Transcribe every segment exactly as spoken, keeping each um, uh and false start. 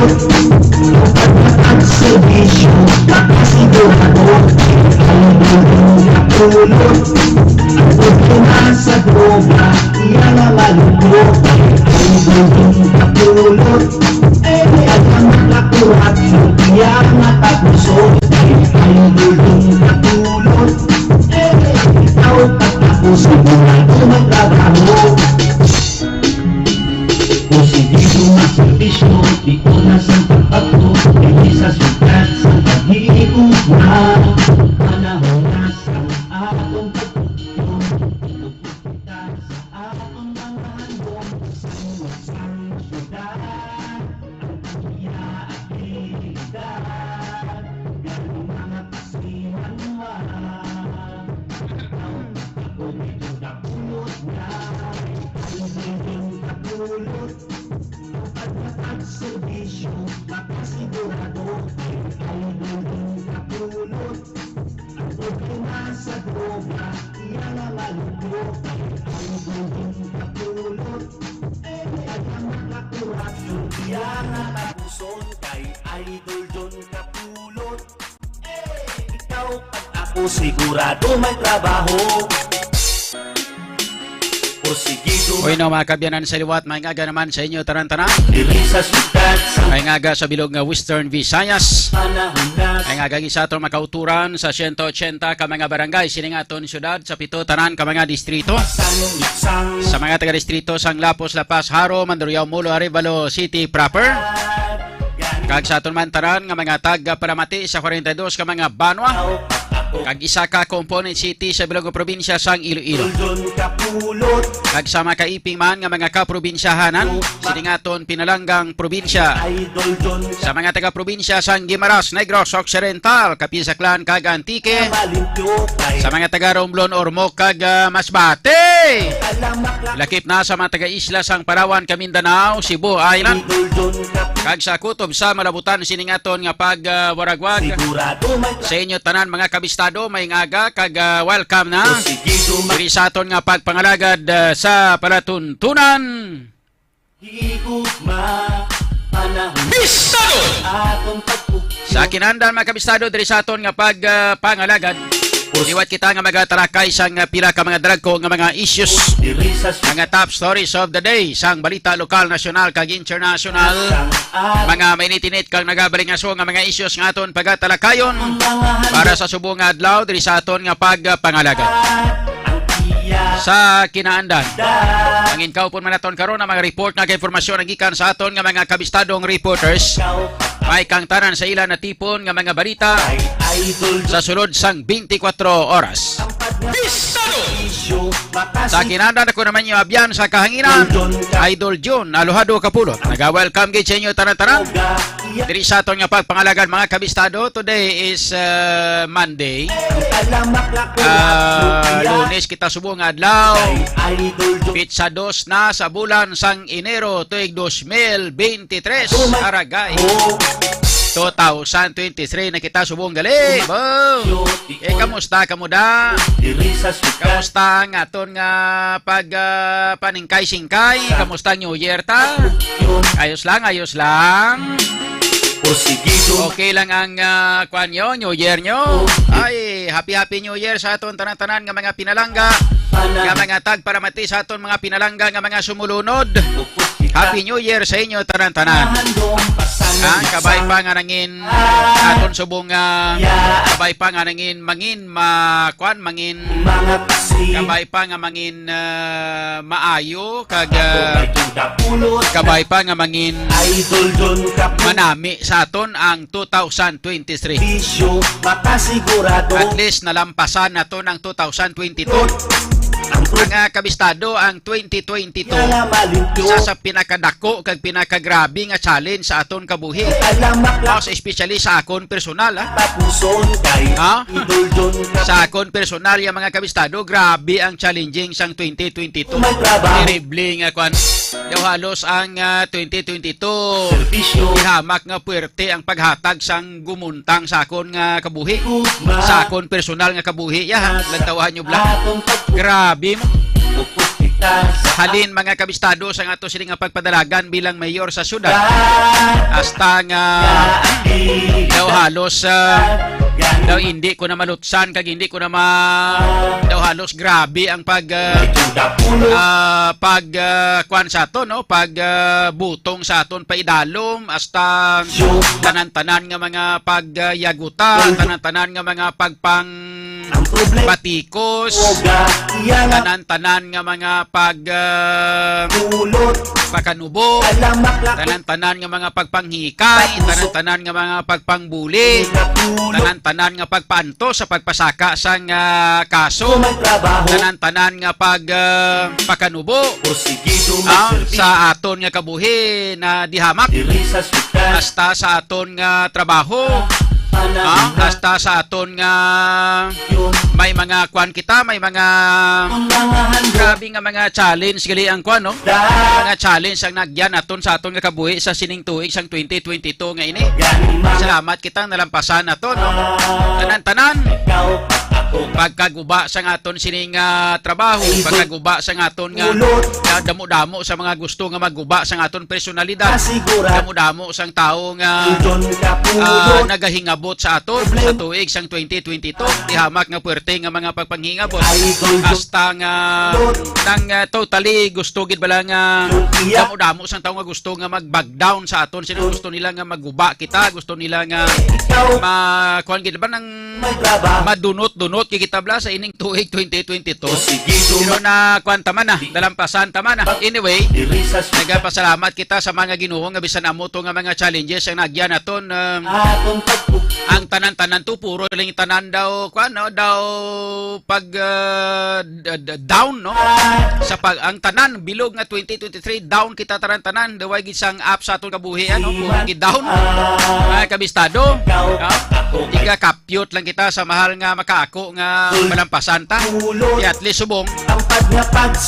Pagkatag serbisyo, makasigurado, ang mundo kapulot. Ang problema sa droga, iya nga malupyo, ang mundo kapulot. Eh, ang mga kakurapsyon, iya nga tapuson, ang mundo kapulot. Eh, ikaw pagtapos, sigurado magtrabaho. Positibo nga serbisyo, di ko na sa pagpagpo, dili sa sugat sa pag-iigugma. Panahon na sa atong pagpagpo, ilubos kita sa atong mga handom, sa inyong syudad, ang pagkiyabilidad, gani mga pasiman man. Ako medyo napulot na, ang kapulot. Ang paghatag serbisyo, makasigurado, ay idol din kapulot. Ang problema sa droga, iya nga malupyo, ay idol din kapulot. Eh, ang mga kakurapsyon, iya nga tapuson, kay idol din kapulot. Eh, ikaw pag ako, sigurado may trabaho. Porsigido. Uy, no, mga kabyanan sa liwat, may ngaga naman sa inyo tanan-tanan. Diri sa syudad sa May ngaga sa bilog nga Western Visayas. Panahon na May ngaga sa aton makauturan sa siyento otsenta ka mga barangay sining aton syudad, sa pito tanan ka mga distrito. Sa mga taga-distrito sang Lapos, La Paz, Jaro, Mandurriao, Molo, Arevalo City proper. Kag sa aton man tanan nga mga taga-paramati sa kwarenta y dos ka mga banwa, kag isa ka component city sa bilog nga probinsya sang Iloilo. Kag sa mga kaiping man nga mga kaprobinsyahanan, sining aton pinalanggang probinsya. Sa mga taga-probinsya sang Guimaras, Negros Occidental, Capiz, Aklan, kag Antique. Sa mga taga-Romblon, Ormoc, kag, ah, Masbate. Lakip na sa mga taga-isla sang Palawan, Kamindanao, Cebu Island, kag sa kutob sa malabutan sining aton nga pag, ah, waragwag. Sa inyo tanan, mga kabistado, may ngaga kag, ah, welcome na diri sa aton nga pagpangalagad, ah, sa palatuntunan. Higugma, panahon Bistado! Atong pagpugyo. Sa kinahanglan, mga kabistado, diri sa aton nga pag, ah, pangalagad, liwat kita nga magatalakay sang, ah, pila ka mga dagko nga mga issues, mga top stories of the day, sang balita lokal, nasyonal, kag internasyonal, mga mainit-init kag nagabalingaso nga mga issues nga aton pagatalakayon para sa subong nga adlaw diri sa aton nga pagpangalagad. Sa kinaandan, mangin kaupon man naton karon ang mga report nga informasyon nga gikan sa aton nga mga kabistadong reporters. May kang tanan sa ila natipon nga mga balita sa sulod sang twenty-four oras. Bistado! Sa kinaandan, ako naman yung abyan sa kahanginan, Idol Jun Alojado Kapulot. Naga-welcome gid sa inyo tanan-tanan. Diri sa aton nga pagpangalagad, mga kabistado, today is, uh, Monday. Ah, Lunes kita subong nga adlaw. Pitsa dos na sa bulan sang Enero, tuig dos mil bente tres. Aragay. Two thousand twenty-three na kita subong gali. Boom! Eh, kamusta kamo da? Kamusta ang aton nga pag, ah, paningkay-singkay? Kamusta New Year ta? Ayos lang, ayos lang. Okay lang ang, ah, kwan nyo, New Year nyo. Ay, happy, happy New Year sa aton tanan-tanan nga mga pinalangga, nga mga tagparamati sa aton mga pinalangga nga mga sumulunod. Happy New Year sa inyo tanan-tanan. Ah, kabay pa nga nangin aton subong nga, kabay pa nga nangin mangin ma-, kwan, mangin, kabay pa nga mangin, ah, maayo, kag, ah, kabay pa nga mangin manami sa aton ang two thousand twenty-three. At least nalampasan naton ang two thousand twenty-two. Ang, ah, kabistado, ang twenty twenty-two, isa sa pinakadako kag pinakagrabe nga challenge sa aton kabuhi. Mas especially sa akon personal, ha? Ha? Sa akon personal, ya mga kabistado, grabe ang challenging sang twenty twenty-two. Terrible nga kwan. Daw halos ang, ah, twenty twenty-two, ihamak nga puwerte ang paghatag sang gumuntang sa akon nga kabuhi, sa akon personal nga kabuhi. Ya, ha? Lantawahan nyo, bla. Grabe mo. Halin, mga kabistado, sa ato sini nga pagpadalagan bilang mayor sa syudad, hasta nga daw halos, ah, daw hindi ko na malutsan kag hindi ko na ma-, daw halos grabe ang pag, ah, ah, pag, ah, kwan sa aton, no? Pag, ah, butong sa aton paidalom, hasta tanan-tanan nga mga pagyaguta, tanan-tanan nga mga pagpang batikos, tanan-tanan nga mga pag, ah, pakanubo, tanan-tanan nga mga pagpanghikay, tanan-tanan nga mga pagpangbuli, tanan-tanan nga pagpaantos sa pagpasaka sang, ah, kaso, tanan-tanan nga pag, ah, pakanubo, ah, sa aton nga kabuhi na dihamak, hasta sa aton nga trabaho, ah, hasta sa aton nga may mga kwan kita, may mga grabe nga mga challenge gali ang kwan, no? Mga challenge ang nagyan naton sa aton nga kabuhi sa sining tuig sang twenty twenty-two nga ini. Salamat kita nalampasan nato, no? Tanan-tanan. Pagkaguba sang aton sining, ah, trabaho, pagkaguba sang aton nga, nga damo-damo sa mga gusto nga magguba sang aton personalidad, damo-damo sang tawo nga, ah, nagahingabot sa aton sa tuig sang twenty twenty-two. Dihamak nga puwerte nga mga pagpanghingabot. Hasta nga nang, ah, totally gusto gid bala nga damo-damo sang tawo nga gusto nga mag-back down sa aton. Sila gusto nila nga magguba kita, gusto nila nga ma-, kuwan gid ba nang madunot-dunot gid kita bala sa ining tuig twenty twenty-two. Pero na kuwan ta man na, nalampasan ta man na. Anyway, nagapasalamat kita sa mga Ginoo nga bisan amo to nga mga challenges ang nagyan naton, um, ang tanan-tanan to puro lang tanan daw kuwan, no, daw pag, uh, d-, d-, down, no? Sa pag, ang tanan bilog nga twenty twenty-three, down kita tanan-tanan. Daway gid sang up sa aton kabuhi, ano? Puro gid down. Mga kabistado, no? Tiga kapyot lang kita sa mahal nga makaako nga malampasan ta. Kaya at least subong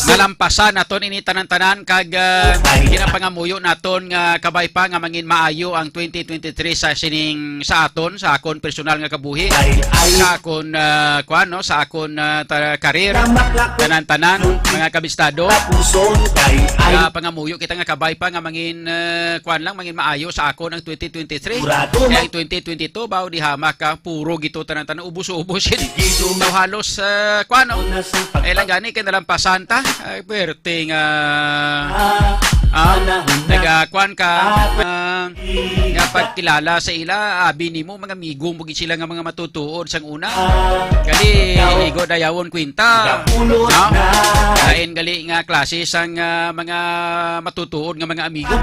malampasan naton ini tanan-tanan kag, uh, ginapangamuyo naton nga kabay pa nga mangin maayo ang twenty twenty-three sa sining sa aton, sa akon personal nga kabuhi, sa akon, ah, kuwan, no, sa akon, ah, ta-, career, tanan-tanan, mga kabistado. Kaya pangamuyo kita nga kabay pa nga mangin, ah, kuwan lang, mangin maayo sa akon ang twenty twenty-three. Kay twenty twenty-two, bawo di hamak ka, puro gito tanan-tanan, ubos-ubos yun. So, halos, ah, kuwan, no? Eh, lang gani, kay nalampasan ta. Ay, pwerte nga, ah, nagakuan ka, ah, nga pagkilala sa ila, abi nimo, mga amigo mo gid sila nga mga matutuod sang una. Gali, igo dayawon kwinta. No? Lain gali nga klase sang, ah, mga matutuod nga mga amigo.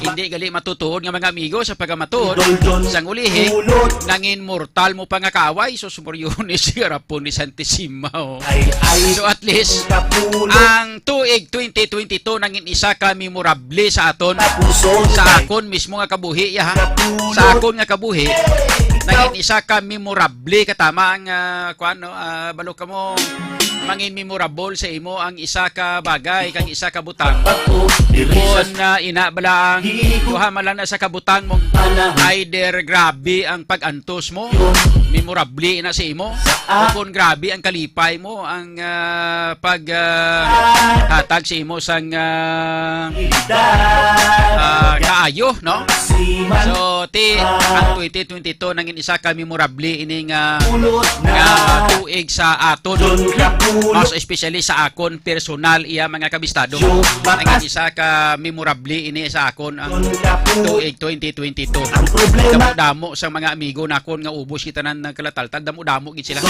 Hindi gali matutuod nga mga amigo sa pagkamatuod. Sang ulihi, nangin mortal mo pa nga kaaway. So, sumuryones, garapon ni Santisima, oh. So, at least, ang tuig twenty twenty-two nangin isa ka memorable sa aton, sa akon mismo nga kabuhi, ya, ha? Sa akon nga kabuhi, nangin isa ka memorable, katama ang, ah, kuwan, no? Ah, balo ka mo, mangin memorable sa imo ang isa ka bagay, kag isa ka butang. Kung, ah, ina bala ang duha man lang na sa kabutang mo, either grabe ang pag-antos mo, memorable na sa imo, o kung grabe ang kalipay mo, ang, ah, pag, ah, hatag sa imo sang, ah, ah, kaayo, no? So, ti, ang twenty twenty-two nangin isa ka memorable ini nga, nga tuig sa aton, mas especially sa akon personal, iya, mga kabistado. Nangin isa ka memorable ini sa akon ang tuig twenty twenty-two. Damo-damo sa mga amigo nakon nga ubos kita nang nagkalataltal, damo-damo gid sila.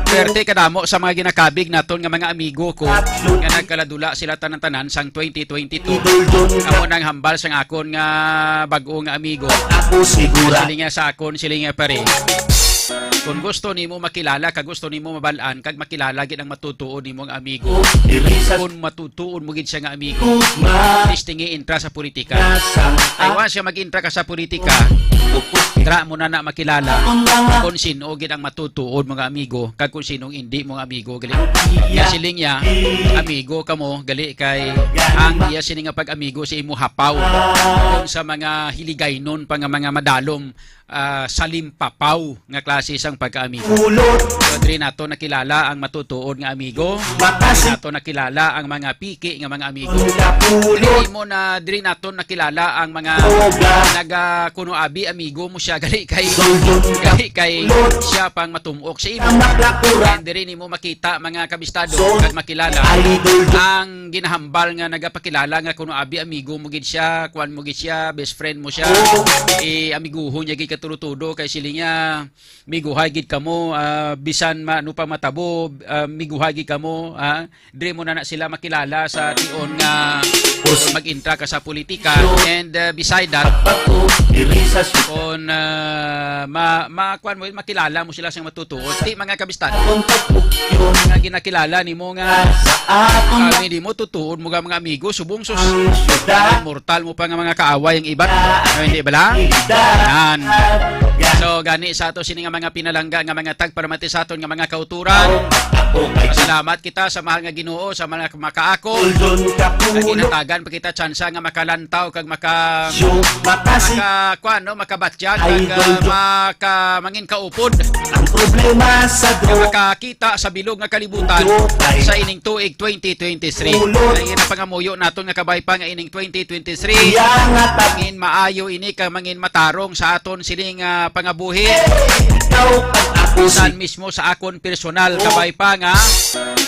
Perte kadamo sa mga ginakabig naton nga mga amigo ko nga nagkaladula sila tanan-tanan sang twenty twenty-two. Amo nang hambal sang akon nga bag-o nga amigo. Ako sigura. Sila nga sa akon, sila nga pare. Kung gusto nimo makilala, kag gusto nimo mabal-an, kag makilala gid ang matutuod nimo nga amigo. Kung matutuod mo gid siya nga amigo, testingi intra sa politika. Ay, once siya mag-intra ka sa politika, dira mo na na makilala kung sino gid ang matutuod mo nga amigo, kag kung sinong indi mo nga amigo, gali. Kaya siling niya, amigo ka mo, gali kay ang iya sini nga pag-amigo sa imo hapaw. Kung sa mga hiligaynon pa nga mga madalom, ah, salimpapaw nga klase sang pagkaamigo. Pulot. So, diri nato nakilala ang matutuod nga amigo. Diri Matasin. Nato nakilala ang mga piki nga mga amigo. Pulot. Diri mo na, diri nato nakilala ang mga Droga. Naga kuno abi amigo mo siya, gali kay, Doldon ka. Gali kay Pulot. Siya pang matumok sa imo. Ang maklakuran. And diri nimo makita, mga kabistado, Sol. Kag makilala Idol. Ang ginahambal nga nagapakilala nga kuno abi amigo mo gid siya, kuan mo gid siya, best friend mo siya. Oh. Eh, amiguhon niya gid ka tudo-tudo kay siling niya, miguhay gid kamo, ah, bisan ma-, ano pa matabo, ah, miguhay gid kamo, ha? Diri mo na na sila makilala sa tion nga Us- mag-intra ka sa politika. And, ah, beside that, Pagpako, diri sa su- kung, ah, ma-, ma-, kuan mo, makilala mo sila sa matutuo. Ti, mga kabistado, Ang pagpukyo nga ginakilala nimo nga sa aton kami di mo tutuod mo nga mga amigo, subong sus. Ang syudad. Mortal mo pa nga mga kaaway ang iban. Ano, hindi bala? Syudad. Yan. So, gani sa ato sini nga mga pinalangga nga mga tagparamati sa aton nga mga kauturan. Ako kay Pasalamat kita sa mahal nga Ginoo, sa mga makaako. Uldon ka Ang pulo. Inatagan pa kita tsansa nga makalantaw kag maka Syo, makasi. Maka, kuan, no? Makabatyag, Ay, kag, ah, Uldon. Maka, mangin kaupod. Ang problema sa Nga dro- makakita sa bilog nga kalibutan Uldon ay sa ining tuig twenty twenty-three. Uldon. Ay, ina pangamuyo naton nga kabay pa nga ining twenty twenty-three. Iya nga ta- Mangin maayo ini kag mangin matarong sa aton sining, ah, pangabuhi. Ikaw pag ako si San mismo sa akon personal, kabay pa nga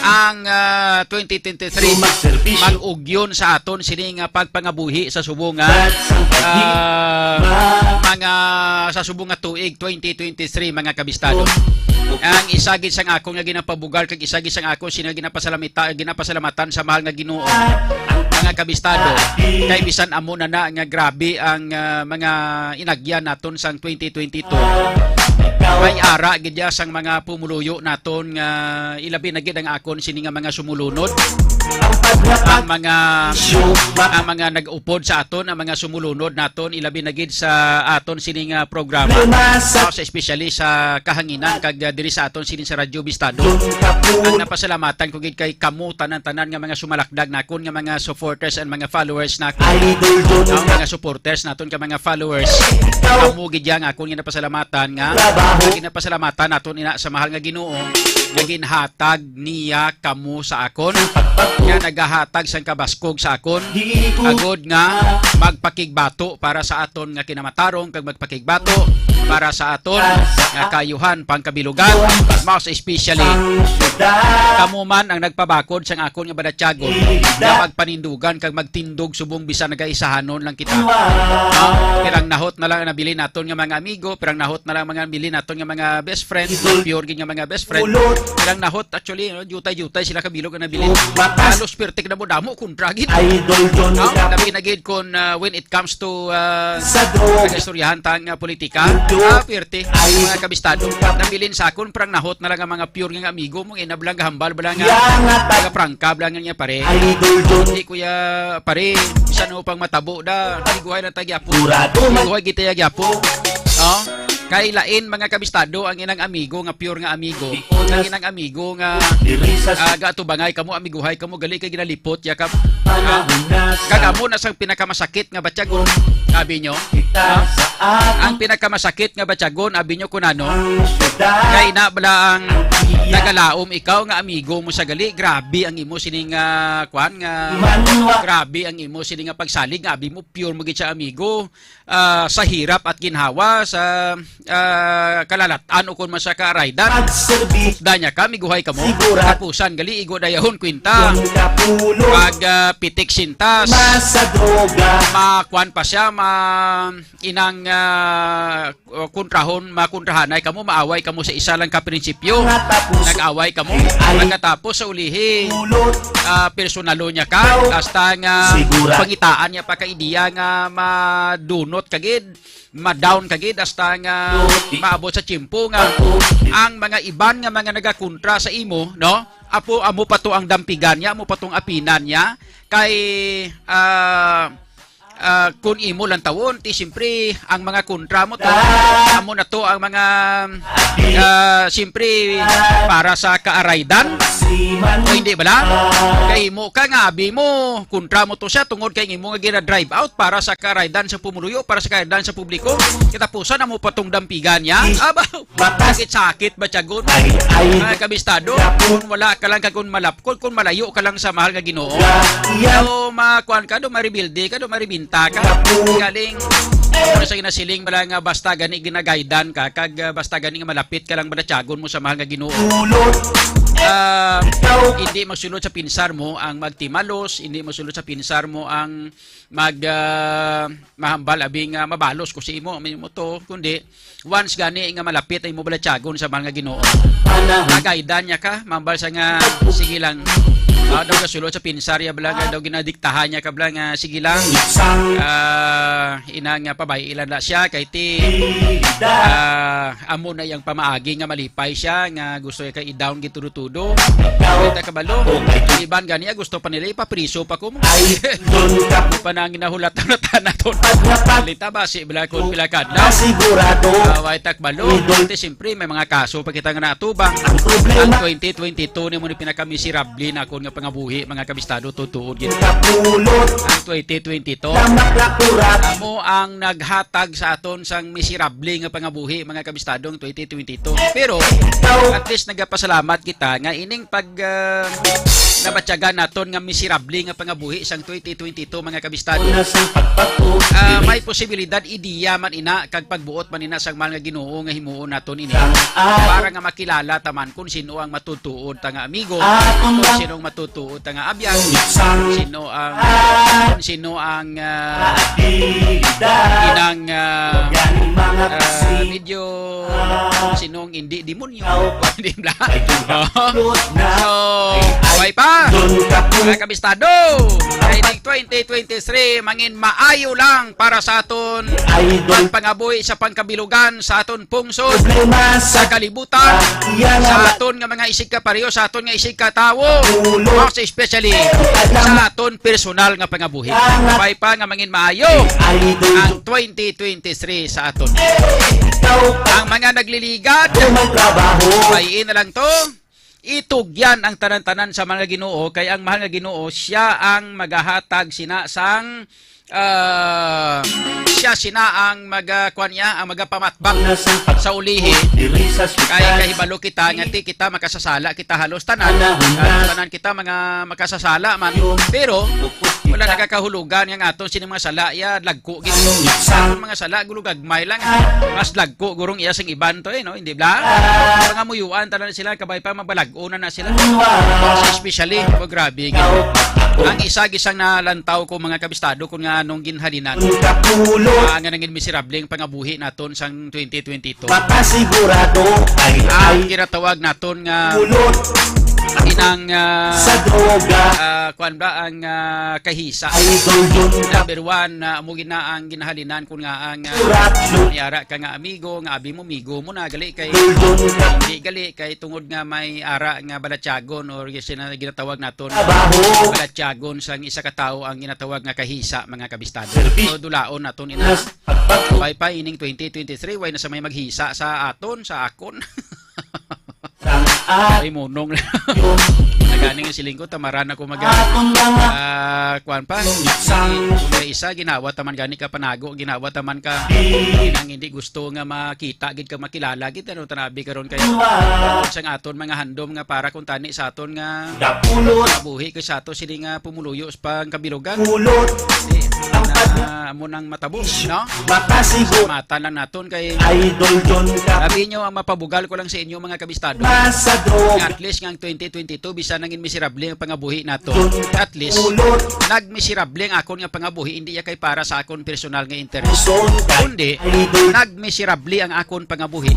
ang, ah, twenty twenty-three Sumaserbisyo. Mag-ugyon sa aton sini nga pagpangabuhi sa subong nga, That's something. Ah, Ma- mga sa subong nga tuig twenty twenty-three, mga kabistado. Ang isa gid sang akon nga ginapabugal kag isa gid sang akon sini nga ginapasalamita, ginapasalamatan sa mahal nga Ginoo, mga kabistado. Kay bisan amo na na nga grabe ang, ah, mga inagyan naton sang twenty twenty-two. May ara gid ya sang mga pumuluyo naton nga ilabi na gid ang akon sini nga mga sumulunod, ang mga, ang mga nag-upod sa aton, ang mga sumulunod naton, ilabi na gid sa aton sini nga programa, sa especially sa kahanginan kag, ah, diri sa aton sini sa Radyo Bistado. Ang napasalamatan ko gid kay kamo tanan-tanan nga mga sumalakdag nakon nga mga supporters and mga followers nakon. Ang mga supporters naton ka mga followers. Kamo gid yang akon ginapasalamatan nga ginapasalamatan naton ina sa mahal nga Ginoo nga ginhatag niya kamo sa akon, nga nagahatag sang kabaskog sa akon, agod nga magpakigbato para sa aton nga kinamatarong kag magpakigbato para sa aton nga kayuhan pangkabilugan, most especially kamo man ang nagpabakod sang akon nga balatyagon nga magpanindugan kag magtindog subong bisan nagaisahanon lang kita. No? Pirang nahot na lang ang nabilin naton nga mga amigo, pirang nahot na lang mga nabilin naton nga mga best friend, pure gid nga mga best friend. Pirang nahot, actually, no, jutay-jutay sila kabilog ang nabilin. Halos pirtik na mo damo kontra gid. Idol John No? Love. Labi na gid kung, ah, when it comes to, ah, sa istoryahan tang, ah, politika, ah, pirti, mga kabistado. Nabilin sa akon, pirang nahot na lang ang mga pure nga amigo mo, inablang hambal bala nga, mga prangka bala nga niya, pare. Idol John. Hindi, kuya, pare, bisan mo pang matabo da, liguhay lang ta gyapon. Liguhay kita ya gyapon. No? Kay lain, mga kabistado, ang inang amigo nga pure nga amigo, ang inang amigo nga, ah, gatubangay kamo, amiguhay kamo, gali kay ginalipot ya ka. Ah, kag amo na sang pinakamasakit nga batyagon, abi nyo. Ah, ang pinakamasakit nga batyagon, abi nyo kun ano, kay na bala ang nagalaom ikaw nga amigo mo sa gali, grabe ang imo sining, ah, kwan nga, grabe ang imo sining nga pagsalig nga abi mo pure mo gid siya amigo, ah, sa hirap at ginhawa, sa, ah, kalalat-an o kon man sa kaaraydan. Pagserbi. Upda niya ka, miguhay kamo. Sigura. Kapusan gali, igo dayahon kwinta. Pag, ah, pitik sintas. Masa droga. Makuan pa siya, ma-, inang, ah, kontrahon, makontrahanay kamo, maaway kamo sa isa lang ka prinsipyo. Nag-away kamo. Pagkatapos sa ulihi, ah, personalo niya ka, hasta nga pangitaan niya pa ka ideya nga madunot ka gid, ma-down ka gid, hasta nga maabot sa tiyempo nga ang mga iban nga mga nagakontra sa imo, no? Apo, amo pa to ang dampigan niya, amo pa tong apinan niya, kay, ah, ah, kun imo lang tawon, ti siyempre, ang mga kontra mo to, amo na to ang mga, ah, siyempre, para sa kaaraydan. O hindi bala? Kay imo ka nga, abi mo, kontra mo to siya, tungod kay imo nga gina-drive out para sa kaaraydan sa pumuluyo, para sa kaaraydan sa publiko. Katapusan, amo pa tong dampigan niya. Abaw! Sakit-sakit ba tiyagon? Ay, ay. Mga kabistado, kung wala ka lang kag kung malapkol, kung malayo ka lang sa mahal nga Ginoo. Wa-, iya. So, makuan ka, do maribilde ka, do maribinta ka. Kapu- Galing, ano sa ginasiling, bala nga basta gani ginagaydan ka, kag, ah, basta gani nga malapit ka lang, bala tiyagon mo sa mahal nga Ginoo. Ulot. Ah, Ikaw. Hindi magsulod sa pinsar mo ang magtimalos, hindi magsulod sa pinsar mo ang mag, ah, mahambal, abi nga mabalos ko sa imo, amo to, kundi once gani nga malapit ang imo balatyagon sa mahal nga Ginoo. Panahon. Nagaydan niya ka, mambal sa nga, sige lang. Ah, daw gasulod sa pinsar ya bala nga, daw ginadiktahan niya ka bala nga, sige lang. Sang. Ah, ina nga pabay-i lang na siya, kay ti, ah, amo na yang pamaagi nga malipay siya, nga gusto niya ka i-down gitudo-tudo. Ikaw. Kita kabalo. Iban gani, ah, gusto pa nila ipapriso pa ko mo. Ay, doon ka. Ano pa na ang ginahulatan na tanaton? Pag napat- Lita ba si Bala kung pila ka adlaw? Sigurado. Ah, way takbalo. Idol. Ate, siyempre, may mga kaso pa kita nga natubang. Ang problema. Ang twenty twenty-two ni mo ni pinakamiserable na akon nga pangabuhi, mga kabistado, tutuod gid. Kapulot. Ang twenty twenty-two. Lamak na kurat. Amo ang naghatag sa aton sang miserable nga pangabuhi, mga kabistado, ang twenty twenty-two. Pero, ikaw. At least nagapasalamat kita nga ining pag, ah, nabatyagan naton nga miserable nga pangabuhi sang twenty twenty-two, mga kabistado. Una sang pagpatuloy. Ah, may posibilidad, ideya man ina, kag pagbuot man ina sang mahal nga Ginoo nga himuon naton ini. Sang araw. Para nga makilala ta man kung sino ang matutuod ta nga amigo, ah, kung sino ang matutuod ta nga abyan, sang sino ang, ah, kung sino ang, ah, ah, inang, ah, yan mga ah, kasi. Medyo, ah, sinong hindi demonyo. Di ba? So, way pa. Mga kabistado, kay ning twenty twenty-three, mangin maayo lang para sa aton pagpangabuhi sa pangkabilugan, sa aton pungsod, sa kalibutan, sa aton nga mga isigkapareho, sa aton nga isigkatawo, most especially sa aton personal nga pangabuhi. Way pa nga mangin maayo ang twenty twenty-three sa aton. Ang mga nagliligad, bayiin na lang to. Itugyan ang tanan-tanan sa mahal nga Ginoo, kay ang mahal nga Ginoo, siya ang magahatag sina sang, ah, siya sina ang maga-, kuwan niya, ang magapamatbang sa ulihi. Kay kahibalo kita nga ti kita makasasala kita halos tanan. Ah, tanan kita mga makasasala man. Pero wala nagakahulugan nga aton sini mga sala ya lagko gid. Ang mga sala gulo gagmay lang. Mas lagko gurong iya sing iban to, eh, no? Hindi bla? Mga muyuan tanan sila, kabay pa mabalag-o na na sila. Especially, oh, grabe gid. Ang isa gisang nalantaw ko, mga kabistado, kung nga anong ginhalinan. Ah, nga nangin miserable ang pangabuhi naton sang twenty twenty-two. Makasigurado ay ang ginatawag naton nga inang, ah, sa droga. Ah, kuwan ba ang, ah, kahisa? Idol yun. Number one, na amo gina ang ginahalinan kun nga ang, ah, may ara ka nga amigo, nga abi mo, migo mo na, gali kay, hindi gali kay tungod nga may ara nga balatyagon or sina ginatawag naton balatyagon sang isa ka tawo ang ginatawag nga kahisa, mga kabistado. So, dulaon naton ina. Way pa ining twenty twenty-three, way na sa may maghisa sa aton, sa akon. Ay, munong. Nagani nga siling ko, tamaran ako mag, ah, kuwan pa. Kung may isa, ginawa taman gani ka panago, ginawa taman ka nang hindi gusto nga makita gid ka, makilala gid, ano, tanabi karon kay sang aton mga handom nga para kung tani sa aton nga buhi kay sa ato sini nga pumuluyo sa pangkabilugan. Di, na, amo nang matabo, no? Mata lang naton kay Idol John ka. Sabi nyo, ang mapabugal ko lang sa inyo, mga kabistado. Masa do. At least nga ang twenty twenty-two, bisan nangin miserable ang pangabuhi nato. At least, nagmiserable ang akon nga pangabuhi, hindi ya kay para sa akon personal nga interes. Kundi, nagmiserable ang akon pangabuhi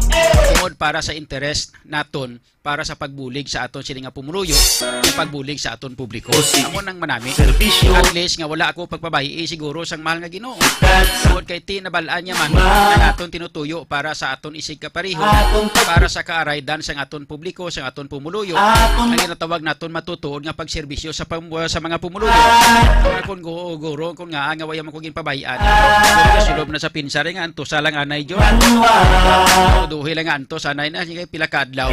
tungod para sa interes naton para sa pagbulig sa aton sini nga pumuluyo, sa pagbulig sa aton publiko. Amo nang manami. At least nga wala ako pagpabayi siguro sang mahal nga Ginoo. Tungod kay tinabal-an niya man ang aton tinutuyo para sa aton isig kapareho, para sa kaaraydan sang aton publiko, sang aton pumuluyo, ang ginatawag naton matutuod nga pagserbisyo sa pam-, sa mga pumuluyo. Kung guro, kung nga, nga wala man ko ginpabayan. Pero nasulob na sa pinsari nga antos lang anay, John. Duhi lang nga antos anay na, sige, pila ka adlaw.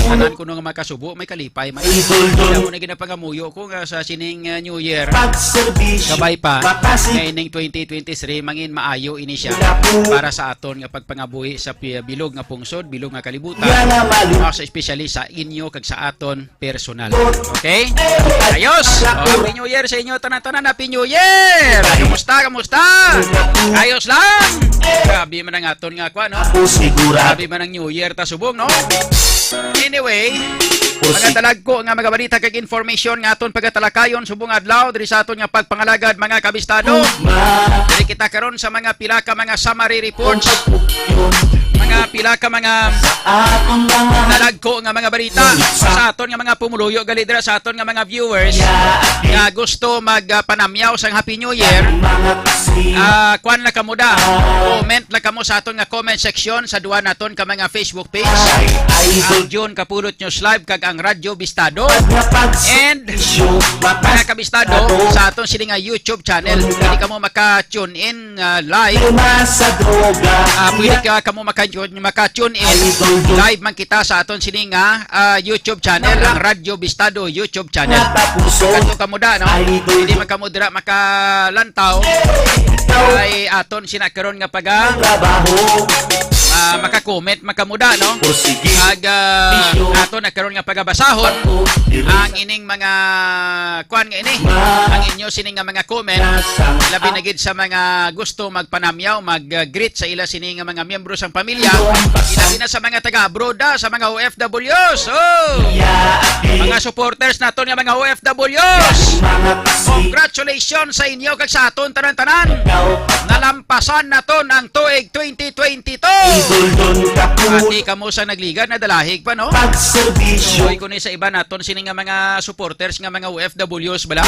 Sa tanan kuno nga makasubo, may kalipay man. Kaya mo na ginapangamuyo ko nga sa sining, uh, New Year. Kabay pa, nga ining twenty twenty-three, mangin maayo ini siya para sa aton nga pagpangabuhi sa pi-, bilog nga pungsod, bilog nga kalibutan. Mas especially sa inyo kag sa aton personal. Okay? Ayos! O, Happy New Year sa inyo, tanan-tanan. Happy New Year! Kamusta? Kamusta? Ayos lang? Grabe man ang aton nga, kwa, no? Grabe man ang New Year ta subong, no? Anyway, mga talagko nga mga balita kag information nga aton pagatalakayon subong adlaw diri sa aton nga pagpangalagad, mga kabistado. Diri kita karon sa mga pila ka mga summary reports, mga pila ka mga talagko nga mga balita sa aton nga mga pumuluyo, gali dira sa aton nga mga viewers nga gusto mag, ah, panamyaw sang Happy New Year. Ah, kwan lang kamo da. Comment lang kamo sa aton nga comment section sa duha naton ka mga Facebook page. Ang June Kapulot News Live kag ang Radyo Bistado. And mga kabistado sa aton sini nga YouTube channel. Pwede kamo maka-tune in, ah, live. Ah, pwede ka kamo maka-tune, maka-tune in live man kita sa aton sini nga, ah, YouTube channel, ang Radyo Bistado YouTube channel. Kadto kamo da, no? Pwede man kamo dira makalantaw. Ay aton sina karon nga paga, ah, maka-comment man kamo da, no? Ag, ah, aton na karon nga pagabasahon ang ining mga kwan nga ini, ang inyo sini nga mga comment, labi na gid sa mga gusto magpanamyaw, mag-greet sa ila sini nga mga miyembro sang pamilya, labi na sa mga taga-abroad, ah, sa mga O F Ws. Oh! Mga supporters naton nga mga O F Ws. Congratulations sa inyo kag sa aton tanan-tanan. Nalampasan naton ang tuig twenty twenty-two. Pati kamo sa nagligad, nadalahig pa, no? Uy, kung sa iba naton sini nga mga supporters nga mga O F Ws bala.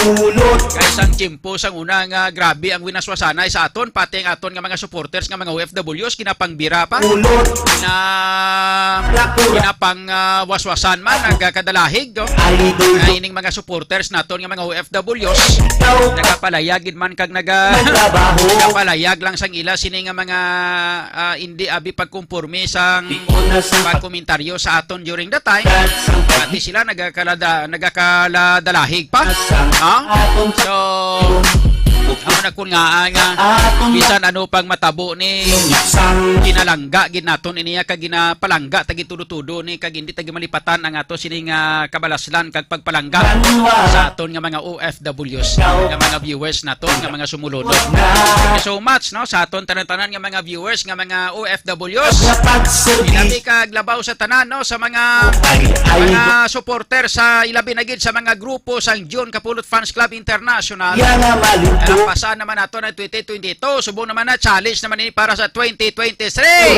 Kay sang tiyempo sang una nga grabe ang winaswasanay sa aton, pati ang aton nga mga supporters nga mga O F Ws ginapangbira pa. Gina-, ginapang, ah, waswasan man ang kadalahig, no? Nga ining mga supporters naton nga mga O F Ws nagapalayag gid man kag naga-, nagapalayag lang sang ila sini nga mga, ah, indi abi pagkumporme sang pagkomentaryo sa aton during the time. Pati sila nagakalada-, nagakaladalahig pa. Ha? So, amo na kun nga, ah, nga bisan ano pang matabo ni, ginalangga gid naton ini, kag ginapalangga ta gid tudo-tudo ni, kag hindi ta gid malipatan ang ato sini nga kabalaslan kag pagpalangga sa aton nga mga O F Ws, nga mga viewers naton, nga mga sumulunod. Thank you so much, no, sa aton tanan-tanan nga mga viewers, nga mga O F Ws. Ilabi kag labaw sa tanan, no, sa mga, mga supporter sa, ilabi na gid sa mga grupo sang June Kapulot Fans Club International. Nalampasan naman nato na twenty twenty-two. Subong naman na challenge naman ini para sa twenty twenty-three.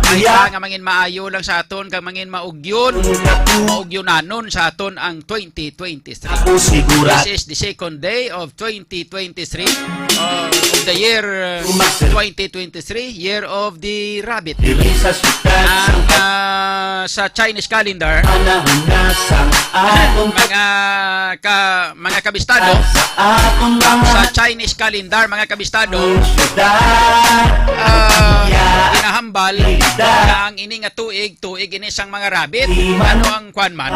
Ay, nga mangin maayo lang sa aton, kag mangin maugyon, maugyonanon sa aton ang twenty twenty-three. This is the second day of twenty twenty-three, uh, of the year, uh, twenty twenty-three, year of the rabbit. Ang, uh, sa Chinese calendar, mga ka-, mga kabistado, sa Chinese calendar, mga kabistado, uh, ginahambal na ang ini nga tuig, tuig ini sang mga rabbit. Ano ang kwan man?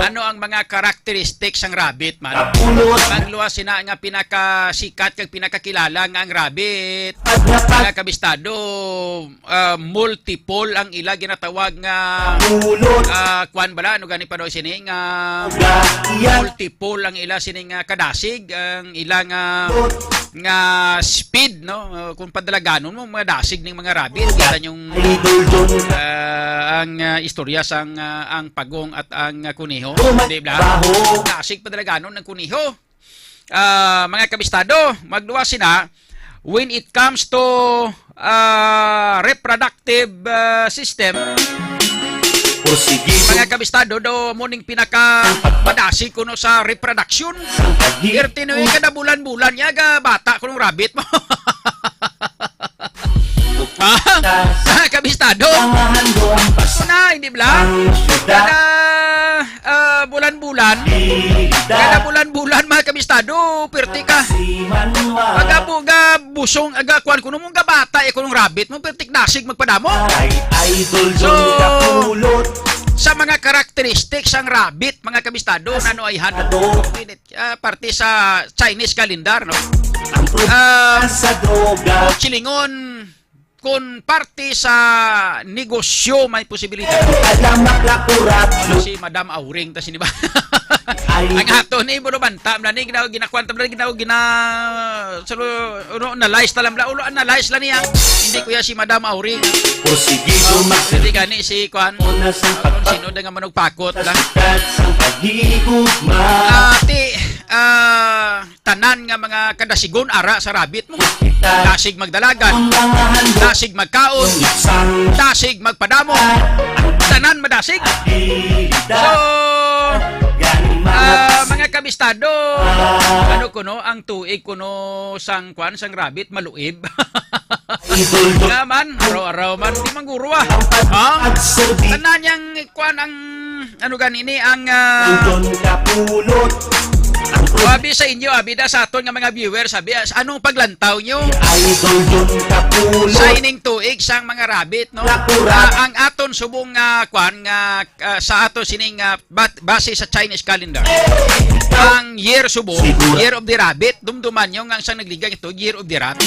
Ano ang mga karakteristik sang rabbit man? Mangluwas sina nga pinakasikat kag pinakakilala nga ang rabbit. Mga kabistado, ah, multiple ang ila ginatawag nga, ah, kwan bala, ano gani pa daw sini nga multiple ang ila sini nga kadasig, ang ila nga, nga speed, no? Ah, kung padalaganon mo, mga dasig ning mga rabbit, kita niyong, ah, ang, ah, istorya sang, ah, ang pagong at ang, ah, kuneho, di ba? Dasig padalaganon ng kuneho. Ah, mga kabistado, magduwa sila when it comes to, ah, reproductive, ah, system. Porsigido. Mga kabistado, do mo ning pinaka madasig kuno sa reproduction. Ang pag-iipon. Perti na kada bulan-bulan niya, ga bata kunong rabbit mo. Ha? Mga kabistado? Ang handom. Ito na, hindi bla? Ang syudad. Kada, ah, bulan-bulan. Bida. Kada bulan-bulan, mga kabistado, perti ka. Si Manuel. Pagabo ga busong, aga, kuwan, kuno mong gabata, eh, kunong rabbit mo, perti dasig magpadamo. Ay, idol. So, John Kapulot. Sa mga karakteristik sang rabbit, mga kabistado, nano ay han-, Kabistado. Pinit-, ah, parte sa Chinese calendar, no? Ang problema Ah, sa droga. Kung silingon, kung parte sa negosyo, may posibilidad. Alamak na korupsyon. Si Madam Auring, ta sini ba? Ay. Ang ato ni, bulo banta, mla ni, ginaw, ginakuan, ta, mla ni, ginaw, gina-, salo, uno, analyze ta lang, mla, ulo, analyze lang niya. Hindi ko ya si Madam Auring. Porsigido. Oh, mas hindi gani si, kuan, Una sa kung sino da nga manugpakot, sa la. Syudad, sa pag-iigugma. Ah, ti, ah, tanan nga mga kadasigon ara sa rabbit mo. Dasig magdalagan, dasig magkaon, dasig magpadamo. Tanan madasig. So, ah, mga kabistado, ano kuno ang tuig kuno sang kwan sang rabbit maluib? Nga man, araw-araw man, di man guro, ah. Ha? Tanan yang kwan ang, ano gani ni, ang, ah, Idol Kapulot. Ang pro- Abi sa inyo, abi da sa aton nga mga viewers, abi, as-, anong paglantaw nyo Idol John Kapulot. Sa ining tuig sang mga rabbit, no? Nakurat. Ah, ang aton subong nga kwan nga, ah, sa ato sining, ah, bat-, base sa Chinese calendar. Ang year subong, Siguro. Year of the rabbit, dumduman nyo nga ang sang nagligad ito, year of the rat.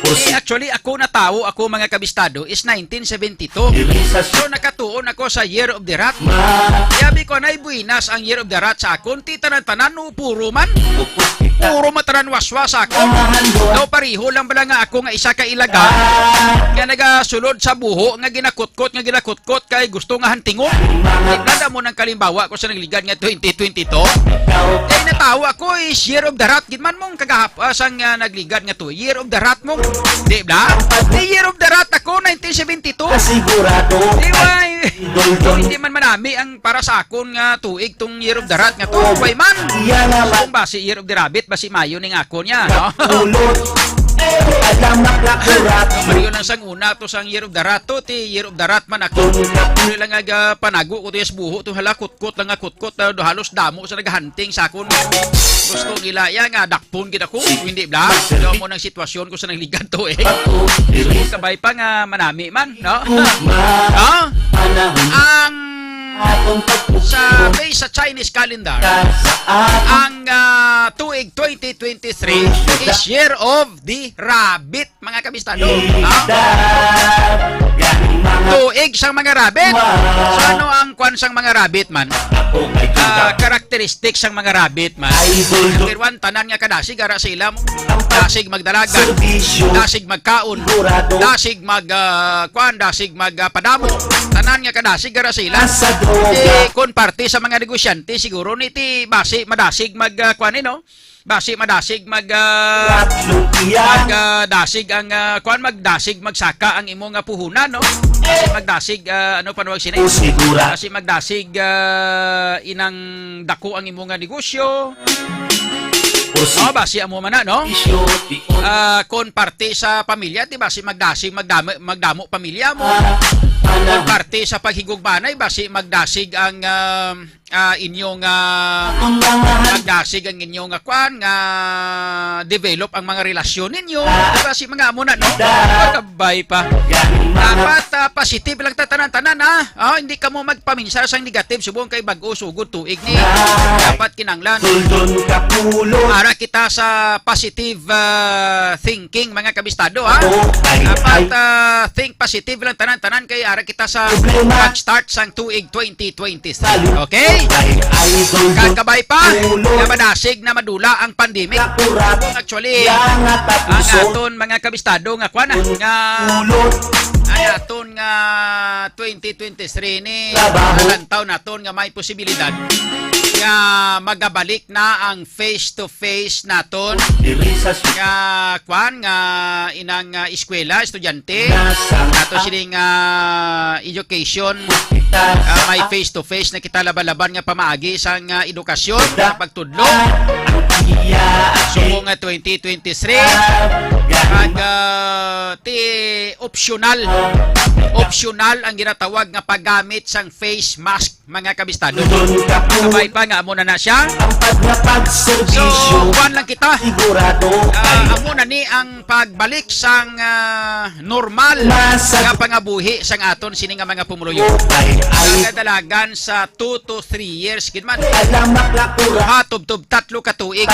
Porsi- Eh, actually, ako natawo, ako mga kabistado, is nineteen seventy-two. Diri sa So, nakatuon ako sa Year of the Rat. Ma- Yabi ko, nay buinas ang Year of the Rat sa akon. Ti tanan-tanan, no, puro man. Puro matanan waswas sa akon. Daw pareho lang bala nga ako nga isa ka ilaga nga nagasulod sa buho, nga ginakutkot, nga ginakutkot kay gusto nga hantingon. Di ba mo nang kalimbawa ko sa nagligad nga twenty twenty-two? Kay natawa ko is Year of the Rat. Gid man mong kagahap, ah, sang, ah, nagligad nga to. Year of the Rat mo. Di ba? The Year of the Rat ako, nineteen seventy-two. Sigurado. Di ba? Idol John. Hindi man manami ang para sa akon nga tuig tong Year of the Rat nga to. Oh. Way man. Iya naman. Kung basi Year of the Rabbit, basi Mayo ning akon niya, no? Kapulot. Alamak na kurat. Mario lang sang una to sang Year of the Rat to, ti Year of the Rat man ako. Ano lang nga panago ko to, yes, buho to, hala, kutkot lang nga kutkot, ah, halos damo sa naghahunting sa akon. Gusto nila, ya nga, dakpon gid ako, hindi bla. Daw mo nang sitwasyon ko sa nagligad to, eh. Kabay pa nga manami man, no? No? Ang sa, based sa Chinese calendar, ang, ah, tuig twenty twenty-three is Year of the Rabbit, mga kabistado. Ha? Tuig sang mga rabbit. So, ano ang kwan sang mga rabbit man? Ah, karakteristik sang mga rabbit man. Number one, tanan nga kadasig ara sa ila mo. Dasig magdalagan, dasig magkaon, dasig mag, ah, kwan, dasig mag, ah, padamo. Tanan nga kadasig ara sa ila. Sa droga. Eh, kon parte sa mga negosyante, siguro ni ti basi madasig mag, ah, kwan, eh, no? Basi madasig mag, ah, mag, ah, dasig ang, ah, kwan, magdasig magsaka ang imo nga puhunan, no? Basi magdasig, ah, ano panawag sini? Sigura. Basi magdasig, ah, inang dako ang imo nga negosyo. Porsi- Oh, basi amo man na, no? Isyo, di ko- Ah, kon parte sa pamilya, di basi magdasig, magdamo, magdamo pamilya mo. Ah, ano? Kon parte sa paghigugmanay, basi magdasig ang, ah, ah, inyong, ah, Ang mga han- magdasig ang inyong, ah, kwan, nga develop ang mga relasyon ninyo. Ah. Di basi mga amo na, no? Da- Magkabay pa. Yan, mga Dapat, ah, positive lang ta tanan-tanan, ha? Oh, hindi ka mo magpaminsar sang negative subong kay bag-o sugod tuig ni. Dapat kinanglan. Duldon ka pulo. Ara kita sa positive, ah, thinking, mga kabistado, ha? Oh, ay, Dapat, ay. ah, think positive lang tanan-tanan kay ara kita sa Problema. Pag-start sang tuig twenty twenty-three. Salut. Okay? Ay, ay, duldon. Kakabay pa Pulo. Nga madasig na madula ang pandemic. Nakurat. Actually, Yan ang natapuson. Aton mga kabistado nga kwan, ah, Pulo. Nga Aton nga twenty twenty-three ni, trabaho, nalantaw naton nga may posibilidad nga magabalik na ang face-to-face naton. Diri sa su- Nga, kwan, nga inang, ah, eskwela, estudyante, nasa ato sining, ah, education, ah, may face-to-face na kita laban-laban nga pamaagi sang, ah, edukasyon, sa pagtudlo. Sumo nga twenty twenty-three, kag, ah, ti optional. Optional ang ginatawag nga paggamit sang face mask, mga kabistado. Sabay pa nga amo na na siya. So, kuwan lang kita. Ah, amo na ni ang pagbalik sang, ah, normal nga pangabuhi sang aton sini nga mga pumuluyo. Kadalagan sa two to three years gid man. Duha tubtob tatlo ka tuig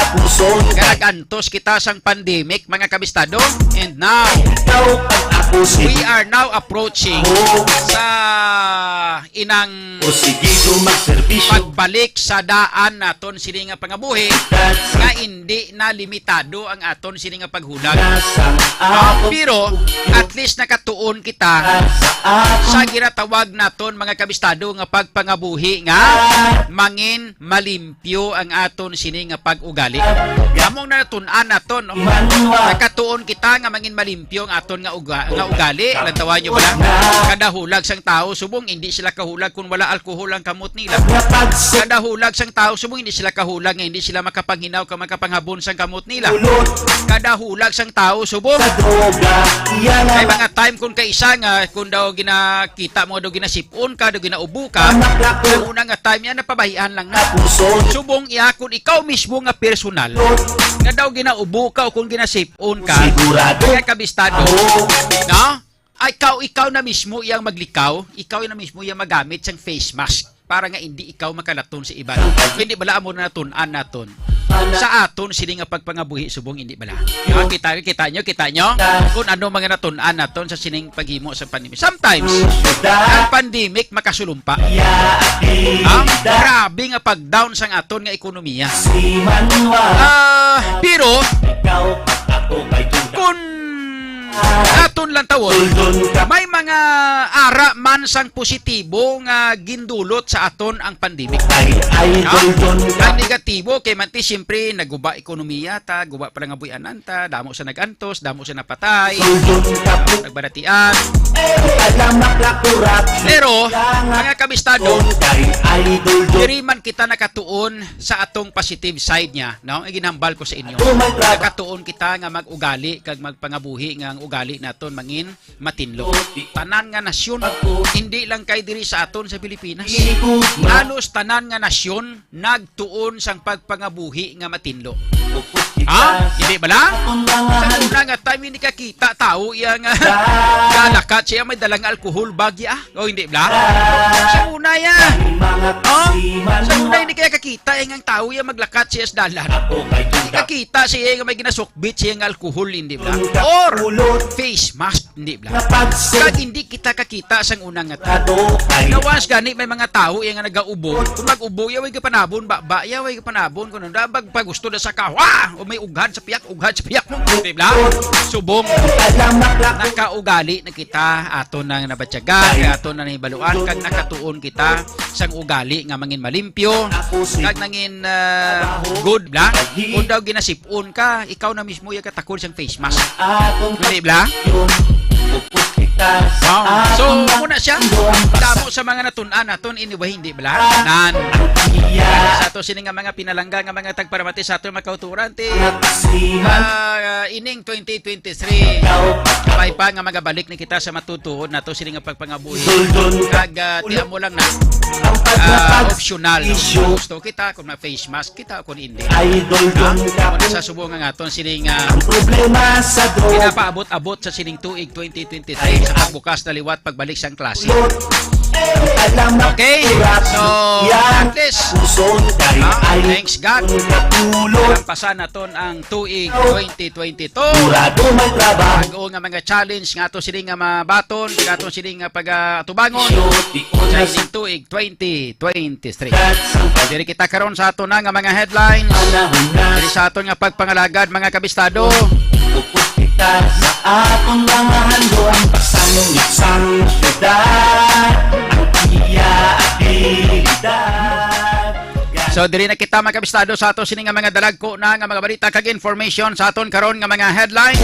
nga nag-antos kita sang pandemic, mga kabistado. And now, we are now approaching sa inang pagbalik sa daan naton sini nga pangabuhi nga indi na limitado ang aton sini nga paghulag. Ah, pero at least nakatuon kita sa ginatawag naton, mga kabistado, nga pagpangabuhi nga mangin malimpyo ang aton sini nga pag-ugali. Among natun-an naton, no? Nakatuon kita nga mangin malimpyo ang aton nga uga-, nga ugali. Lantawan niyo ba? Kada hulag sang tawo, subong hindi sila kahulag kung wala alkohol ang kamot nila. Kada hulag sang tawo, subong hindi sila kahulag nga hindi sila makapanghinaw ka makapanghabon sang kamot nila. Kada hulag sang tawo, subong. May mga time kung kaisa nga, kung daw ginakita mo, daw ginasip-on ka, daw ginaubo ka, ang una nga time yan, napabahian lang na. Subong iya, kung ikaw mismo nga personal, nga daw ginaubo ka o kung ginasip-on ka, kaya kabistado. No? Ay, ikaw, ikaw na mismo iyang maglikaw, ikaw na mismo iyang magamit sang face mask para nga hindi ikaw makalaton sa iba. Hindi bala amo na natun-an naton sa aton sini nga pagpangabuhi subong, hindi bala? Ah, kita, kita nyo, kita nyo kung ano mga natun-an naton sa sining paghimo sa pandemic. Sometimes, ang pandemic makasulumpa. Ah, grabe nga pag-down sang aton nga ekonomiya. Ah, pero, kung aton lang tawon, may mga ara man sang positibo nga gindulot sa aton ang pandemic. Ay, ay, ha? Ang negatibo, kay man ti, siyempre, naguba ekonomiya ta, guba palangabuy-anan ta, damo sa nag-antos, damo sa napatay, damo sa nagbaratian. Pero, mga kabistado, diri man kita nakatuon sa atong positive side niya, no? Ang ginhambal ko sa inyo. Nakatuon kita nga mag-ugali kag magpangabuhi nga ang ugali naton mangin matinlo. Tanan nga nasyon, hindi lang kay diri sa aton sa Pilipinas. Halos tanan nga nasyon nagtuon sang pagpangabuhi nga matinlo. Ha? Hindi bala? Sa una nga time, hindi kakita tawo iya nga galakat siya may dalang alkohol, bagya. O, hindi bala? Sa una, ya. Oh? Sa una, hindi kaya kakita, eh, nga ang tao, ya, maglakat siya sa dalan. Hindi kakita siya nga may ginasukbit siya nga alcohol, hindi bala? Or face mask, hindi bala? Kag hindi kita kakita sang una nga tao. Nawas gani may mga tao, ya, nga nagaubo. Kung mag-ubo, ya, way kapanabon, ba, ba, ya, way kapanabon, kung ano, da, bag, pagusto na sa kawa, o may ughad sa piyak, ughad sa piyak, hindi bala? Subong, nakaugali na kita, aton nang nabatyagan, kay aton na nahibaluan, kag nakatuon kita sang ugali nga mangin malimpyo, kag nangin, ah, good bala. Kung daw ginasip-on ka, ikaw na mismo yung katakol sang face mask. Hindi bala? Wow. So, muna siya. Damo sa mga natun-an naton, anyway, hindi bala? Nan. Sa ato sini nga mga pinalangga nga mga tagparamati sa aton mga kauturan, ti, ah, ining twenty twenty-three, may pa nga magabalik ni kita sa matutuhod nato sini nga pagpangabuhi. Kag, ah, ti amo lang na, ah, optional, no? Gusto kita kung ma-face mask kita o kung hindi. Idol, ha? Don Kapu. Sa subong nga aton sining, ah, ang problema sa drug. Ginapaabot-abot sa sining tuig twenty twenty-three sa pagbukas na liwat pagbalik sang klase. Okay? So, at least, ha? Thanks God. Nalampasan naton ang tuig twenty twenty-two. Bag-o nga mga challenge nga ato sini nga mabaton, nga ato sini nga pagatubangon sa ining tuig twenty twenty-three. Diri kita karon sa ato na nga mga headlines. Diri sa aton nga pagpangalagad, mga kabistado. Sa aton mga handom, sang So, diri na kita, mga kabistado, sa ato sini nga mga dalagko na nga mga balita kag information sa aton karon nga mga headlines.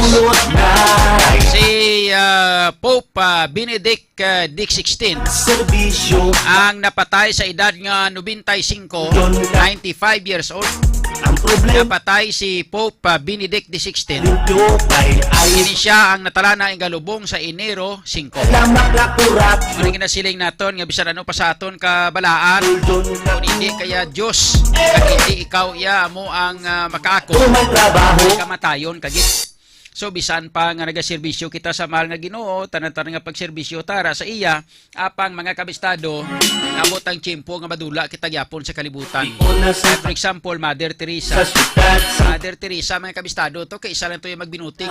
Si, ah, Pope, ah, Benedict, ah, the sixteenth ang napatay sa edad nga nobenta y singko, ninety-five years old. Napatay si Pope, ah, Benedict the sixteenth. Ini siya ang natalana igalubong sa Enero singko. Ano ginasiling naton nga bisan ano pa sa aton kabalaan, kung hindi kaya Dios, kag hindi ikaw iya, amo ang, ah, makaako, kamatayon kagid. So, bisan pa nga nagaserbisyo kita sa mahal nga Ginoo, tanan-tanan nga pagserbisyo tara sa iya, apang mga kabistado, abot ang tiyempo nga madula kita gyapon sa kalibutan. Like, for example, Mother Teresa. Mother Teresa, mga kabistado, to kay isa lang to yung magbinuting.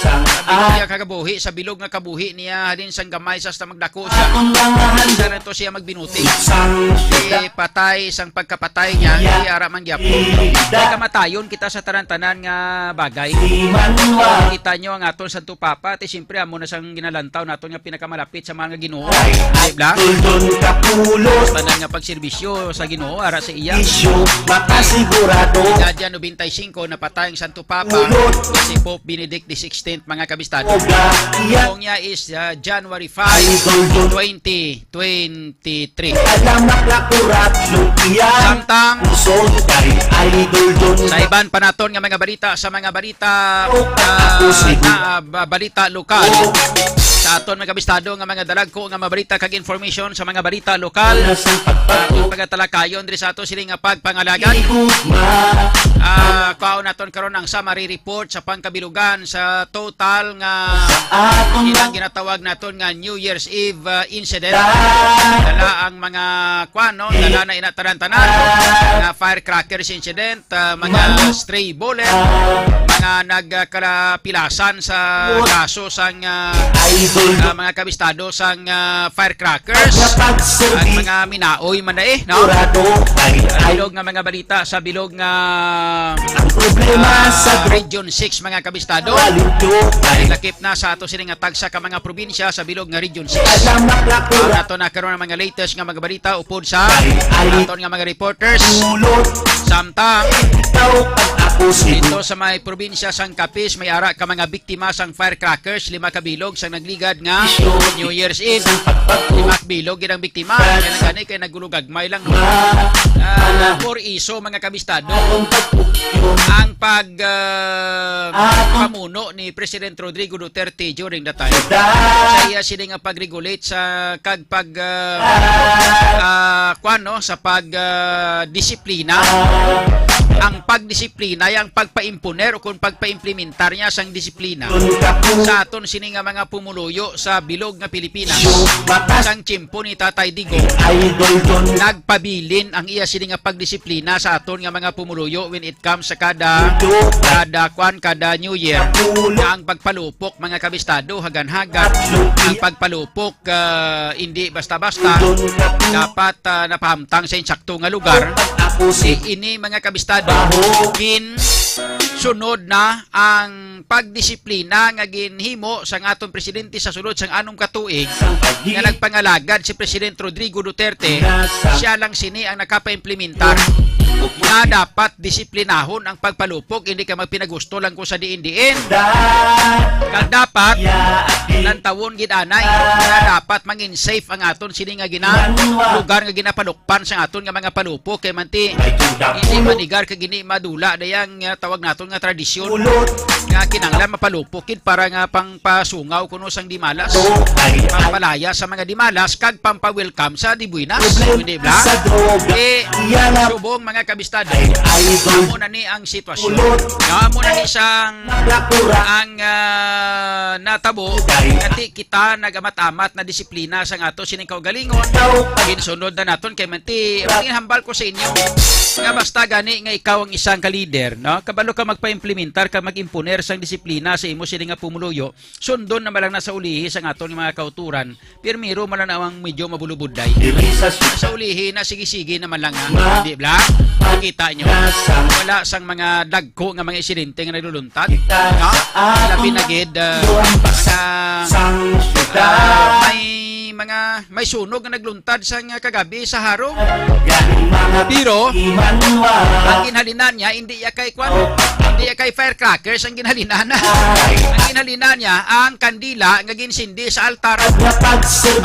Sa bilog niya kagabuhi, sa bilog nga kabuhi niya, halin sang gamay sa hasta magdako siya. Isa lang to siya magbinuting. Ipatay sang pagkapatay niya, hindi ara man gyapon. Kay kamatayon kita sa tanan-tanan nga bagay. Kita nyo ang aton Santo Papa, ti siyempre amo na sang ginalantaw naton nga pinakamalapit sa mga Ginoo. Di ba? Tanan nga pagserbisyo sa Ginoo, ara sa iya. Edad niya nobenta y singko, napatay ang Santo Papa, si Pope Benedict the sixteenth, mga kabistado. Ang niya is, ah, January five, twenty twenty-three. Samtang sa iban pa naton nga mga balita, sa mga balita, ah, na, ah, ba-, balita lokal, sa aton mga kabistado nga mga dalagko nga mga balita kag information sa mga balita lokal, ah, ang pagatalakayon diri sa ato sini nga pagpangalagad. Ah, kuhaon naton karon ang summary report sa pangkabilugan sa total nga ilang ginatawag naton nga New Year's Eve, uh, incident. Dala ang mga kwan, no? Dala na ina tanan-tanan. Mga firecrackers incident, uh, mga stray bullet, mga nagkalapilasan sa kaso sang, uh, uh, mga kabistado sang, uh, firecrackers. Ang mga minaoy man na eh, no? Bilog nga mga balita sa bilog nga, ah, Region six, mga kabistado. Lakip na sa ato sini nga tagsa ka mga probinsya sa bilog nga Region six. Ang ato na karon ang mga latest nga mga balita upod sa aton nga mga reporters. Samtang dito sa may probinsya sang Capiz, may ara ka mga biktima sang firecrackers, lima ka bilog sang nagligad nga New Year's Eve. Lima ka bilog gid ang biktima. Kaya lang gani kay nagulugagmay lang. Ah, for iso, mga kabistado, ang pag, ah, pamuno ni President Rodrigo Duterte during the time sa iya sini nga pag-regulate sa kag pag, ah, ah, kwan, no, sa pag, ah, disiplina. Ang pagdisiplina, ang pagpaimponer o kung pagpaimplementar niya sang disiplina sa aton sini nga mga pumuluyo sa bilog nga Pilipinas. Sang tiyempo ni Tatay Digong, nagpabilin ang iya sini nga pagdisiplina sa aton nga mga pumuluyo when it comes sa kada, kada kwan, kada New Year. Ang pagpalupok, mga kabistado, hagan-hagan. Ang pagpalupok, ah, hindi basta-basta. Dapat, ah, napahamtang sa insakto nga lugar. Ini, mga kabistado, gin sunod na ang pagdisiplina nga ginhimo sang aton presidente sa sulod sang anom ka tuig nga nagpangalagad si President Rodrigo Duterte, siya lang sini ang nakapaimplementar nga dapat disiplinahon ang pagpalupok, hindi ka magpinagusto lang ko sa diin-diin. Kag dapat lantawon gid anay nga dapat mangin safe ang aton sini nga gina-, lugar nga ginapalukpan sang aton nga mga palupok, kay manti hindi manigar kag hindi madula dayang, ah, tawag naton nga tradisyon nga kinahanglan mapalupok gid para nga pangpasungaw kuno sang dimalas, pampalaya sa mga dimalas kag pampawelcome sa dibuenas, hindi ba? Eh, subong, mga kabistado, amo na ni ang sitwasyon. Amo na ni sang ang, ah, natabo, kanti kita nagamat-amat na disiplina sang ato sining kaugalingon. Ginsunod na naton kay manti, ang hambal ko sa inyo nga basta gani nga ikaw ang isang ka leader, no? Kabalo ka magpaimplementar ka, mag-imponer sang disiplina sa imo sini nga pumuluyo, sundon na man lang na sa ulihi sang aton mga kauturan. Pirmiro man lang ang medyo mabulubudlay. Sa ulihi na, sige-sige naman lang, ha? Di ba? Nakita nyo? Wala sang mga dagko nga mga insidente nga nagluluntad. Ha? Labi na gid, ah, mga, ah, may mga may sunog nga nagluntad sang kagabi sa Jaro. Pero ang ginhalinan niya, hindi iya kay kwan, hindi iya kay firecrackers ang ginhalinan. Ang ginhalinan niya, ang kandila nga ginsindi sa altar. Oh,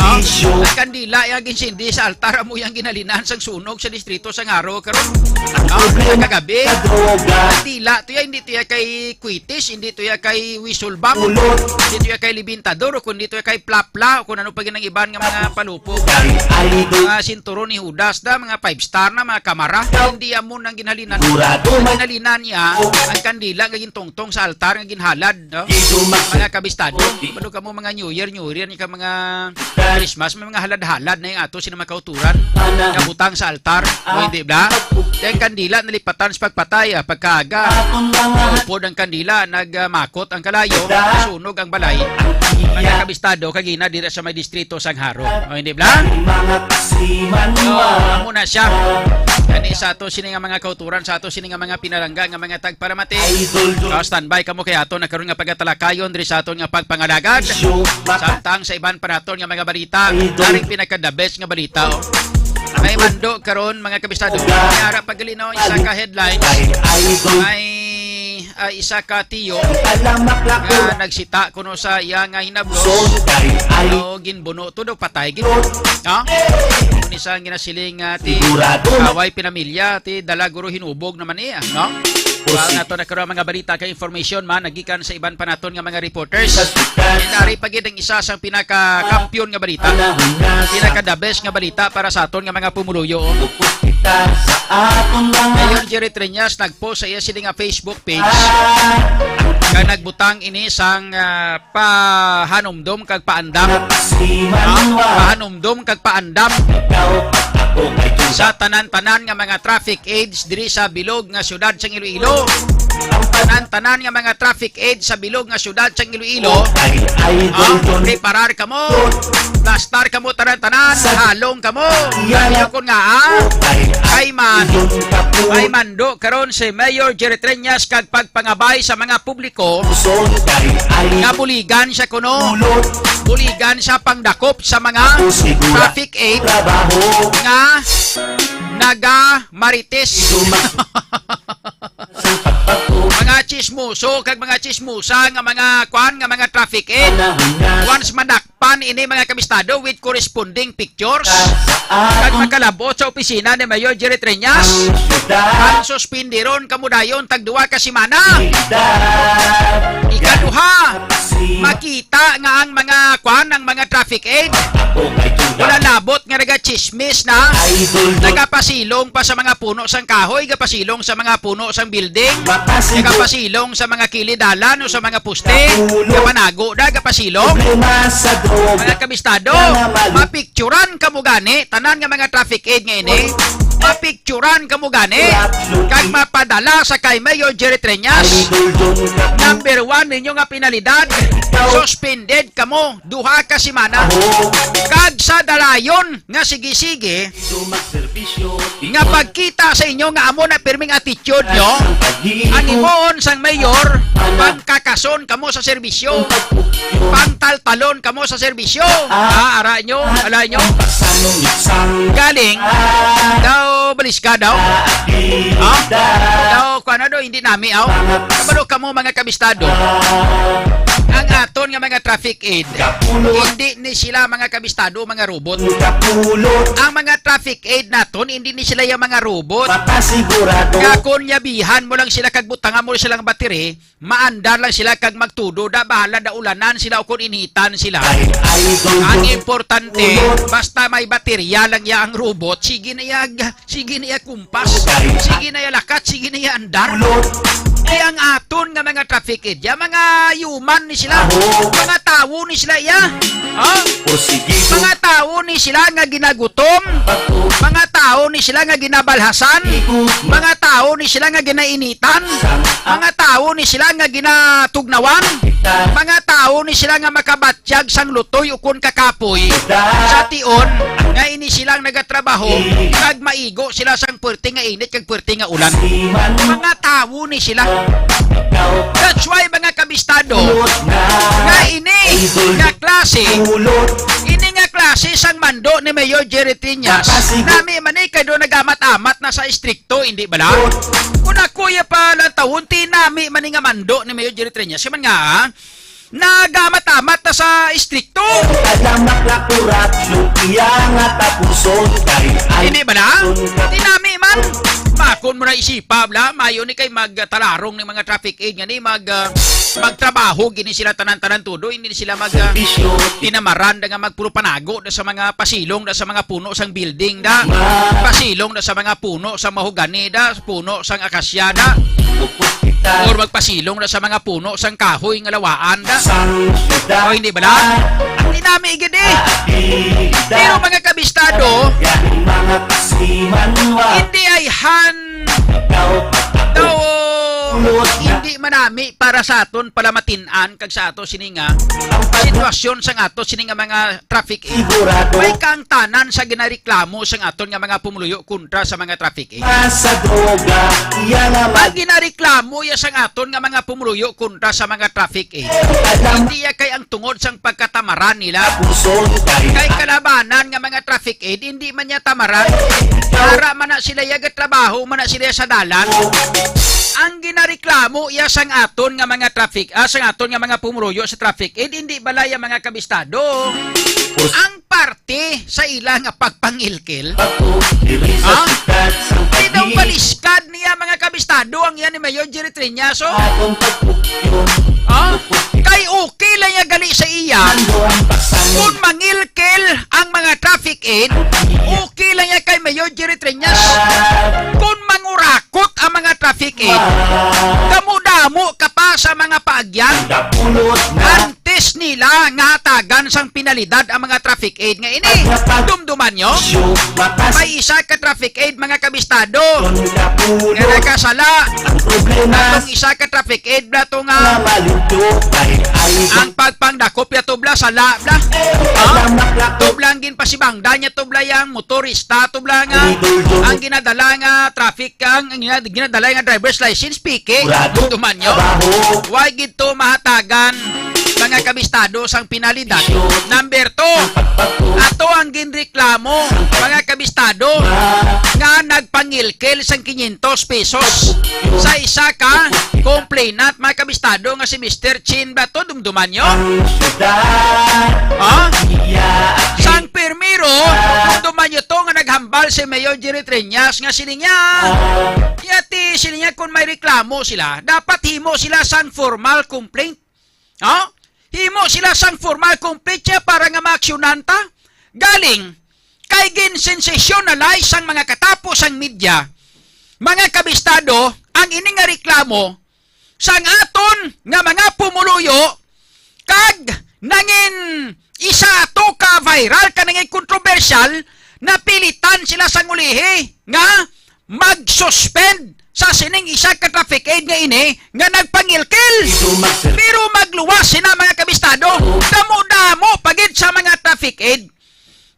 ang kandila nga ginsindi sa altar, amo yang ginhalinan sang sunog sa distrito sang Jaro karon. Oh, sa kagabi. Kandila to ya, hindi to ya kay kwitis, hindi to ya kay whistle bomb, hindi to ya kay libintador, o kundi to ya kay plapla, o kung ano pa gid ang iban nga mga palupog. Mga sinturon ni Judas da, mga five star na, mga kamara. Hindi amo nang ginhalinan. Ang ginhalinan niya, ang kandila nga gintungtong sa altar nga ginhalad, no? Mga kabistado, balo kamo mga New Year, New Year, ni ka mga Christmas, may mga halad-halad na yung ato sila makauturan. Nabutang sa altar, o hindi ba? Kaya ang kandila nalipatan sa pagpatay, ah, pagkaaga. Upod ang kandila, nagmakot ang kalayo, nasunog ang balay. Mga kabistado, kagina dira sa may distrito sang Jaro. O hindi ba? So, amo na siya. Kani sa ato sini nga mga kauturan, sa ato sini nga mga pinalangga, nga mga tagparamati. Ah, standby kamo kay ato na karon nga pagatalakayon diri sa aton nga pagpangalagad. Samtang sa iban pa naton nga mga balita, karing pinaka the best nga balita, oh. May mando karon, mga kabistado. May ara pa gali, no, isa ka headlines. May, ah, isa ka tiyo nga nagsita kuno sa iya nga hinablos. So, ginbuno to daw, patay gid. Ha? Kung isa ang ginasiling, ah, ti kaway pinamilya, ti dala guro hinubog naman niya, no? Well, nato na karon mga balita kay information man nagikan sa iban pa naton nga mga reporters. Inari pa gid ang isa sang pinaka-kampiyon nga balita. Pinaka the best nga balita para sa aton nga mga pumuluyo. Mayor Jerry Treñas nagpost sa iya sini nga Facebook page nga nagbutang ini sang, ah, pahanumdom kag paandam. Ha? Pahanumdom kag paandam sa tanan-tanan nga mga traffic aids diri sa bilog nga siyudad sang Iloilo. Ang tanan-tanan nga mga traffic aids sa bilog nga siyudad sang Iloilo. Ha? Preparar kamo. Plastar kamo tanan-tanan. Halong kamo. Kaya kon nga, ah, kay man, kay mando karon si Mayor Jerry Treñas kag pagpangabay sa mga publiko nga buligan siya kuno. Buligan siya pangdakop sa mga traffic aid nga naga marites. Mga chismoso kag mga chismosa nga mga kwan, nga mga traffic aid. Once madakpan ini, mga kabistado, with corresponding pictures, kag makalabot sa opisina ni Mayor Jerry Treñas, ang suspindiron kamo dayon tag duha ka semana. Ikaduha, makita nga ang mga kwan, ang mga traffic aid, wala labot nga nagachismis na, nagapasilong pa sa mga puno sang kahoy, gapasilong sa mga puno sang building, nagapasilong sa mga kilid dalan o sa mga poste, gapanago na, gapasilong. Mga kabistado, mapicturan kamo gani, tanan nga mga traffic aid nga ini, mapicturan kamo gani, kag mapadala sa kay Mayor Jerry Treñas. Number one ninyo nga penalidad, suspended kamo duha ka semana. Kag sa dalayon nga sige-sige nga pagkita sa inyo nga amo na pirming attitude nyo, ang himuon sang mayor, pangkakason kamo sa serbisyo, pangtaltalon kamo sa serbisyo. Ah, ara nyo, ala nyo. Galing daw, balis ka daw. Ha? Daw, kuwan na daw, hindi nami, aw. Kabalo kamo, mga kabistado. Ang aton nga mga traffic aid, hindi ni sila mga kabistado, mga robot. Ang mga traffic aid naton, hindi ni sila yung mga robot. Nga kung yabihan mo lang sila kag butangan mo silang battery, maandar lang sila kag magtudo da, bahala da ulanan sila o kung initan sila. Ang importante, basta may baterya lang ya ang robot, sige na ya, sige na ya kumpas, sige na ya lakat, sige na ya andar. Kaya ang aton nga mga traffic aid, ya, mga human ni sila, mga tawo ni sila ya. Oh? Mga tawo ni sila nga ginagutom, mga tawo ni sila nga ginabalhasan, mga tawo ni sila nga ginainitan, mga tawo ni sila nga ginatugnawan, mga tawo ni sila nga makabatyag sang lutoy ukon kakapoy sa tion, nga ini silang nagatrabaho, kag maigo sila sang puwerte nga init kag puwerte nga ulan. Mga tawo ni sila. That's why, mga kabistado, nga ini nga klase, ini nga klase si sang mando ni Mayor Jerry Triñas, nami man ni kay do nagamat-amat na sa istrikto, hindi bala? Kung ako ya pa lang tawon, ti nami man ni nga mando ni Mayor Jerry Triñas. Siya man nga, ha? Nagamat-amat na sa istrikto. Kalamak na kurat yung iya nga tapuson kay Hindi bala? Ti nami man. Makon mo na isipa, bala. Mayo ni kay magtalarong ni mga traffic aid nga ni mag, ah, magtrabaho gini sila tanan-tanan tudo. Hindi sila mag, ah, tinamaran da nga magpurupanago da sa mga pasilong da sa mga puno sang building da. Pasilong da sa mga puno sa mahogani da, puno sang akasya da. Or magpasilong da sa mga puno sang kahoy nga lawaan da. O hindi bala? Hindi nami gid eh. Pero mga kabistado, hindi ay han daw hindi manami para sa aton palamatin-an kag sa ato sini nga sitwasyon sang ato sini nga mga traffic aid. May kaangtanan sa ginareklamo sang aton nga mga pumuluyo kontra sa mga traffic aid. Sa droga, iya naman. Ang ginareklamo ya sang aton nga mga pumuluyo kontra sa mga traffic aid. Hindi ya kay ang tungod sang pagkatamaran nila. Kay kalabanan nga mga traffic aid, hindi man niya tamaran. Para man na sila ya gatrabaho, man na sila sa dalan. Ang ginareklamo ya sang aton nga mga traffic, ah, sang aton nga mga pumuluyo sa traffic aid, hindi bala ya mga kabistado. Ang parte sa ila nga pagpangilkil. Ha? Di daw baliskad niya mga kabistado ang iya ni Mayor Jerry Triñas, oh. Ha? Kay okay lang niya gali sa iya. Kung mangilkil ang mga traffic aid, okay lang niya kay Mayor Jerry Triñas. Kung mangurakot ang mga traffic aid, damo-damo ka pa sa mga paagyan. Antes nila nga hatagan sang penalidad ang mga traffic aid nga ini. Dumduman nyo? May isa ka traffic aid, mga kabistado, nga nakasala. Ang isa ka traffic aid na to nga ang pagpangdakop ya tubla, sala bla. Ha? Tubla ang ginpasibangda niya, tubla yang motorista, tubla nga ang ginadala nga traffic, ang ginad-, ginadala nga driver's license, piki. Dumduman nyo? Why gid to mahatagan, mga kabistado, sang penalidad? Number two, ato ang ginreklamo, mga kabistado, nga nagpangilkil sang quinientos pesos sa isa ka complainant, mga kabistado, nga si Mister Chin ba to? Dumduman nyo? Ha? Sang primero, dumduman nyo to nga naghambal si Mayor Jerry Triñas nga sini niya. Yati, sini niya, kung may reklamo sila, dapat himo sila sang formal complaint. Ha? Himo sila sang formal complaint siya para nga maaksyonan ta. Galing, kay ginsensationalize sang mga katapo sang media, mga kabistado, ang ini nga reklamo sang aton nga mga pumuluyo, kag nangin isa ato ka viral, ka nangin kontrobersyal, napilitan sila sang ulihi nga mag-suspend sa sining isa ka traffic aid nga ini nga nagpangilkil. Pero magluwas sina, mga kabistado, damo-damo pa gid sa mga traffic aid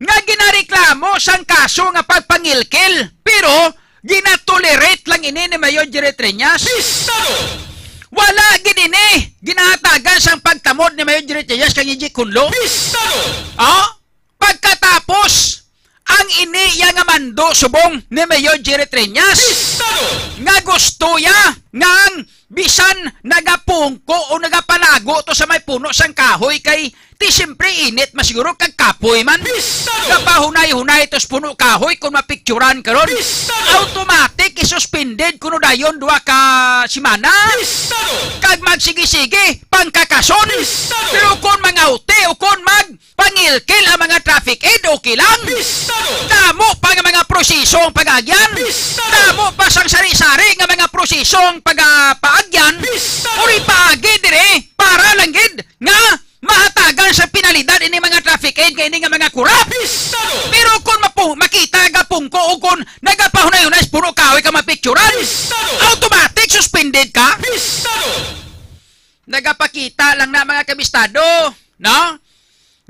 nga ginareklamo sang kaso nga pagpangilkil, pero ginatolerate lang ini ni Mayor Jerry Triñas. Wala gid ini ginahatagan sang pagtamod ni Mayor Jerry Triñas kay Yiji Kunlo. Oh? Pagkatapos, ang ini iya nga mando subong ni Mayor Jerry Triñas nga gusto ya nga ang bisan nagapungko o nagapanago to sa may puno sang kahoy kay ti siyempre init man siguro kag kapoy man. Gapahunay-hunay tos puno kahoy kung mapicturan karon. Automatic isuspended kuno dayon duha ka semana. Kag magsigi-sige pangkakason. Pero kung mangawti o kung mag pangilkil ang mga traffic aid, okay lang. Damo pa nga mga proseso ang pag-agyan. Damo pa sang sari-sari nga mga proseso ang pag-, ah, paagyan. Uri paagi dire para lang gid nga mahatagan sa penalidad ini mga traffic aid kay ini nga mga kurap. Pero kung mapu-, makita gapungko o kung nagapahunay-hunay sa puno kahoy ka mapicturan, automatic suspended ka. Nagapakita lang na, mga kabistado, no?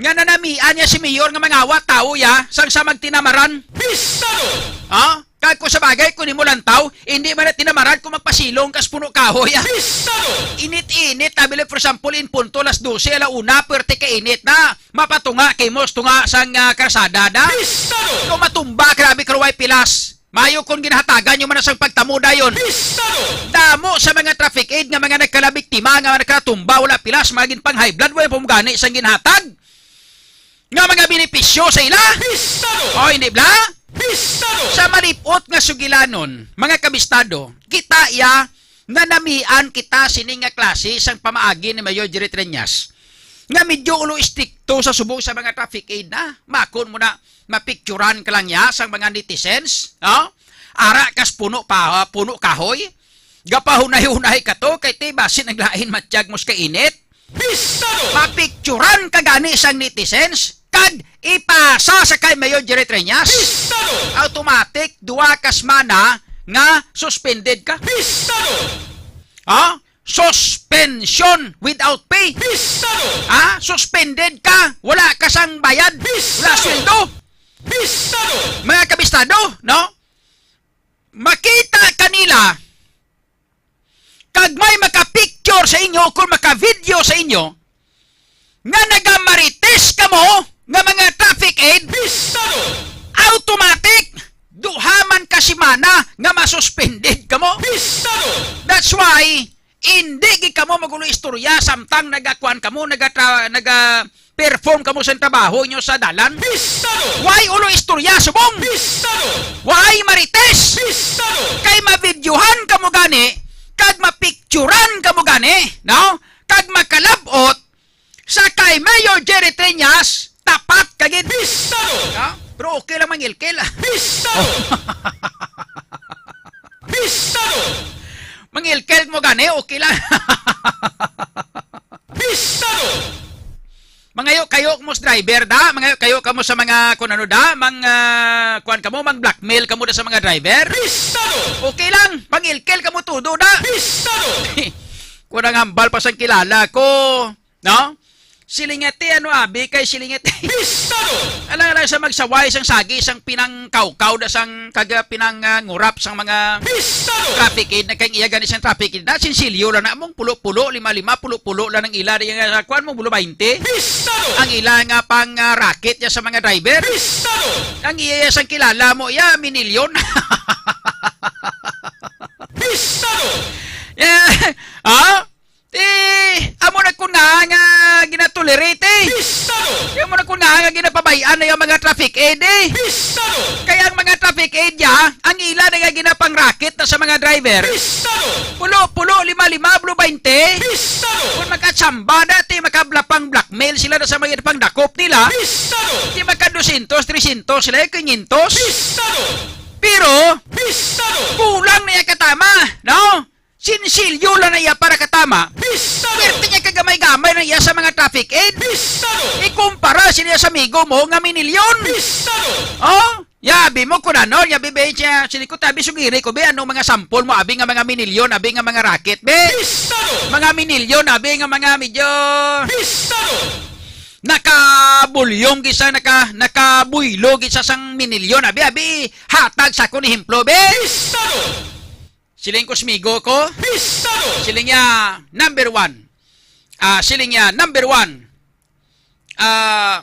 Nga nanamian niya si Mayor nga mangawa tawo ya sang sa magtinamaran. Pistado! Ha? Kag kung sa bagay, kung imo lantaw, hindi man na tinamaran kung magpasilong kas puno kahoy, ah. Pistado! Init-init, tabi lang, for example, in punto alas dose, ala una, pwerte ka init na. Mapatunga kay mo, tunga sang, ah, karsada na. Pistado! Kung matumba, grabe, karuway pilas. Mayo kung ginahatagan nyo man na sang pagtamo dayon. Pistado! Damo sa mga traffic aid nga mga nagkalabiktima, nga nagkatumba, wala pilas, mga ginpang high blood, wala pumugani sang ginhatag nga mga benepisyo sa ila. Pistado! O, hindi bla? Pistado! Sa malipot nga sugilanon, mga kabistado, kita iya nga namian kita sini nga klase sang pamaagi ni Mayor Jerry Treñas, nga medyo ulo estrikto sa subong sa mga traffic aid na. Makon mo na, mapicturan ka lang niya sang mga netizens, no? Ara kas puno pa, puno kahoy. Gapahunay-hunay ka to, kay ti basin ang lain matyag mos ka init. Pistado! Mapicturan ka gani sang netizens, kag ipasa sa kay Mayor Jerry Treñas. Pistado! Automatic, duha ka semana nga suspended ka. Pistado! Ha? Suspension without pay. Pistado! Ha? Suspended ka, wala ka sang bayad. Pistado! Wala sweldo. Pistado! Mga kabistado, no? Makita kanila kag may maka-picture sa inyo o kung maka-video sa inyo nga nagamarites kamo nga mga traffic aid, pistado! Automatic, duha man ka semana nga masuspended kamo. Pistado! That's why hindi gid kamo magulo istorya samtang nagakuan kamo, nagatra-, naga-perform kamo sa trabaho nyo sa dalan. Pistado! Why ulo istorya subong? Pistado! Why marites? Pistado! Kay mabidyohan kamo gani kag mapicturan kamo gani, no? Kag makalabot sa kay Mayor Jerry Treñas, tapat ka gid. Pistado! Ha? Pero okay lang mangilkil. Pistado! Pistado! Mangilkil mo gani, okay lang. Pistado! Mangayo kayo mo sa driver da, mangayo kayo kamo sa mga kun ano da, mang, ah, kuan kamo, mang blackmail kamo da sa mga driver. Pistado! Okay lang, pangilkil kamo todo da. Pistado! Kung ang hambal pa sang kilala ko, no? Silingati, ano, abi, kay silingati. Pistado! Alang-alang sa magsaway, sang sagi, sang pinangkawkaw, da sang kaga pinang, ah, ngurap sang mga Pistado! Traffic aid, na kay iya gani sang traffic aid. Na, sinsilyo lang na, among pulo-pulo, lima-lima, pulo-pulo lang ang ila, di nga, kuwan mo, bulo bainte. Pistado! Ang ila nga pang, ah, racket ya sa mga driver. Pistado! Ang iya ya sang kilala mo, ya, minilyon. Pistado! Yeah. Ah? Eh, amo na kun nga, nga ginatolerate, eh. Pistado! Amo na kun nga, nga ginapabay-an na yung mga traffic aid, eh. Pistado! Kaya ang mga traffic aid niya, ang ila na nga ginapangrakit na sa mga driver. Pistado! Pulo, pulo, lima, lima, blo, bainte. Pistado! Kung makatsamba na, ti, makablapang blackmail sila na sa mga pangdakop nila. Pistado! Ti, maka dosyentos, tresyentos sila, eh, kinyentos. Pistado! Pero, Pistado! Kulang na iya katama, no? Sinsilyo lang na iya para katama. Pistado! Swerte niya kagamay-gamay na iya sa mga traffic aid. Pistado! Ikumpara sila sa amigo mo nga minilyon. Pistado! Oh? Yabi mo kung ano, yabi ba siya, sini ko tabi sugiri ko, be, ano mga sample mo, abi nga mga minilyon, abi nga mga racket, be? Pistado! Mga minilyon, abi nga mga medyo Pistado! Nakabulyong gisa, naka, nakabuylo gisa sang minilyon, abi, abi, hatag sa akon ehemplo, be? Pistado! Siling ko, smigo ko. Pistado! Siling niya, number one. Ah, siling niya, number one. Ah,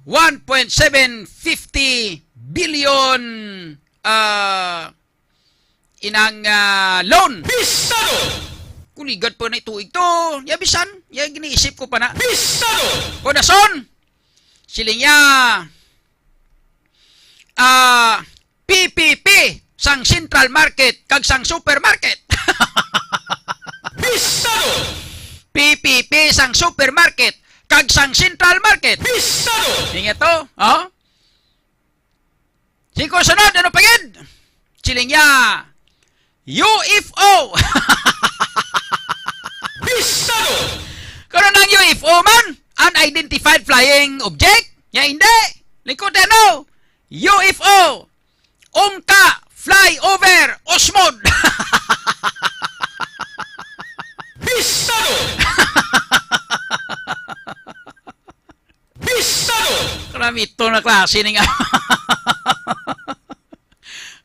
one point seven fifty billion, ah, inang, ah, loan. Pistado! Kuligad pa na tuig to. Ya, bisan, ya, giniisip ko pa na. Pistado! Kodason! Siling niya, ah, P P P sang central market kag sang supermarket. Pistado! P P P sang supermarket kag sang central market. Pistado! Ingat to, oh? Sige, sunod, ano pa gid? Siling niya, U F O! Pistado! Karon ang U F O man, unidentified flying object? Nya hindi. Lingkod, ano? U F O! Ungka, fly over, usmod. Pistado! Pistado! Karamito na klase ning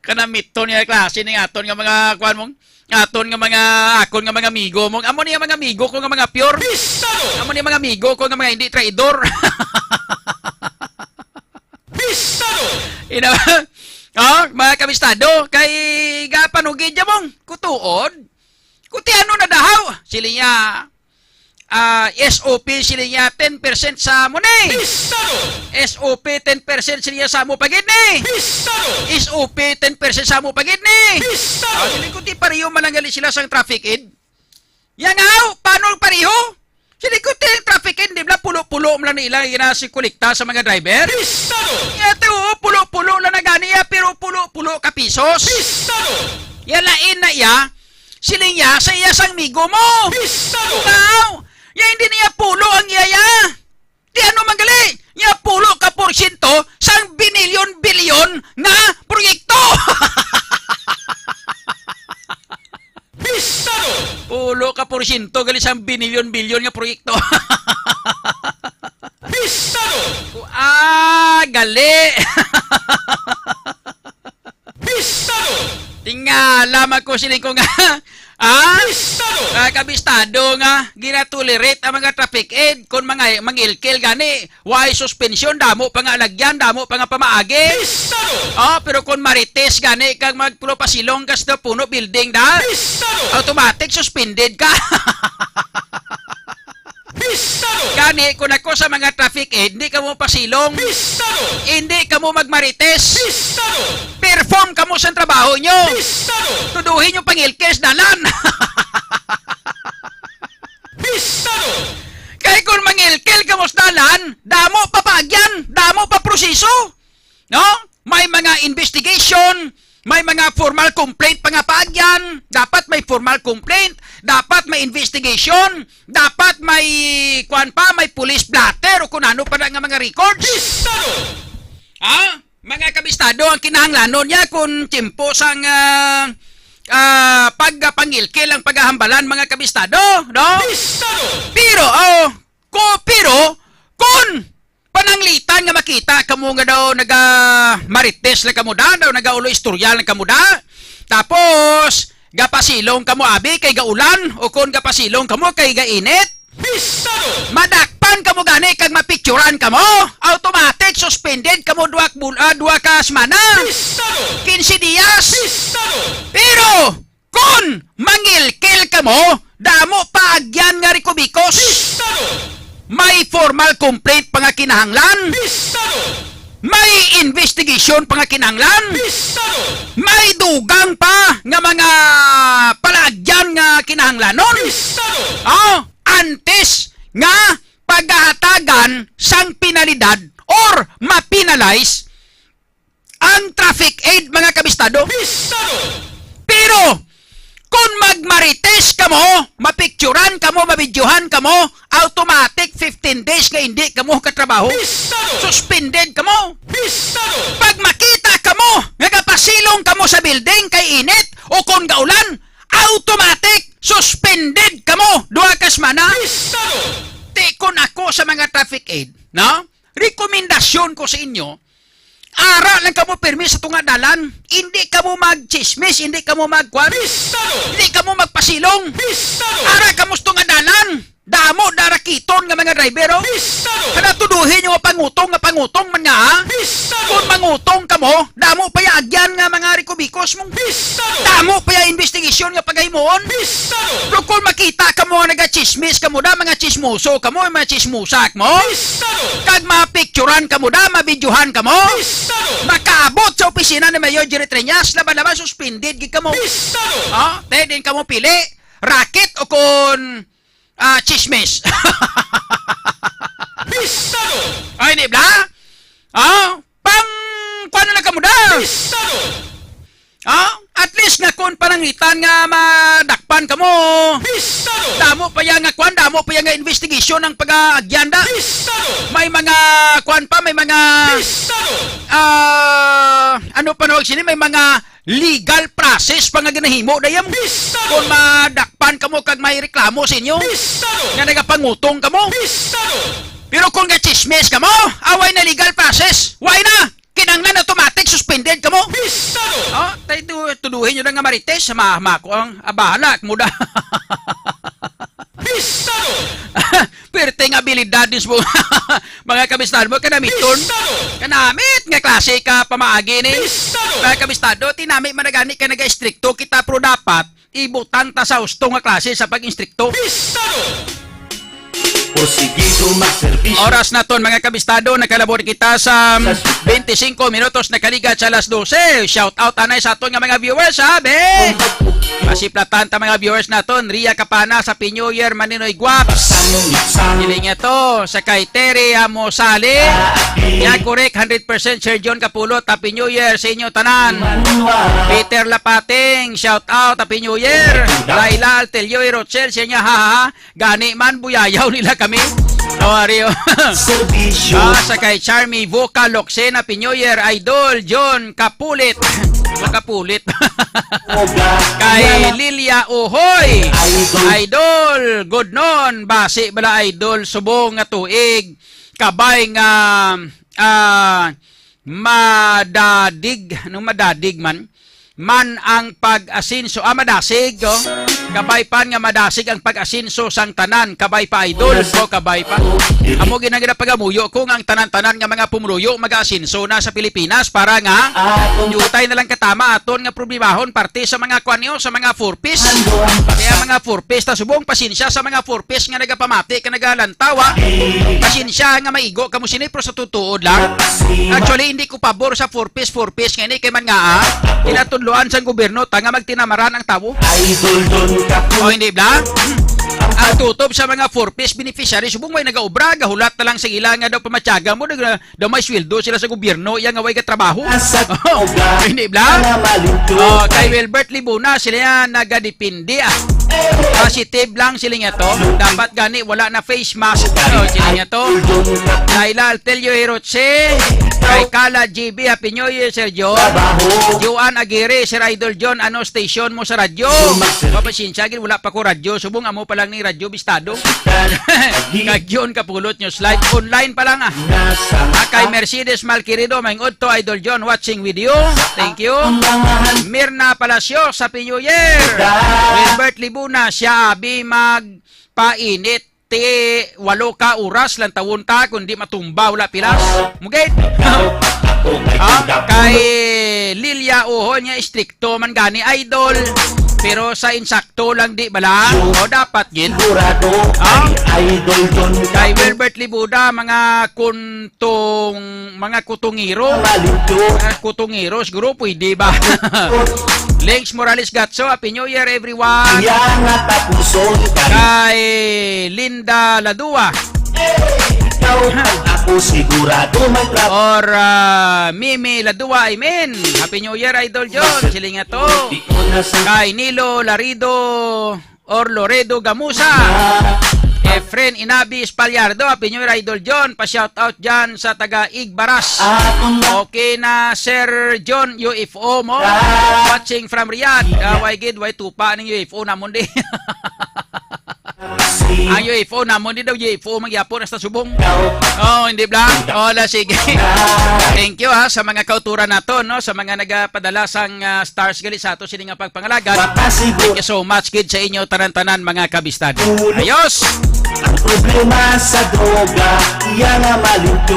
Kanamiton nga klase ning aton nga mga, kuwan mo, aton nga mga, akon nga mga amigo mo. Amo ni ang mga amigo ko nga mga pure. Pistol! Amo ni ang mga amigo ko nga mga hindi traidor. Pistol! Ina, oh, mga kabistado, kay gapanugid ya mong kutuod. Kuti ano na dahaw? Sila niya, ah, S O P sila niya ten percent sa amo ni. Pistol! S O P ten percent sila niya sa amo pa gid ni. Pistol! S O P ten percent sa amo pa gid ni. Pistol! Ah, sila kuti pareho man lang gali sila sang traffic aid. Yang aw, paano pareho? Sila kuti ang traffic aid, di ba? Pulo-pulo man lang nila, ina si kolekta sa mga driver. Pistol! Iya, te, oo, pulo-pulo lang na gani, iya, pero pulo-pulo ka pisos. Pistol! Iya, lain na iya. Siling iya sa iya sang migo mo. Pistol! Wow! Ya, hindi niya pulo ang iya, ya. Di ano man gali? Ya, pulo ka porsyento sang binilyon-bilyon nga proyekto. Pistol! Pulo ka porsyento gali sang binilyon-bilyon nga proyekto. Pistol! Ah, gali. Pistol! Tingala man ko siling ko nga, ah? Pistol! Ah, kabistado nga ginatolerate ang mga traffic aid kung mga mangilkil gani, way suspensyon, damo pa nga alagyan, damo pa nga pamaagi. Pistol! Oh, pero kung marites gani kag magpulo pasilong ka sa puno building da, Pistol! Automatic suspended ka. Pistol! Gani, kung ako sa mga traffic aid, hindi kamo pasilong. Pistol! Hindi kamo magmarites. Pistol! Perform kamo sa trabaho nyo. Pistol! Tuduhin yung pangilkis, dalan. Pistol! Kay kung mangilkil kamo sa dalan, damo pa paagyan, damo pa proseso. No? May mga investigation, may mga formal complaint pa nga paagyan, dapat may formal complaint, dapat may investigation, dapat may, kuwan pa, may police blotter o kung ano pa na nga mga records. Pistol! Ha? Mga kabistado, ang kinahanglanon niya kung tiyempo sang, ah, ah, pagpangilkil ang paghahambalan, mga kabistado, no? Pistol! Pero, oh, ko, pero, kung pananglitan nga makita kamo nga daw naga-marites lang kamo da, daw nagaulo istorya lang kamo da. Tapos, gapasilong kamo abi kay gaulan, o kon gapasilong kamo kay gainit. Pistol! Madakpan kamo gani kag mapicturan kamo, automatic suspended kamo duha, bul-, ah, duha ka semana. Pistol! Quince dias. Pistol! Pero, Kon mangilkil kamo, damo pa agyan nga rikubikos. Pistol! May formal complaint pa nga kinahanglan. Pistol! May investigation pa nga kinahanglan. Pistol! May dugang pa nga mga palaagyan nga kinahanglanon. Pistol! Oh, antes nga paghatagan sang penalidad or ma-penalize ang traffic aid, mga kabistado. Pistol! Pero, kung magmarites kamo, mapicturan kamo, mabidyohan kamo, automatic fifteen days nga hindi kamo katrabaho. Pistol! Suspended kamo. Pistol! Pag makita kamo nga gapasilong kamo sa building kay init o kung gaulan, automatic suspended kamo duha ka semana. Pistol! Ti kon ako sa mga traffic aid, no? Rekomendasyon ko sa inyo, ara lang kamo pirmi sa tunga dalan. Hindi kamo magchismis, hindi kamo magkuan. Pistol! Hindi kamo magpasilong. Pistol! Ara kamo sa tunga dalan. Damo darakiton nga mga driver, oh. Pistol! Kada tuduhin nyo nga pangutong, nga pangutong man nga, ha? Pistol! Kung mangutong kamo, damo pa ya agyan nga mga rikubikos mong. Pistol! Damo pa ya investigasyon nga pagahimuon. Pistol! Pero kung makita kamo nga nagachismis kamo da, mga chismoso kamo, mga chismosa kamo. Pistol! Kag mapicturan kamo da, mabidyohan kamo. Pistol! Makaabot sa opisina ni Mayor Jerry Treñas, laban-laban suspended gid kamo. Pistol! Oh, te, din kamo pili, racket o kon, ah, chismis. Pistol! Ay, di ba? Ah, pang, kuwan na lang kamo da. Pistol! Ah, at least nga kung pananglitan nga madakpan kamo. Pistol! Damo pa yan nga kuwan, damo pa yan nga investigation ang pag-aagyanda. Pistol! May mga kuwan pa, may mga, Pistol! Ah, ano pa nawag sini? May mga legal process pa nga ginahimo dayam. Pistol! Kung madakpan kamo kag may reklamo sa inyo, Pistol! Nga nagapangutong kamo. Pistol! Pero kung gachismis kamo, away na legal process. Why na? Kinanglan automatic suspended kamo. Pistado! Oh, tay tu-, tuduhin nyo lang nga Marites, ma, ma ko ang, ah, bahala, mo da. Pistado! Perte nga abilidad nis mo. Mga kabistado mo, kanamiton. Pistado! Kanamit nga klase ka pamaagi ni. Pistado! Mga kabistado, tinami man na gani ka naga-estrikto kita, pero dapat ibutang ta sa husto nga klase sa pag-instrikto. Pistado! Porsigido magserbisyo. Oras naton, mga kabistado, nakalabot kita sa Sa siyudad. Twenty-five minutos nakaligat sa alas dose. Shout out anay sa aton nga mga viewers, ha, be. Masiplatan ta, mga viewers naton, Ria Capana sa Happy New Year, Maninoy Guaps. Sanong Ipsan. Dili niya to, sa kay Terry Amosali. Ah, Ya, correct, hundred percent, Sir John Kapulot, Happy New Year sa inyo tanan. Manuwa. Peter Lapating, shout out, Happy New Year. Laila Altelio Rochelle, siya niya, ha, ha, ha. Gani man, buyayaw nila kami. Oh, Rio. Serbisyo. Ah, sa kay Charmy Vocal Loxena Pinyoyer, Idol John Kapulit. Kapulit. Oga. Kay Lilia Uhoy. Idol. Idol, good noon. Basi bala, Idol, subong nga tuig. Kabay nga, ah, madadig, ano, madadig man, man ang pag-asinso, ah, madasig, oh. Kabay pa nga madasig ang pag-asinso sang tanan, kabay pa, Idol, oh, kabay pa. Amo gina-, ginapagamuyo ko nga ang tanan-tanan nga mga pumuluyo mag-asinso na sa Pilipinas para nga yutay na lang katama aton nga problemahon parte sa mga kuan niyo, sa mga four Ps. Kaya mga four Ps, ta subong pasensya sa mga four Ps nga nagapamati ka nagalantawa. Pasensya nga maigo kamo sini, pero sa tutuod lang. Actually, hindi ko pabor sa four Ps, four Ps nga ini kay man nga, ah, pinatudloan sang gobyerno ta nga magtinamaran ang tawo. Idol Don Kapulit. O, hindi bla? Ang tutob sa mga four Ps beneficiary, subong may nagaobra, gahulat na lang sa ila nga daw pamatyaga mo, nag-, daw may sweldo sila sa gobyerno, iya nga way katrabaho. Asa ka, Hindi bla? Mga malinto. Oh, kay Wilbert Libuna, sila yan nagadepende, ah. Positive lang sila nga to. Dapat gani wala na face mask. Oh, sila nga to. Laila Altelio Hiroche, kay Kala G B, Happy New Year, Sir John. Joan Aguirre, Sir Idol John, ano station mo sa radyo? Mapasensya, gid, wala pa ko radyo. Subong amo pa lang ni Radyo Bistado. Kag John Kapulot News Live. Online pa lang, ah. Ah, kay Mercedes Malquerido, maayong udto, Idol John, watching with you. Thank you. Mirna Palacios, Happy New Year. Wilbert Libuna, siya abi magpainit ti walo ka oras lang tawon ta, kundi matumba, wala pilas. Mugid. Ah, kay Lilia Uhol niya, istrikto man gani, Idol. Pero sa insakto lang, di bala? O, dapat gid. Sigurado. Ah? Kay Idol Don Kay Kapulit. Wilbert Libuda, mga kuntong, mga kutungiro. Malinto. Ah, kutungiro, siguro pwede ba? Links Morales Gatso, Happy New Year, everyone. Iya nga tapuson kay Kay Linda Ladua. Ikaw at ako sigurado may tra- Or, ah, Mimi Ladua, amen. Happy New Year, Idol John. Sila nga to. Di ko na sa Kay Nilo Larido, or Loredo Gamusa. Efren Inabi Espalyardo, Happy New Year, Idol John. Pa-shout out dyan sa taga Igbaras. Atong Okay na, Sir John, U F O mo. Ah. Watching from Riyadh. Ah, way gid, way tupa ning U F O namon di. Ang U F O namon di daw U F O mangyapon hasta subong. Oh, hindi bla? Oh, la, sige. Thank you, ha, sa mga kauturan nato, no, sa mga nagapadala sang, ah, stars gali sa ato sini nga pagpangalagad. Thank you so much gid sa inyo tanan-tanan, mga kabistado. Ayos. Ang problema sa droga, iya nga malinto.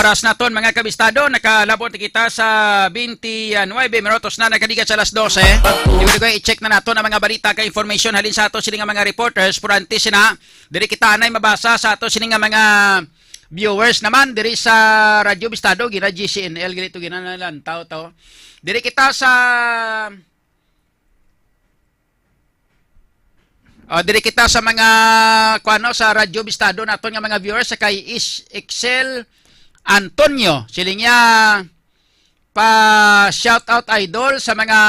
Oras naton, mga kabistado, nakalabot na kita sa twenty-nine minutos na nagkaligat sa alas dose. Di ko i-check na nato ang mga balita kag information halin sa ato sini nga mga reporters. Pero antes na, diri kita anay mabasa sa ato sini nga mga viewers naman diri sa Radyo Bistado, gina G C N L, gina to, gina nalantaw to. Diri kita sa Ah, diri kita sa mga, kuano, sa Radyo Bistado naton nga mga viewers, sa kay Is Excel Antonio. Siling niya, pa shout out, Idol, sa mga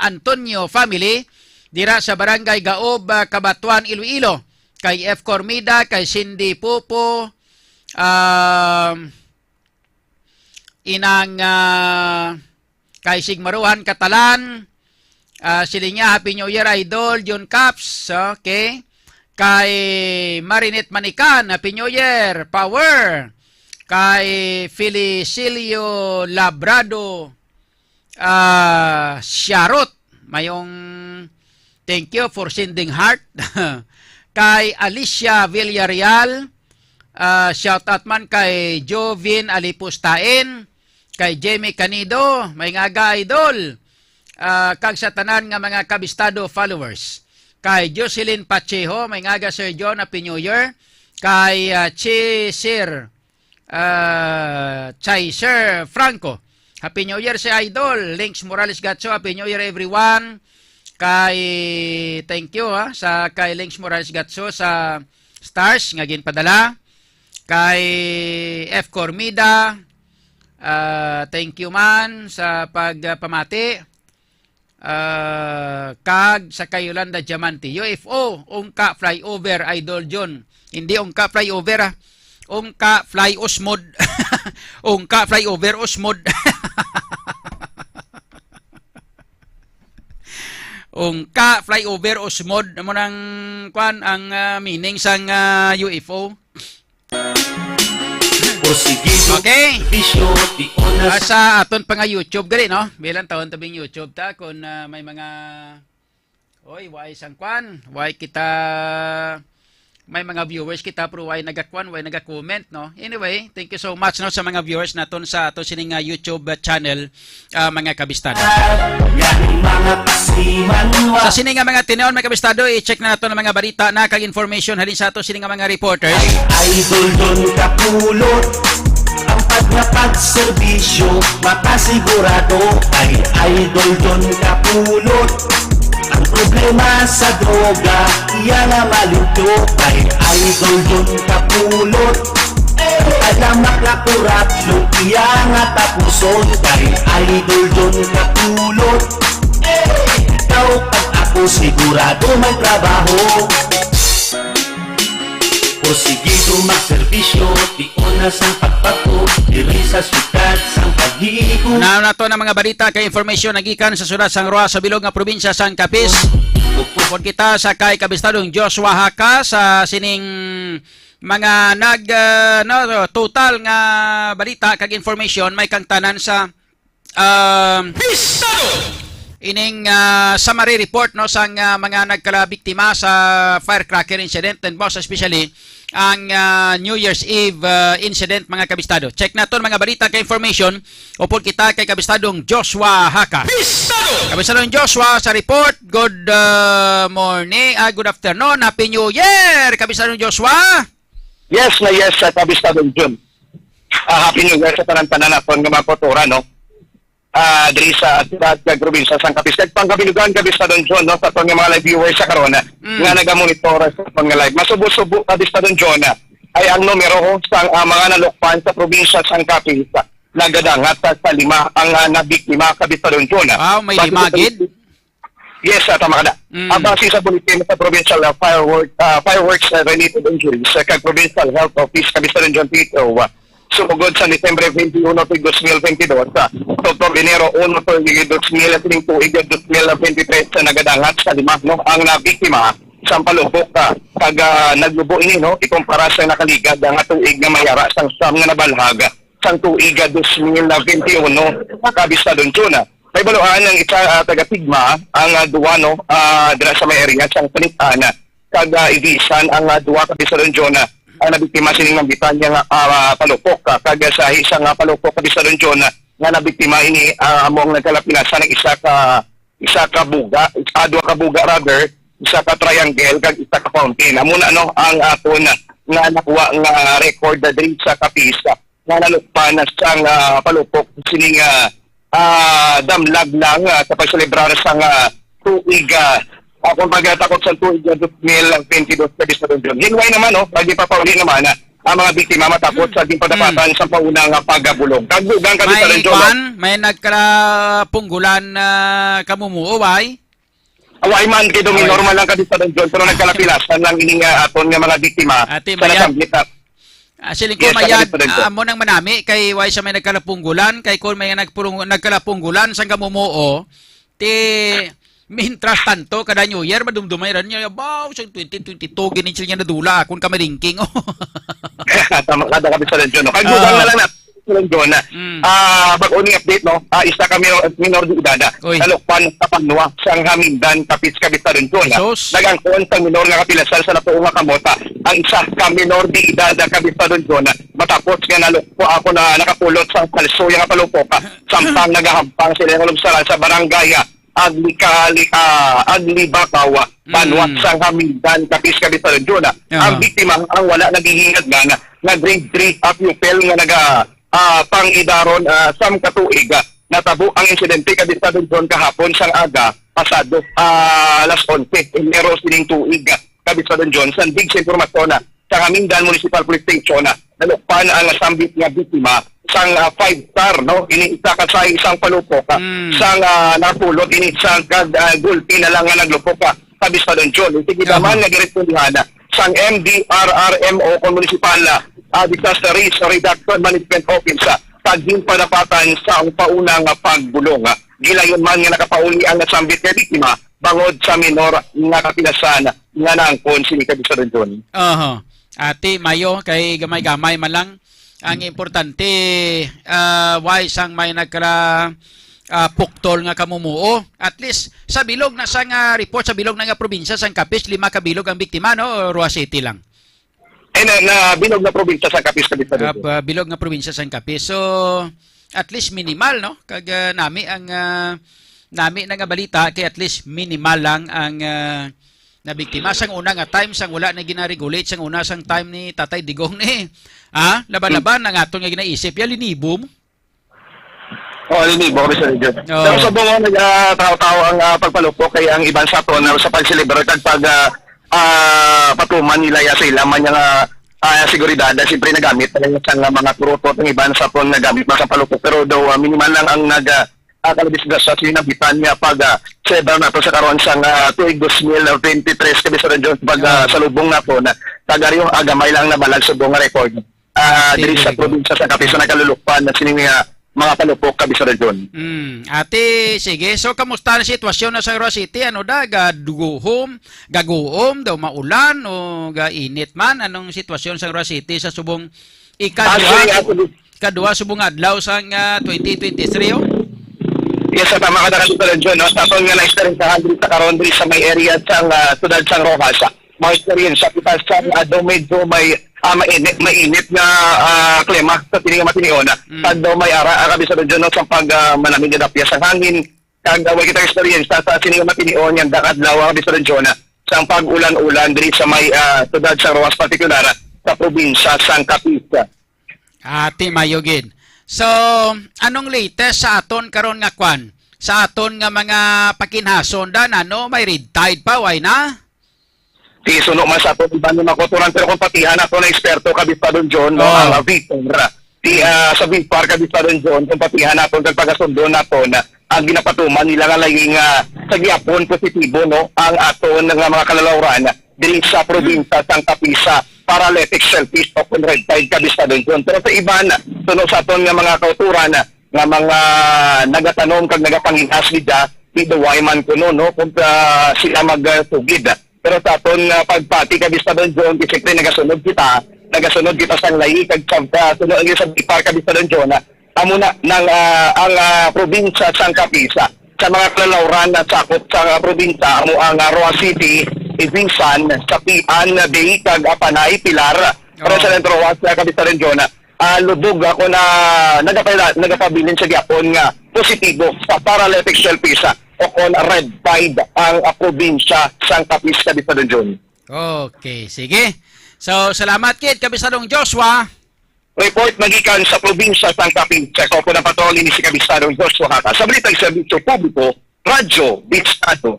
Antonio family dira sa Barangay Gaob, ah, Cabatuan, Iloilo. Kay F Cormida, kay Cindy Popo, um, Inang, ah, kay Sigmaruhan Catalan, ah, siling niya, "Happy New Year, Idol John Caps." Okay. Kay Marinette Manican, "Happy New Year, Power." Kay Felicilio Labrado, ah, Sharot, mayong thank you for sending heart. Kay Alicia Villarreal, ah, shout out man kay Jovin Alipustain, kay Jamie Canido, may nga aga idol, ah, kag sa tanan nga mga Kabistado followers. Kay Jocelyn Pacheco, may nga aga Sir John, Happy New Year. Kay, ah, Chi Sir, ah, Chai Sir Franco, Happy New Year, si Idol. Links Morales Gatso, Happy New Year, everyone. Kay, thank you, ha, sa kay Links Morales Gatso sa stars nga ginpadala. Kay F Cormida, ah, thank you man sa pagpamati. Ah, kag sa kay Yolanda Diamante. U F O, ungka flyover, Idol John. Hindi ungka flyover, ah. Ungka fly usmod. Ungka flyover usmod. Ungka flyover usmod. Amo nang, kwan, ang, ah, meaning sang, ah, U F O. Porsigido, Okay. Bisyo, di onas. Ah, sa aton pa nga YouTube gali, no? Bilang taon tabing YouTube ta kung, ah, may mga, oy, way sang kwan, way kita, may mga viewers kita pero way nagakwan, way nagacomment, no? Anyway, thank you so much, no, sa mga viewers naton sa ato sining, ah, YouTube, ah, channel, ah, mga kabistado. Yan mga kasimanwa. Sa sini nga mga tinuon, mga kabistado, i-check na nato ang mga balita na kag information halin sa ato sini nga mga reporters. Idol Don Kapulot, ang pagpagserbisyo makasigurado kay Idol Don Kapulot. Ang problema sa droga, iya nga malimpyo kay Idol Don Kapulot. Ang alamak nga korupsyon, iya nga tapuson kay Idol Don Kapulot. Ikaw kag ako sigurado may trabaho. Porsigido magserbisyo, di onas ang pagbato, diri sa syudad sang paghigo. Una nato ang mga balita kay information nagikan sa syudad sang Roxas sa bilog nga probinsya sang Capiz. Upod kita sa kay Kabistadong Joshua Haka sa sining mga nag, ah, no, total nga balita kag information may kangtanan sa, um, Pistado! Ining, ah, summary report, no, sang, ah, mga nagkalabiktima sa firecracker incident and most especially ang, ah, New Year's Eve, ah, incident, mga kabistado. Check naton mga balita kag information upod kita kay Kabistadong Joshua Haka. Pistado! Kabistadong Joshua sa report. Good, ah, morning, ah, good afternoon. Happy New Year, Kabistadong Joshua. Yes na yes, sa Kabistadong Jun. Ah, Happy New Year sa tanan-tanan naton nga mga kautoran, no? Ah, diri sa siyudad kag probinsya sang Capiz, kag pangkabilugan, Kabistadong Jun, no, sa aton nga mga live viewers sa karon, ah, Mm. nga nagamonitor sa aton nga live. Masubo-subo, Kabistadong Jun, ah, ay ang numero sang, ah, mga nalukpan sa probinsya sang Capiz, ah, nagadangat sa, sa lima ang, ah, nabiktima, Kabistadong Jun, ah. Wow, may Base lima sa gid? Yes, ah, tama ka na. Mm. Ah, base sa bulletin sa Provincial, ah, Firework, ah, Fireworks, ah, Related Injuries, ah, kag Provincial Health Office, Kabistadong Jun, P H O, ah, sumugod sa Disyembre twenty-one to dos mil twenty-dos, ah, tubtob Enero uno to dos mil sining tuig, ah, dos mil twenty-three, sa nagadangat sa lima, no, ang nabiktima sa palupok, ah, kag, ah, naglubo ini, no, ikumpara sa nakaligad nga tuig nga mayara sang siyam nga nabalhag sang tuig, ah, dos mil twenty-one, Kabistadong Jun. May baluan ang isa, ah, taga Tigma, ang, ah, duwa, no, ah, dira sa may area sang Panitan, ah, kag, ah, Ibisan ang, ah, duwa, Kabistadong Jun, ah, ang nabiktima sining nambitanya nga, ah, palupok, ah, kag, ah, sa isa nga palupok, Kabistadong Jun, ah, nga nabiktima ini, ah, amo ang nagkalapilasan ng isa ka, isa ka buga, ah, duha ka buga rather, isa ka triangle kag isa ka fountain. Amo na, no, ang aton nga nakuha nga record diri sa Capiz, ah, nga nalukpan sang, ah, palupok sining, ah, ah, damlag lang, ah, sa pagselebrar sang, ah, tuig, ah, ah, kung pagtakop sa tuig nga dos mil twenty-dos, Kabistadong Jun. Hinway naman, no, pag ipapauli naman, ah, ang mga biktima matapos Mm. sa ginpadapatan Mm. sa pauna nga pagabulog. Kag dugang, Kabistadong Jun, no? May kwan, may nagkalapunggulan na kamumuo, ay? Away man, kay Domingo, Away. Normal lang, Kabistadong Jun, pero nagkalapilasan lang ining, ah, aton nga mga biktima Ate sa Mayad. Nasambit, ah. Ah, siling ko, Yes, Mayad, Kabistadong Jun. Ah, amo nang manami kay way sa may nagkalapunggulan, kay kung may nagpulung-, nagkalapunggulan sang kamumuo, ti, mintras tanto, kada New Year, madumdumay ran niya, "Baw, sang twenty twenty-two, gini siya nadula, akon kami ranking." Tama ka, Kabistadong Jun, no? Kag dugang Ah. na lang na, Kapistaran John. Mm. Ah, bag-o ni update, no? Ah, isa ka minor, minor de edad, ah, Uy. nalukpan sa panwa sang Hamindan, Capiz, Kapistaran John. Jesus. Nag-angkon sang minor nga kapilasan sa natuo nga kamot, ah, ang isa ka minor de edad, ah, Kapistaran John, matapos nga nalukpo ako na nakapulot sa palso nga palupok, ah, samtang nagahampang sila nga lubsaran sa barangay, ah, Agli-, Kali-, ah, Aglibakaw, ah, banwa Mm. sang Hamindan, Capiz, Kapistaran John. Aha. Ang biktima ang wala naghihinatnan nga grade three, ah, pupil nga naga, ah, pang-idaron, ah, siyam ka tuig. Ah, natabo ang insidente, Kapistaran John, kahapon sang aga, pasado, ah, alas onse Enero sining tuig, ah, Kapistaran John. Sandig sa impormasyon, ah, sa Hamindan Municipal Police Station, ah, nalukpan ang nasambit nga biktima sang, ah, five star, no? Ini isa ka sa isang palupok, ah, Mm. sang, ah, napulot ini sa kag, ah, gulpi na lang nga naglupok, ah, Kapistaran John. Sige Aha. naman nga girespondihan, ah, sang M D R R M o kon municipal, ah, ah, disaster risk reduction management office, ah, paghinpanapatan sa pauna nga pagbulong, ah. Gilayon man nga nakapauli ang nasambit nga biktima bangod sa minor nga kapilasan nga naangkon sini, Kapistaran John. Aha. Ati, mayo, kay gamay-gamay man lang. Ang importante, ah, way sang may nagkala, ah, puktol nga kamumuo. At least, sa bilog na sang, ah, report, sa bilog na nga probinsya sang Capiz, lima ka bilog ang biktima, no? Roxas City lang. Eh, na, na bilog na probinsya sang Capiz, Kapistaran Ah, John. pa-, bilog nga probinsya sang Capiz. So, at least minimal, no? Kag, ah, nami ang, ah, nami na nga balita kay at least minimal lang ang, ah, nabiktima. Sang una nga time, sang wala na gina-regulate, sang una sang time ni Tatay Digong ni, ha? Laban-laban ang aton nga ginaisip. Ya, linibo mo. Oh, linibo, Kapistaran John. Oo. Pero subong nga nagataw-taw ang, ah, pagpalupok kay ang iban sa aton, ah, sa pag-celebrar kag pag, ah, ah, patuman nila ya sa ila man nga, ah, seguridad, ah, siyempre nagamit na lang sa nga mga kurot-kurot ang iban sa aton nagamit man sa palupok. Pero daw, ah, minimal lang ang nag, ah, ah, kalabis sa sinabitan nga pag, ah, celebrar nato sa karon sang, ah, tuig dos mil twenty-three, Kapistaran John, pag, ah, Oo. salubong nato na tagaryo, ah, gamay lang nabalag subong nga record. Ah, Ate, diri sa very good. probinsya sa Capiz sa nakalulukpan na sini nga mga palupok, Kapistaran John. Mm. Ate, sige. So, kamusta ang sitwasyon na sa Roxas City? Ano da? Gaduhom? Gaguom? Daw maulan? O gainit man? Anong sitwasyon sa Roxas City sa subong ikadua, Actually, actually, kadua subong adlaw sang, ah, twenty twenty-three, oh? Yes, sa tama ka na, Kapistaran John, no? Sa aton nga na-experiencehan diri sa karon, diri sa may area sang, ah, siyudad sang Roxas, ah, ma-experience sa kita sa, ah, daw medyo may, ah, mainit, mainit nga, ah, klima sa sini nga matinion, ah. Mm. Pag daw may ara, ah, Kapistaran John, no, sa pag, ah, malamig nga dapyas ang hangin, kag, ah, way kita experience sa, sa sini nga matinion, nga adlaw, ah, Kapistaran John, ah, sa pag-ulan-ulan diri sa may, ah, siyudad sa Roxas, partikular, ah, sa probinsya sang Capiz. Ati, mayo gid. So, anong latest sa aton karon nga kwan? Sa aton nga mga pakinhason dan, ano, may red tide pa, way na? Di suno man sa aton iban nga mga kautoran, pero kung patihan nato na eksperto, Kapistaran John, no, Oh. ang, ah, VFAR, di, ah, sa VFAR, Kapistaran John, kung patihan nato kag pagasundo nato na ang ginapatuman nila nga laing, ah, sa gihapon positibo, no, ang aton nga mga kalalawran diri sa probinsya sang Capiz sa paralytic shellfish o kon red tide, Kapistaran John. Pero sa iban, suno sa aton nga mga kautoran, nga mga nagatanom kag nagapanginhas gid, ah, di daw way man kuno, no, kung, ah, sila magsugid. Pero sa aton nga pagpati, Kapistaran John, kay siyempre nagasunod kita, nagasunod kita sang layi kag sa, ah, sunod ang sa VFAR, Kapistaran John, ah, amo na nang, ah, ang, ah, probinsya sang Capiz, ah, sa mga kalalawran na sakop sa, ah, probinsya, amo ang, ah, Roxas City, Ibisan, Sapian, Bay, kag, ah, Panay, Pilar, Oo. President Roxas, ah, Kapistaran John, ah, ah, lubog ako na nagapala-, nagapabilin sa gihapon nga positibo sa paralytic shellfish, ah, o kon red tide ang, ah, probinsya sang Capiz, Kapistaran John. Okay, sige. So, salamat kid, Kapisadong Joshua. Report magikan sa probinsya sang Capiz. Ako po na patrol, ini si Kapisadong Joshua Hata. Sa Balitang Serbisyo Publiko, Radyo Bistado.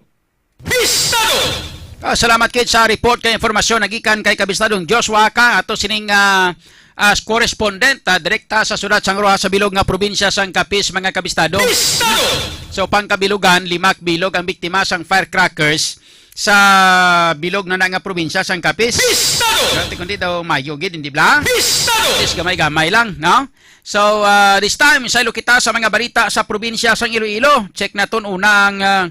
Bistado! Ah, salamat kid sa report kay informasyon nagikan kay Kabistadong Joshua Ka, ato sining, ah, ah, correspondent, ah, direkta sa siyudad sang Roxas sa bilog nga probinsya sang Capiz, mga kabistado. Bistado! So, pangkabilugan, lima ka bilog ang biktima sang firecrackers sa bilog na na nga probinsya sang Capiz. Bistado! Dati kundi daw mayo gid, hindi bla? Bistado! At least gamay-gamay lang, no? So, ah, this time, saylo kita sa mga balita sa probinsya sang Iloilo. Check naton una ang, ah,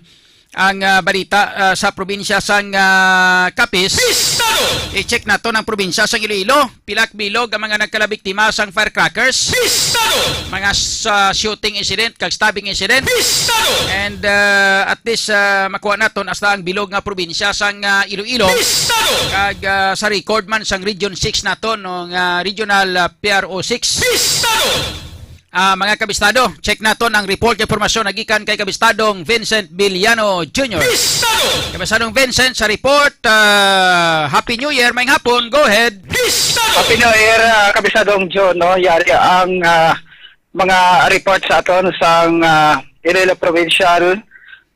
ang, ah, balita, ah, sa probinsya sang, ah, Capiz. Pistado! I-check naton ang probinsya sang Iloilo. Pila ka bilog ang mga nagkalabiktima sang firecrackers? Pistado! Mga sa shooting incident kag stabbing incident. Pistado! And, ah, at least, ah, makuha naton hasta ang bilog nga probinsya sang, ah, Iloilo. Pistado! Kag, ah, sa record man sang Region six naton, no, nga Regional, ah, P R O six. Pistado! Ah, mga kabistado, check naton ang report kay impormasyon nagikan kay Kabistadong Vincent Villano Junior. Pistado! Kabistadong Vincent sa report, ah, Happy New Year, maayong hapon, go ahead. Pistado! Happy New Year, ah, Kabisadong John, no? Yari ang, ah, mga report sa aton sang, ah, Iloilo Provincial,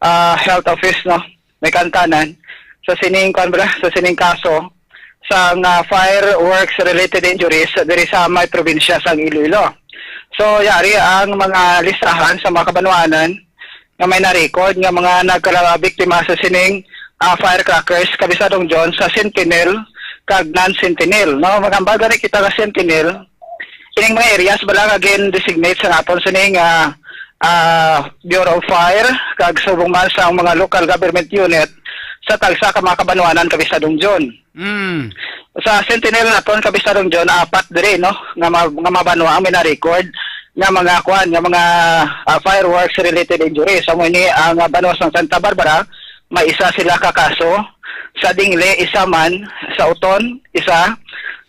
ah, Health Office, no? May kantanan sa sining, kuwan ba, sa sining kaso sang, ah, fireworks related injuries diri sa may probinsya sang Iloilo. So, yari ang mga listahan sa mga kabanwanan nga may na-record nga mga nagkalabiktima sa sining, ah, firecrackers, Kabisadong John, sa Sentinel kag non-Sentinel, no? Magambal gani kita nga Sentinel, ining mga areas bala nga gin-designate sa aton sining, ah, ah, Bureau of Fire kag subong man sa mga local government unit sa tagsa ka mga kabanwanan, Kabisadong John. Mm. Sa Sentinel naton, Kabisadong John, apat diri, no, nga ma-, nga mga banwa ang may na-record nga mga, kuwan, nga mga, ah, fireworks related injuries. Amo ini ang, ah, banwa sang Santa Barbara, may isa sila ka kaso. Sa Dingle, isa man. Sa Oton, isa.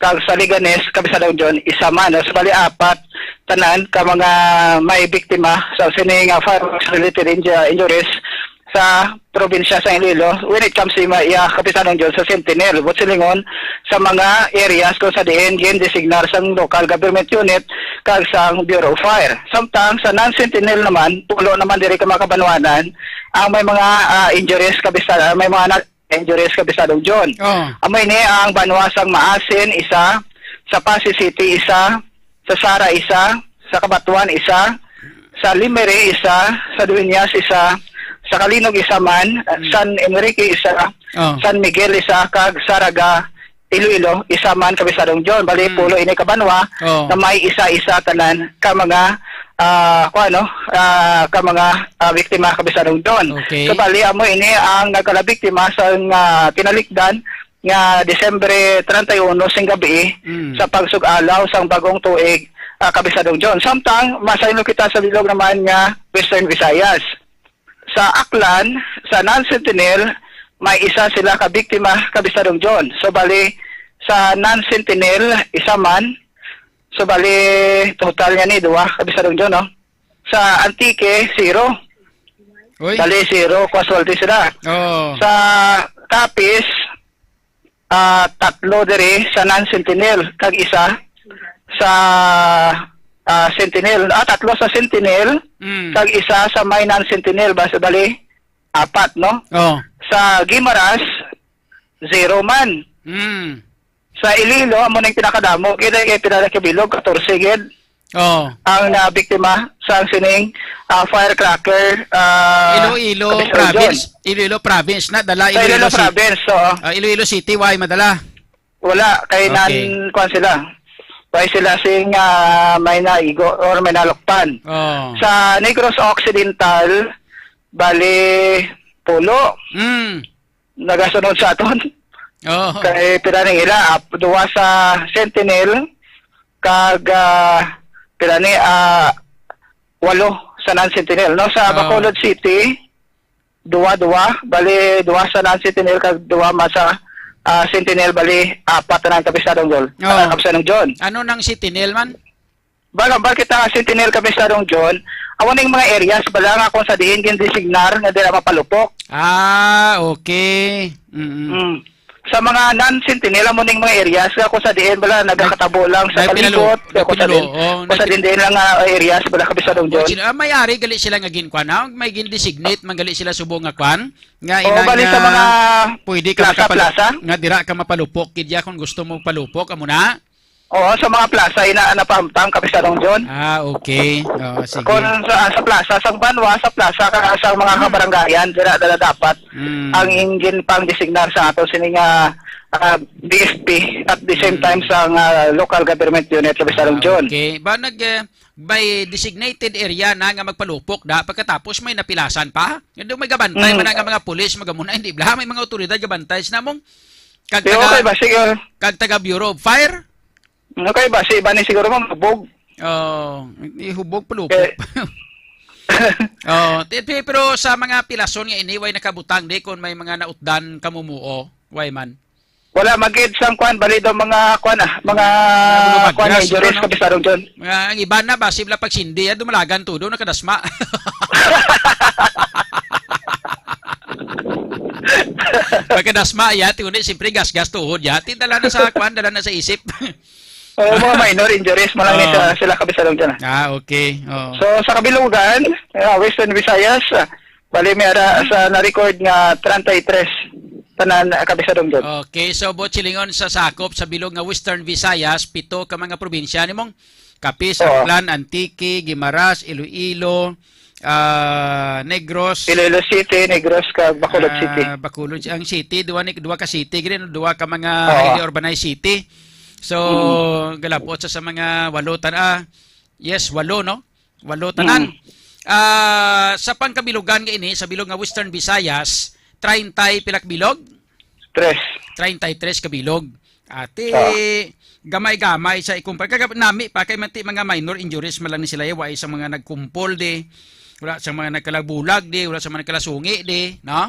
Kag sa Leganes, Kabisadong John, isa man. So, bali, apat tanan ka mga may biktima sa sining, ah, fireworks related inju-, injuries sa probinsya sa Iloilo when it comes to, iya, Kapitan John, sa Sentinel, buot silingon, sa mga areas kung sa diin gin-designar sang local government unit kag sang Bureau of Fire. Samtang sa non-Sentinel naman, pulo naman diri ka mga kabanwanan ang may mga, ah, injuries, Kapitan, ah, may mga na-, injuries, Kapitan John. Oh. Amo ini ang banwa sang Maasin, isa, sa Passi City, isa, sa Sara, isa, sa Cabatuan, isa, sa Lemery, isa, sa Dueñas, isa, sa Calinog, isa man, Oh. San Enrique, isa, Oh. San Miguel, isa, kag Zarraga, Iloilo, isa man, Kapitan John. Bali, Hmm. pulo ini ka banwa Oh. na may isa-isa tanan ka mga, ah, kuwan, no? Ah, ka mga, ah, biktima, Kapitan John. Okay. So, bali, amo ini ang nagkalabiktima sa, ah, tinalikdan nga Disyembre treinta y uno sing gabi Mm. sa pagsug-alaw sang bagong tuig, ah, Kapitan John. Samtang, masaylo kita sa bilog naman nga Western Visayas. Sa Aklan, sa non-Sentinel, may isa sila ka biktima, Kapitan John. So, bali, sa non-Sentinel, isa man. So, bali, total niya ni, duwa, Kapitan John, no? Sa Antique, zero. Uy. Bali, zero casualty sila. Oh. Sa Capiz, ah, tatlo diri sa non-Sentinel, kag isa sa, ah, Sentinel. Ah, tatlo sa Sentinel, Mm. kag isa sa may non-Sentinel. Bas-, bali, apat, no? Oh. Sa Guimaras, zero man. Mm. Sa Iloilo, amo nang pinakadamo. Kaya kay pinakabilog, katorse gid Oh. ang nabiktima sa sining, ah, firecracker, ah, Iloilo Kapitan Province. John. Iloilo Province na, dala Sa Iloilo Iloilo City. Province, oo. Ah, Iloilo City, why madala? Wala, kay Okay. nan-, kuwan sila. Why sila sing, ah, may naigo or may naluktan. Oh. Sa Negros Occidental, bali, pulo. Mm. Nagasunod sa aton. Oh. Kay pila ni ila, ap-, duwa sa Sentinel, kag, ah, pila ni, ah, walo sa non-Sentinel. No, sa Oh. Bacolod City, duwa-duwa, bali duwa sa non-Sentinel kag duwa man sa, ah, Sentinel, bali apat na ang Kapitan John. Oh. Ah, Kapitan John. Ano nang Sentinel man? Bal-, bal kita nga Sentinel, Kapitan John. Amo ning mga areas bala nga kung sa diin gin-designar nga dira mapalupok. Ah, okay. Mm-mm. Mm. Sa mga non-Sentinel, amo ning mga areas nga kung sa diin bala nagakatabo lang sa Dahil pinalo-, palibot, dahil kung sa pinalo-, diin, oh, kung sa nag- diin-diin lang nga areas bala, Kapitan John. Sila, ah, may ari gali sila nga ginkuan, ah, may gin-designate man gali sila subong nga kuan, nga Oo, inang, bali sa ah, mga pwede ka plaza, makapalo-, plaza? nga dira ka mapalupok, kidya kung gusto mo palupok, amo na? Oo, sa mga plaza, ina, napahamtang, Kapisadong John. Ah, okay. Oo, sige. Kung sa, sa plaza, sa banwa, sa plaza, ka, sa mga kabarangayan, dira, dira dapat Mm. ang engine pang designar sa ato sini nga, ah, B F P at the same Mm. time sa nga local government unit, Kapisadong Ah, John. Okay. Ba nag, eh, by designated area na nga magpalupok da, pagkatapos may napilasan pa? Nga daw may gabantay Mm. man nga mga pulis, magamuna, hindi bla, may mga otoridad gabantay sa namong kag Pero taga, okay ba? Sige. kag taga Bureau of Fire? Okay ba? Si Iban ni siguro mo mabog. Oh, ihubog palupok. Eh. Oh, ti-, ti-, pero sa mga pilason nga ini, way nakabutang di kung may mga nautdan kamumuo, way man. Wala magid sang kwan, balido mga kwan ah, mga Mga bulubag, kwan, yes, injuries, ano? Kapisadong John. Mga ang iba na ba, sibla pagsindi, ah, dumalagan todo, nakadasma. Pagkadasma, ya, ti, kundi, siyempre, gas-gas tuhod, ya. Ti, dala na sa kwan, dala na sa isip. Oo, mga minor injuries, malang ni Oh. sa, sila, Kapisadong John. Ah, okay. Oh. So, sa Kabilugan, ah, Western Visayas, ah, bali may ara sa na-record nga treinta y tres tanan, ah, Kapisadong John. Okay, so, Bochilingon, sa sakop sa bilog nga Western Visayas, pito ka mga probinsya nimong Capiz, Oo. Aklan, Antique, Guimaras, Iloilo, ah, Negros, Iloilo City, Negros, kag Bacolod ah, City. Bacolod, ang city, duwa ni, duwa ka city, gid, duwa ka mga Oo. highly urbanized city. So, Mm. galabot sa, sa mga walo tan-, ah, yes, walo, no? Walo tanan. Mm. Ah, sa pangkabilugan nga ini, sa bilog nga Western Visayas, treinta y pilak bilog? Tres. Treinta y tres ka bilog. Ati, Ah. gamay-gamay sa ikumpara. Kag nami pa, kay manti mga minor injuries man lang ni sila, eh, wa sa mga nagkumpol di, wala sa mga nagkalabulag di, wala sa mga nagkalasungi di, no?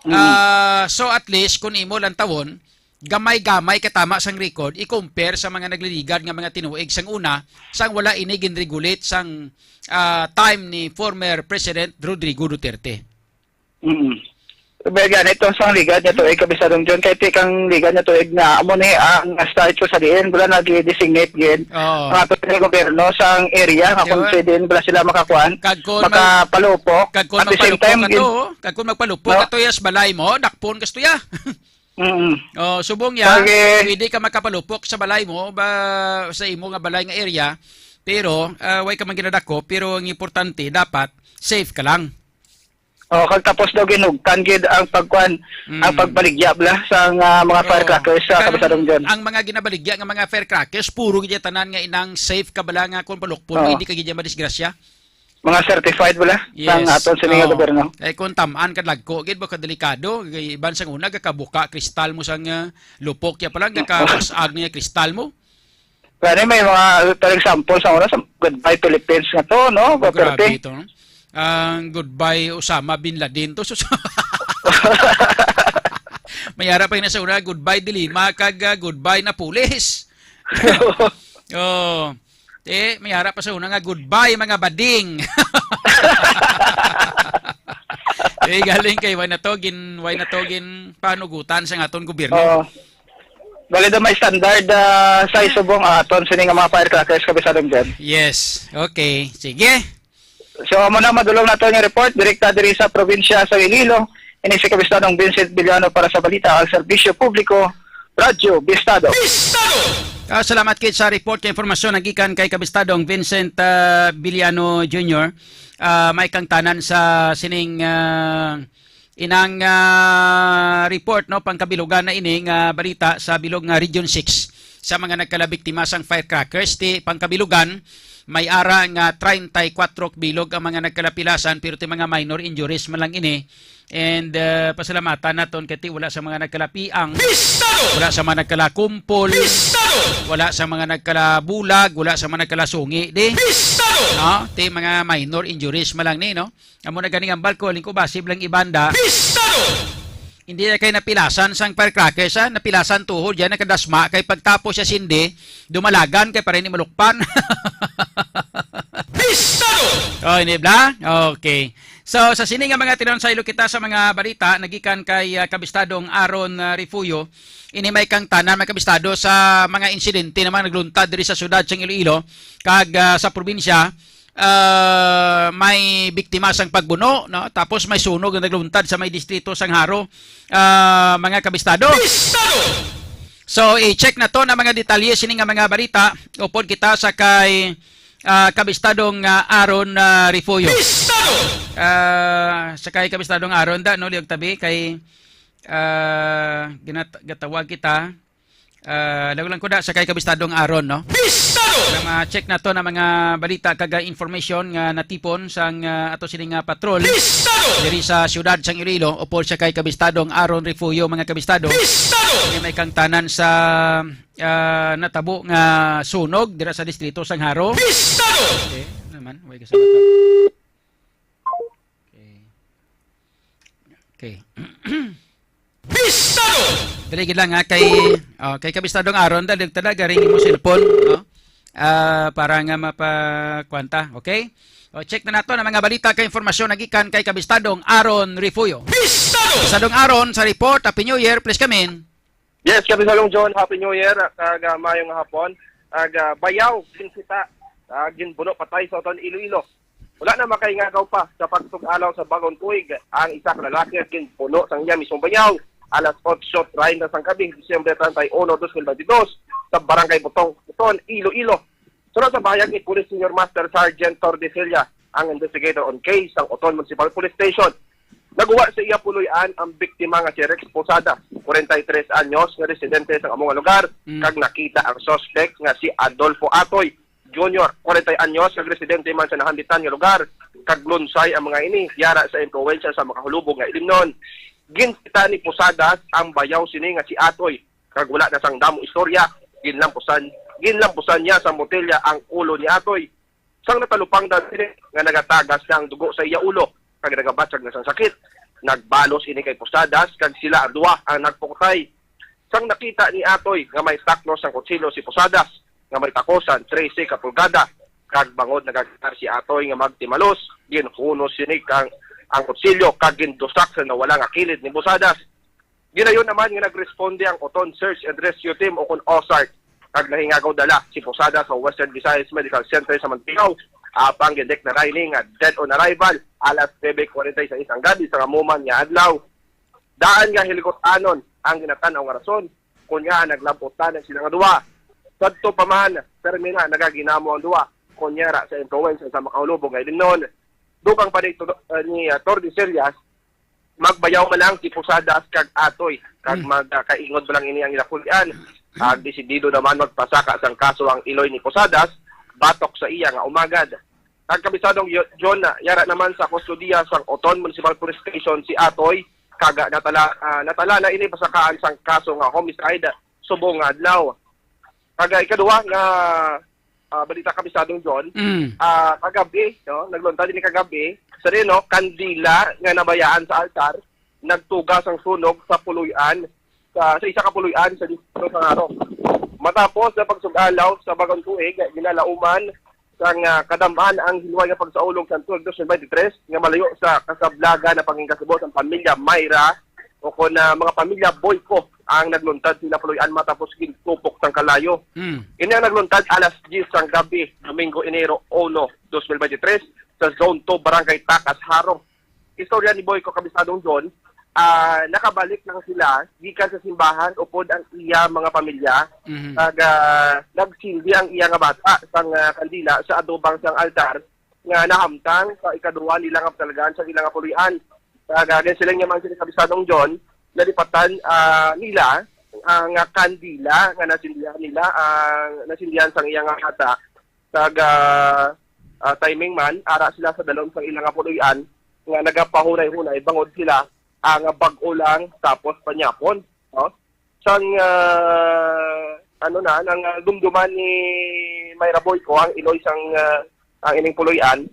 Mm. Ah, so at least, kung imo lang tawon, gamay-gamay katama sang record, i-compare sa mga nagliligad nga mga tinuig sang una, sang wala ini ginregulate sang, ah, time ni former President Rodrigo Duterte. Mm. Pero gani, ito sang ligad niya to, eh, Kapisadong John, kay tikang ligad niya to, eh, nga amo ni ang statute sa diin, wala nag-designate gid Oo. ang ato nga gobyerno sang area nga Di kung ba? pwede nila sila makakuan, Kag kung mag-, makapalupok. kag kung At the same magpalupok time, ka gid-, to, kag kung magpalupok No? ka to, yes, balay mo, dakpon ka to, ya. Mm. Oh, subong ya, Kag, eh, pwede ka makapalupok sa balay mo, ba, sa imo nga balay nga area, pero, ah, way ka man ginadako, pero ang importante, dapat safe ka lang. Oh, kag tapos daw ginugtan gid ang pagkuan, ang Mm. pagbaligya bala sa nga mga Oo. firecrackers sa Kag Kapisadong John. ang mga ginabaligya nga mga firecrackers, puro gid tanan nga inang safe ka bala nga kung palukpon mo, Oo. hindi ka gid madisgrasya. Mga certified bala Yes. sang aton sini nga Oo. gobyerno. Kay kung tam-an ka dagko gid, baka delikado. Kay iban sang una, gakabuka kristal mo sang, ah, lupok ya pala, gakabasag niya kristal mo. Gani may mga, for example, sa oras, Goodbye Philippines nga to, no? Oh, Duterte. Grabe to, no? Ang Goodbye Osama bin Laden to. Sus-, may ara pa yun sa una, Goodbye Dilima, kag, ah, Goodbye Napoles. Oh. Eh, may ara pa sa una nga, "Goodbye, mga bading." Eh, galing kay, why na to, gin, why na to, gin panugutan sa aton gobyerno? Oo. Bali daw may standard, ah, size subong, ah, aton sini nga mga firecrackers, Kapisadong John. Yes. Okay. Sige. So, amo na, madulong nato nga report, direkta diri sa probinsya sa Iloilo. Ini si Kapisadong Vincent Villano para sa balita, al serbisyo publiko, Radyo Bistado. Ah, salamat kit sa report kay impormasyon nagikan kay Kabistadong Vincent, ah, Villano Junior. Ah, may kang tanan sa sining, ah, inang, ah, report, no, pangkabilugan na ini nga balita sa bilog nga Region six sa mga nagkalabiktima sang firecrackers. Ti pangkabilugan, may ara nga treinta y cuatro bilog ang mga nagkalapilasan, pero ti mga minor injuries man lang ini. And, ah, pasalamatan naton kay ti wala sa mga nagkalapiang, Pistado! wala sa mga nagkalakumpol, Pistado! wala sa mga nagkalabulag, wala sa mga nagkalasungi, di? Pistado! No? Ti mga minor injuries man lang ni, no? Amo na ganing ang balko, lingko ba, siblang ibanda. Pistado! Hindi na kay napilasan sang firecrackers, ha? Napilasan tuhod, yan, nakadasma, kay pagtapos siya sindi, dumalagan, kay para hindi malukpan. Pistado! Oh, hindi bla? Okay. So, sa sini nga mga tinuon, saylo kita sa mga balita, nagikan kay, ah, Kabistadong Aaron, ah, Refugio. Ini may kang tanan, mga kabistado, sa mga insidente naman nagluntad diri sa siyudad sang Iloilo, kag, ah, sa probinsya, ah, may biktima sang pagbuno, no? Tapos may sunog nga nagluntad sa may distrito sang Jaro, ah, mga kabistado. Bistado! So, i-check naton ang mga detalye sini nga mga balita. Upod kita sa kay, ah, Kabistadong, ah, Aaron, ah, Refugio. Bistado! Ah, sa kay Kabistadong Aaron da, no, liog tabi kay, ah, ginat-, gatawag kita. Ah, lago lang ko da sa kay Kabistadong Aaron, no? Bistado! Para ma-check naton ang mga balita kag, ah, information nga natipon sang, ah, ato sini nga patrol Bistado! Diri sa siyudad sang Iloilo, upod sa kay Kabistadong Aaron Refugio, mga kabistado. Bistado! Nga may kangtanan sa, ah, natabo nga sunog dira sa distrito sang Jaro. Bistado! Okay, naman, way ka sa bata. Okay. Okay. Bistado! Dali gid lang, ha, kay, oh, kay Kabistadong Aaron, dali talaga ring imo cellphone, no? Ah, para nga mapakwanta, okay? O, check na nato ang mga balita kay informasyon nagikan kay Kabistadong Aaron Refugio. Bistado! Kabistadong Aaron sa report, Happy New Year, please come in. Yes, Kabistadong John, Happy New Year, kag, ah, maayong hapon. Ag, ah, bayaw, ginsita, ah, ginbuno patay sa Oton, Iloilo. Wala na makaingagaw pa sa pagsug-alaw sa bagong tuig ang isa ka lalaki nga ginbuno sang iya mismong bayaw alas otso treinta sang gabing, Disyembre treinta y uno, dos mil veintidós, sa Barangay Butong, Butong, Iloilo. Suno sa pahayag ni Police Senior Master Sergeant Tordesillas, ang investigator on case sang Oton Municipal Police Station. Naguwa sa iya puloy-an ang biktima nga si Rex Posadas, kwarenta y tres anyos, nga residente sa amo nga lugar, Mm. kag nakita ang suspect nga si Adolfo Atoy Junior, kwarenta anyos, kag residente man sa nahambitan nga lugar, kag lunsay ang mga ini yara sa impluwensya sa makahulubog nga ilimnon. Ginsita ni Posadas ang bayaw sini nga si Atoy, kag wala na sang damo istorya, ginlampusan, ginlampusan niya sa botelya ang ulo ni Atoy. Sang natalupangdan sini nga nagatagas na ang dugo sa iya ulo, kag nagabatyag na sang sakit, nagbalos ini kay Posadas, kag sila ang duha ang nagpukutay. Sang nakita ni Atoy nga may takno sang kutsilyo si Posadas nga may takosan trese ka pulgada, kag bangod nagaginar si Atoy nga magtimalos, ginhunos sini kang ang kutsilyo kag gindusak sa nawala nga kilid ni Posadas. Gilayon naman nga nagresponde ang Oton Search and Rescue Team o kon OSART, kag nahingagaw dala si Posadas sa Western Visayas Medical Center sa Mantigaw. Apang gindeklara ini nga dead on arrival alas nuebe kwarenta y seis ang gabi sa kamuman nga adlaw. Daan nga hilikot-anon ang ginatan-aw nga rason kon ngaa naglab-ot na sila nga duha. Sadto pa man, permi na nagaginamo ang duha kon yara sa impluwensya sa makahulubog nga ilimnon. Dugang pa ni, uh, ni, uh, Tordesillas, magbayaw man lang si Posadas kag Atoy, kag Hmm. mag, uh, kaingod man lang ini ang ila pul-an. Ag desidido naman magpasaka sang kaso ang iloy ni Posadas batok sa iya nga umagad. Ang kabisadong Yo-, John, ah, yara naman sa kustodiya sang Oton Municipal Police Station si Atoy, kag, ah, natala, ah, natala na ini pasakaan sang kaso nga homicide subong nga adlaw. Kag, ah, ikaduha nga, ah, balita, kabisadong John, Mm. ah, kagabi, no, nagluntad ini kagabi, sa rin, no, kandila nga nabayaan sa altar, nagtuga sang sunog sa puloy-an, sa, sa isa ka puloy-an sa distrito sa Jaro. Matapos sa pagsug-alaw sa bagong tuig, ginalauman sang, ah, kadam-an ang hinway nga pagsaulog sa tuig dos mil bente tres nga malayo sa kasablagan na pangin kasubo sang pamilya Mayra o kon, ah, mga pamilya Boyco ang nagluntad sila puloy-an matapos gintupok sang kalayo. Mm. Ini ang nagluntad alas diyes sang gabi, Domingo, Enero uno, dos mil bente tres, sa Zone two, Barangay Tacas, Jaro. Istorya ni Boyco, kabisadong John, ah, nakabalik lang sila gikan sa simbahan upod ang iya mga pamilya. Mhm. Kag, ah, nagsindi ang iya nga bata sang, ah, kandila sa atubang sang altar nga nahamtang sa ikaduha nila nga pasalgaan sa ila nga puloy-an. Kag, ah, ginsiling niya man sila, kabisadong John, nalipatan, ah, nila ang, ah, kandila nga nasindihan nila, ang nasindihan sang iya nga bata. Kag, ah, ah, timing man, ara sila sa dalom sang ila nga puloy-an nga nagapahunay-hunay bangod sila, ah, nga bag-o lang tapos panyapon, no? Sang, ah, ano na, nang, ah, dumduman ni Myra Boyco ang iloy sang, ah, ang ining puloy-an,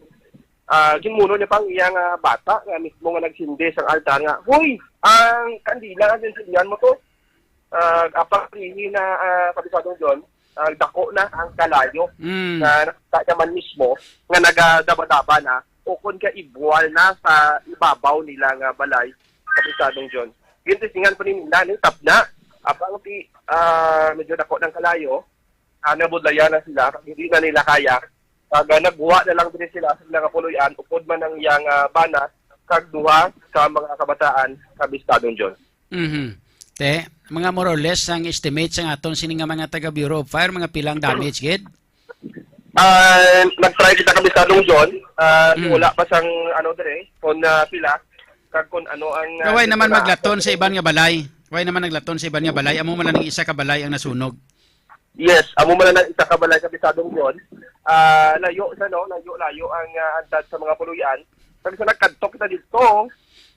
ah, ginmuno niya pang iya nga bata nga mismo nga nagsindi sang altar nga, "Hoy, ang kandila nga ginsindihan mo to, ah, apang rihi na, ah, kabisadong John, ah, dako na ang kalayo Mm. nga nakita niya man mismo nga nagadaba-daba na o kon ka ibuwal na sa ibabaw nila nga balay, kabisadong John." Gintistingan pa ni nila ni tapna. Apang ti, ah, medyo dako ng kalayo, ah, nabudlayan na sila, hindi na nila kaya. Kag, ah, nagbuha na lang din sila sa mga puloy-an, upod man ang iyang, ah, bana, kag duha ka mga kabataan, kabistadong John. Mhm. Te, mga more or less ang estimate sang aton sini nga mga taga Bureau of Fire, mga pilang damage gid? Ah, nag-try kita, Kabisadong John. Ah, Mm. wala pa sang, ano, dire, kung, ah, pila, kag kung ano ang, ah, Kaway naman nagkara- maglaton sa iban nga balay. Kaway naman naglaton sa iban nga balay. Amo man lang isa ka balay ang nasunog. Yes, amo man lang isa ka balay, Kabisadong John. Ah, layo sa, no? Layo-layo ang, ah, andad sa mga puloy-an. Kag sa nagkadto kita dito,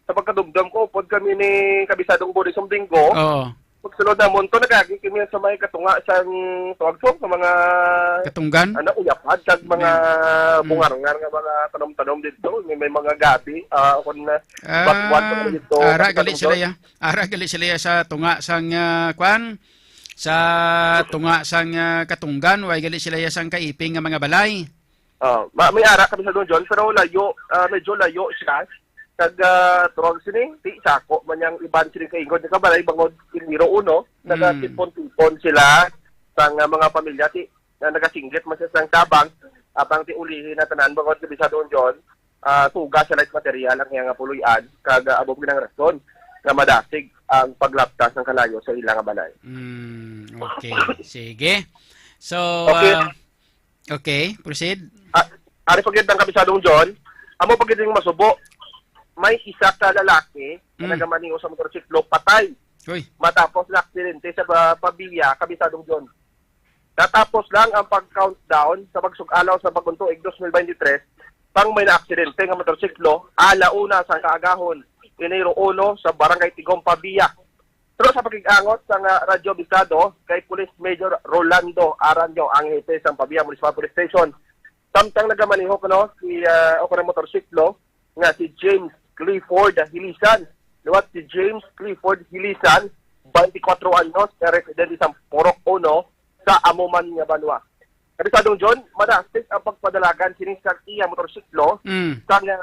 sa pagkadumdom ko, upod kami ni Kabisadong Boris Sumbingo. Oo. Pagsulod namon to, nagagi kami sa may katunga sang tuwag to, sa mga Katunggan? ano, uyapad, kag mga Mm. bungarngar nga mga tanom-tanom dito. May, may mga gabi, ah, kung na, Ah, bakwan pa kami dito, ara, gali Kabisadong sila John. ya. Ara, gali sila ya sa tunga sang, ah, kwan? Sa tunga sang, ah, Katunggan, way gali sila ya sang kaiping nga mga balay. Ah, ma-, may ara, Kabisadong John, pero layo, ah, medyo layo siya. Kag, ah, tuwag sini, di sako man yang iban sini kaingod nga kabalay, bangod Enero uno, Mm. nagatipon-tipon sila sang, ah, mga pamilya, ti, na nagasinglit man sa sang tabang, apang ti ulihi na tanan, bangod Kabisadong John, ah, tuga sa light material ang iyang puloy-an, kag, ah, amo gid ang rason nga madasig ang paglapta sang kalayo sa ila nga balay. Mm, okay. Sige. So, Okay. ah, okay, proceed. Ah, ari pa gid ang Kabisadong John, amo pa gid ang masubo. May isa ka lalaki nga Mm. nagamaneho sa motorsiklo patay Uy. matapos na aksidente sa ba-, Pavia, Kabisadong John. Natapos lang ang pag-countdown sa pagsug-alaw sa bagong tuig dos mil bente tres, pang may naaksidente nga motorsiklo, ala una sang kaagahon, Enero uno, sa Barangay Tigom, Pavia. Pero sa pakig-angot sa nga Radyo Bisado kay Police Major Rolando Aranyo, ang hepe sang Pavia Municipal Police Station, samtang nagamaneho kuno si, ah, o kuno motorsiklo nga si James Clifford Hilisan. Liwat si James Clifford Hilisan, twenty-four anyos, nga residente sa Purok Uno sa amo man nga banwa. Kabisadong John, madasig ang pagpadalagan sini sa iya motorsiklo Mm. sa nga,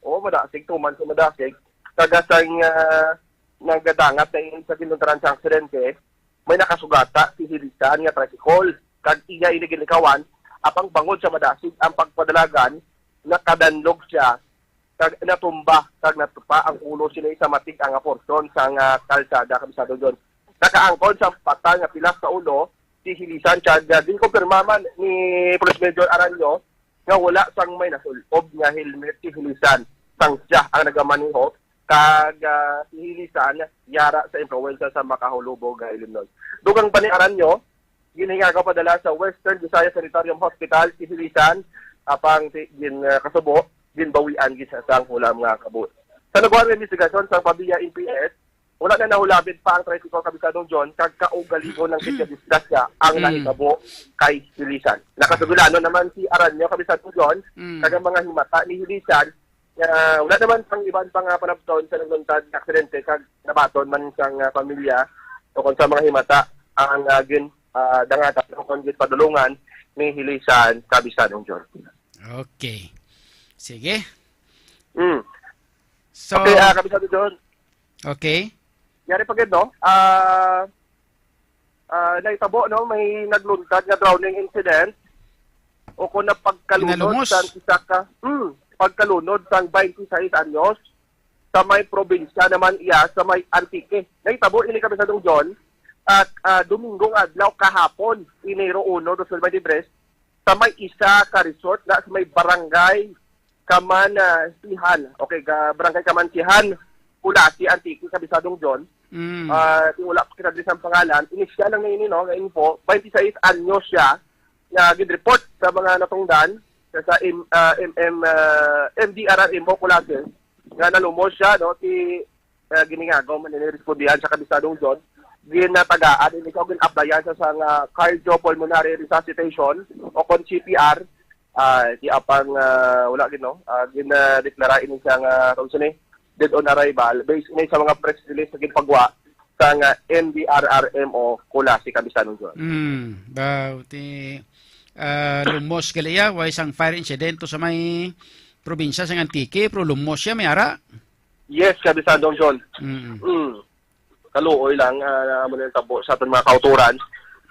oh, madasig, tuman sa madasig. Kaga sa nga nagadangat na ini sa ginuntaran sa aksidente, may nakasugata si Hilisan nga tricycle. Kag iya ini ginlikawan, apang bangod sa madasig ang pagpadalagan, nakadanlog siya, kag natumba, kag natupa ang ulo sini sa matig-a nga porsyon sang, ah, kalsada, Kabisadong John. Nakaangkon sa patay nga pilas sa ulo si Hilisan, kag, ah, ginkumpirma man ni Police Major Aranyo nga wala sang may nasul-ob nga helmet si Hilisan, sang siya ang nagamaneho, kag, ah, si Hilisan yara sa impluwensya sa makahulubog nga ilimnon. Dugang pa ni Aranyo, ginhingagaw padala sa Western Visayas Sanitarium Hospital si Hilisan, apang si gin, ah, kasubo, ginbawian gid sa sang hulam nga kabuhi. Sa nagwari nga investigasyon sang Pavia M P S, wala na nahulabit pa ang tricycle, Kabisadong John, kag kaugalingon lang gid nga disgrasya ang Mm. nahitabo kay Hilisan. Nakasugilanon naman si Aranyo, Kabisadong John, Mm. kag ang mga himata ni Hilisan, nga wala naman sang iban pa nga panabton sa nagluntad nga aksidente, kag nabaton man sang, ah, pamilya o kon sa mga himata ang, ah, gin, ah, dangatan o kon ginpadulungan ni Hilisan, Kabisadong John. Okay. Sige. Mm. So, Okay, ah, Kabisadong John. Okay. Yari pa gid, no? Ah, ah, nahitabo, no? May nagluntad nga drowning incident o kung na pagkalunod Kinalumos. sang isa ka, hmm, pagkalunod sang twenty-six anyos sa may probinsya naman iya sa may Antique. Nahitabo ini, Kabisadong John, at, ah, Domingo nga adlaw kahapon, Enero uno, dos mil bente-tres, sa may isa ka resort na sa may barangay Kamansihan. Okay, ka, barangay Kamansihan, Culasi, Antique, Kabisadong John. Mm. Ah, di wala pa kita diri sa pangalan. Inisyal lang na ini, no, nga info. Twenty-six anyos siya nga gin-report sa mga natungdan sa, sa M-, ah, M M, ah, M D R R M O Culasi nga nalumos siya, no, si, ah, ginhingagaw man ini respondihan sa Kabisadong John. Ginatagaan ini siya, gin-applyan sa, sa nga cardiopulmonary resuscitation o kon C P R. Ah, di apang, ah, wala gid, no? Ah, ginadeklara ini siya nga, tawag sini, dead on arrival, based ini sa mga press release nga ginpagwa sa nga M D R R M O Culasi, Kabisadong John. Mm, ba, ti, ah, lumos gali ya, way sang fire incident to sa may probinsya sang Antique, pero lumos siya, may ara. Yes, Kabisadong John. Mm. Mm. Kaluoy lang, ah, amo na yung tabo sa aton mga kauturan.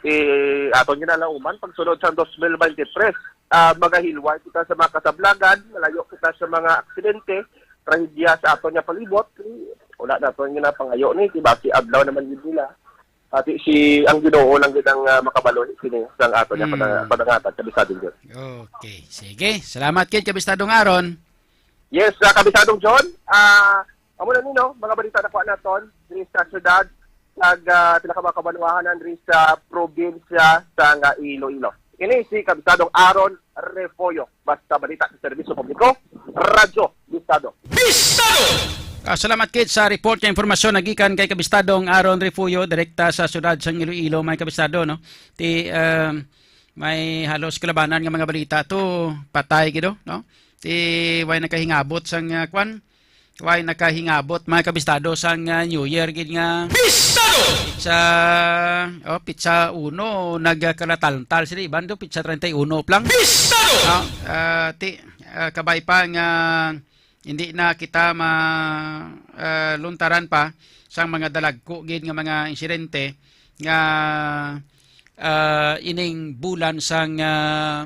Eh, aton ginalauman, pagsunod sa dos mil bente-tres, ah, magahilway kita sa mga kasablagan, malayo kita sa mga aksidente, trahedya sa aton nga palibot. Eh, Wala naton ginapangayo ni, di ba? Si adlaw naman gid nila. Ati si ang Ginoo lang gid ang, ah, makabalo sini sang ato niya, mm, pada-, padangatag, kabisado gyud. Okay. Sige. Salamat kay Kabistadong Aaron. Yes, ah, Kabisadong John. Ah, amo na ni, no, mga balita na kuha naton diri sa syudad, sa, ah, pila ka mga kabanwahanan diri sa probinsya sa nga Iloilo. Ini si Kabisadong Aaron Refollo. Basta balita sa serbisyo publiko, Radyo Bistado. Bistado! Ah, salamat kit sa report nga impormasyon nagikan kay Kabistadong Aaron Refollo, direkta sa syudad sang Iloilo, may kabistado, no? Ti, um, may halos kalabanan nga mga balita to, patay gido, no? Ti, way nakahingabot sang, ah, kwan? Way nakahingabot, mga kabistado, sang, ah, New Year gid nga Bistado! Sa, oh, pitsa uno, nagkalataltal sila. Iban do, pitsa treinta y uno pa lang. Bistado! Ah, ah, ti, ah, kabay pa nga hindi na kita ma-, ah, luntaran pa sang mga dalagko gid nga mga insidente nga, ah, ining bulan sang, ah,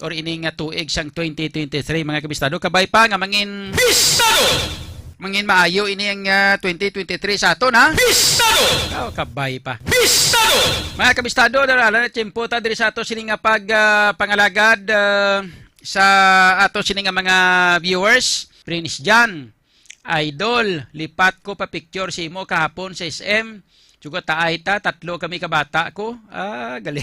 or ining nga tuig sang twenty twenty-three, mga kabistado. Kabay pa nga mangin Bistado! Mangin maayo ini ang, ah, twenty twenty-three sa aton, ha? Bistado! Oh, kabay pa. Bistado! Mga kabistado, dala na tiyempo ta diri sa ato sini nga pag, ah, pangalagad, ah, sa ato sini nga mga viewers. Prince John, Idol, lipat ko pa picture sa imo kahapon sa S M. Sugat taay ta, tatlo kami ka bata ko. Ah, gali.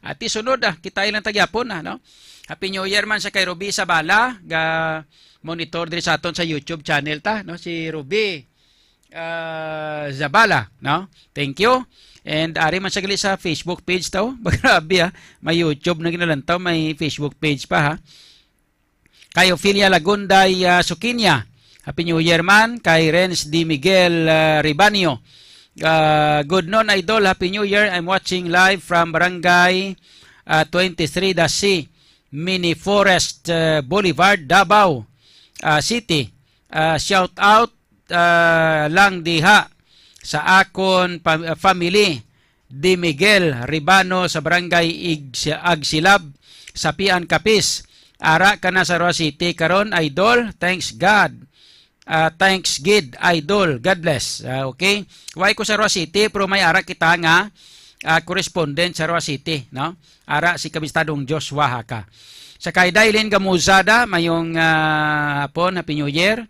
Ati sunod, ah, kita ilang tagyapon na, no? Happy New Year man sa kay Ruby Sabala, ga monitor diri sa aton sa YouTube channel ta, no? Si Ruby, ah, Zabala, no? Thank you. And ari man sa gali sa Facebook page ta, oh. Grabe, ah. May YouTube na ginalantaw, may Facebook page pa, ha. Kay Ophelia Lagunday, ah, Sukinya, Happy New Year man. Kay Renz D. Miguel, ah, Ribanio, ah, good noon, Idol. Happy New Year. I'm watching live from Barangay, ah, twenty-three Dasi, Mini Forest, ah, Boulevard, Davao, ah, City. Ah, shout out, ah, lang diha sa akon pa-, family, di Miguel Ribano sa Barangay Ig-, Agsilab, Sapian, Capiz. Ara ka na sa Roa City karon, Idol. Thanks God. Ah, thanks gid, Idol. God bless. Ah, okay. Way ko sa Roa City, pero may ara kita nga, ah, correspondent sa Roa City, no? Ara si Kabistadong Joshua Haka. Sa kay Dailin Gamuzada, mayong, ah, hapon, Happy New Year.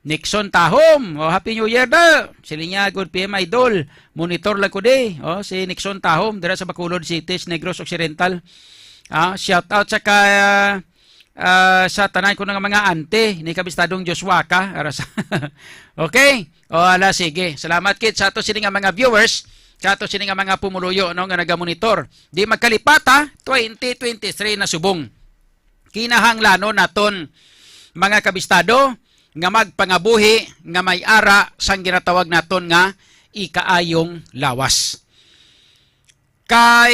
Nixon Tahom, oh, Happy New Year da. Sila niya, good P M Idol. Monitor lang ko di. Oh, si Nixon Tahom, dira sa Bacolod City, sa Negros Occidental. Ah, shout out sa ka, ah, sa tanan ko nga mga ante ni Kabistadong Joshua ka. Ara sa Okay. O, ala, sige. Salamat kit sa ato sini nga mga viewers, sa ato sini nga mga pumuluyo, no, nga nagamonitor. Di magkalipat, ha? Twenty twenty-three na subong. Kinahanglanon naton, mga kabistado, nga magpangabuhi nga may ara sang ginatawag naton nga ikaayong lawas. Kay,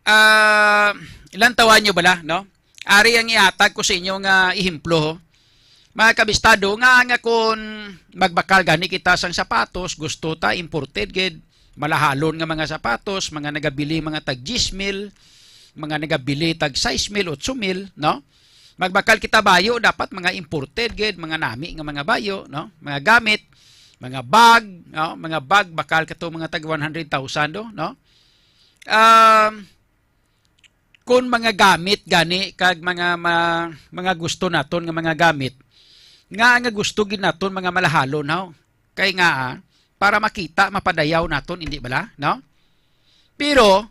ah, lantawan nyo bala, no? Ari ang ihatag ko sa inyo nga ehemplo, ho. Mga kabistado, nga, nga kun magbakal gani kita sang sapatos, gusto ta imported gid, malahalon nga mga sapatos, mga nagabili mga tag diyes mil, mga nagabili tag sais mil, otso mil, no? Magbakal kita bayo, dapat mga imported gid, mga nami nga mga bayo, no? Mga gamit, mga bag, no? Mga bag, bakal kato mga tag one hundred thousand, do, no? Um, kun mga gamit gani kag mga ma-, mga gusto naton nga mga gamit, nga, nga gusto gid naton mga malahalon, haw? Kay nga, ah, para makita, mapadayaw naton, hindi bala, no? Pero,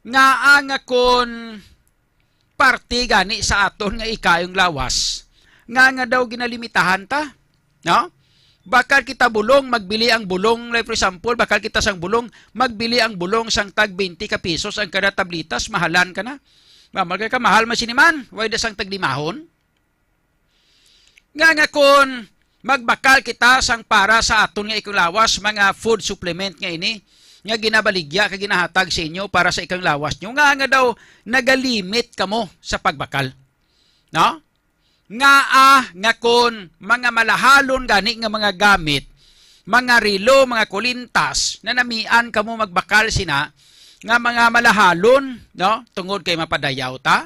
ngaa nga kun parte gani sa aton nga ikayong lawas, nga, nga daw ginalimitahan ta, no? Bakal kita bulong, magbili ang bulong, like, for example, bakal kita sang bulong, magbili ang bulong sang tag twenty ka pesos ang kada tablitas, mahalan ka na. Mamalgay ka, mahal man sini man, way da sang taglimahon. Nga, nga kun magbakal kita sang para sa aton nga ikalawas, mga food supplement nga ini, nga ginabaligya kag ginahatag sa inyo para sa ikang lawas nyo, nga, nga daw nagalimit kamo sa pagbakal. No? Ngaa nga kun mga malahalon gani nga mga gamit, mga relo, mga kulintas, nanamian kamo magbakal sina nga mga malahalon, no? Tungod kay mapadayaw ta?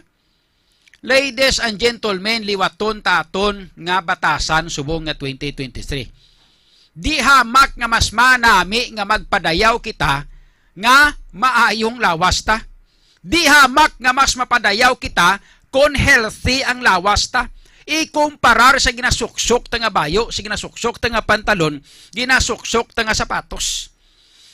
Ladies and gentlemen, liwaton ta aton nga batasan subong nga twenty twenty-three. Di hamak nga mas manami nga magpadayaw kita nga maayong lawas ta. Di hamak nga mas mapadayaw kita kon healthy ang lawas ta. Ikumparar sa ginasuksok ta nga bayo, sa ginasuksok ta nga pantalon, ginasuksok ta nga sapatos.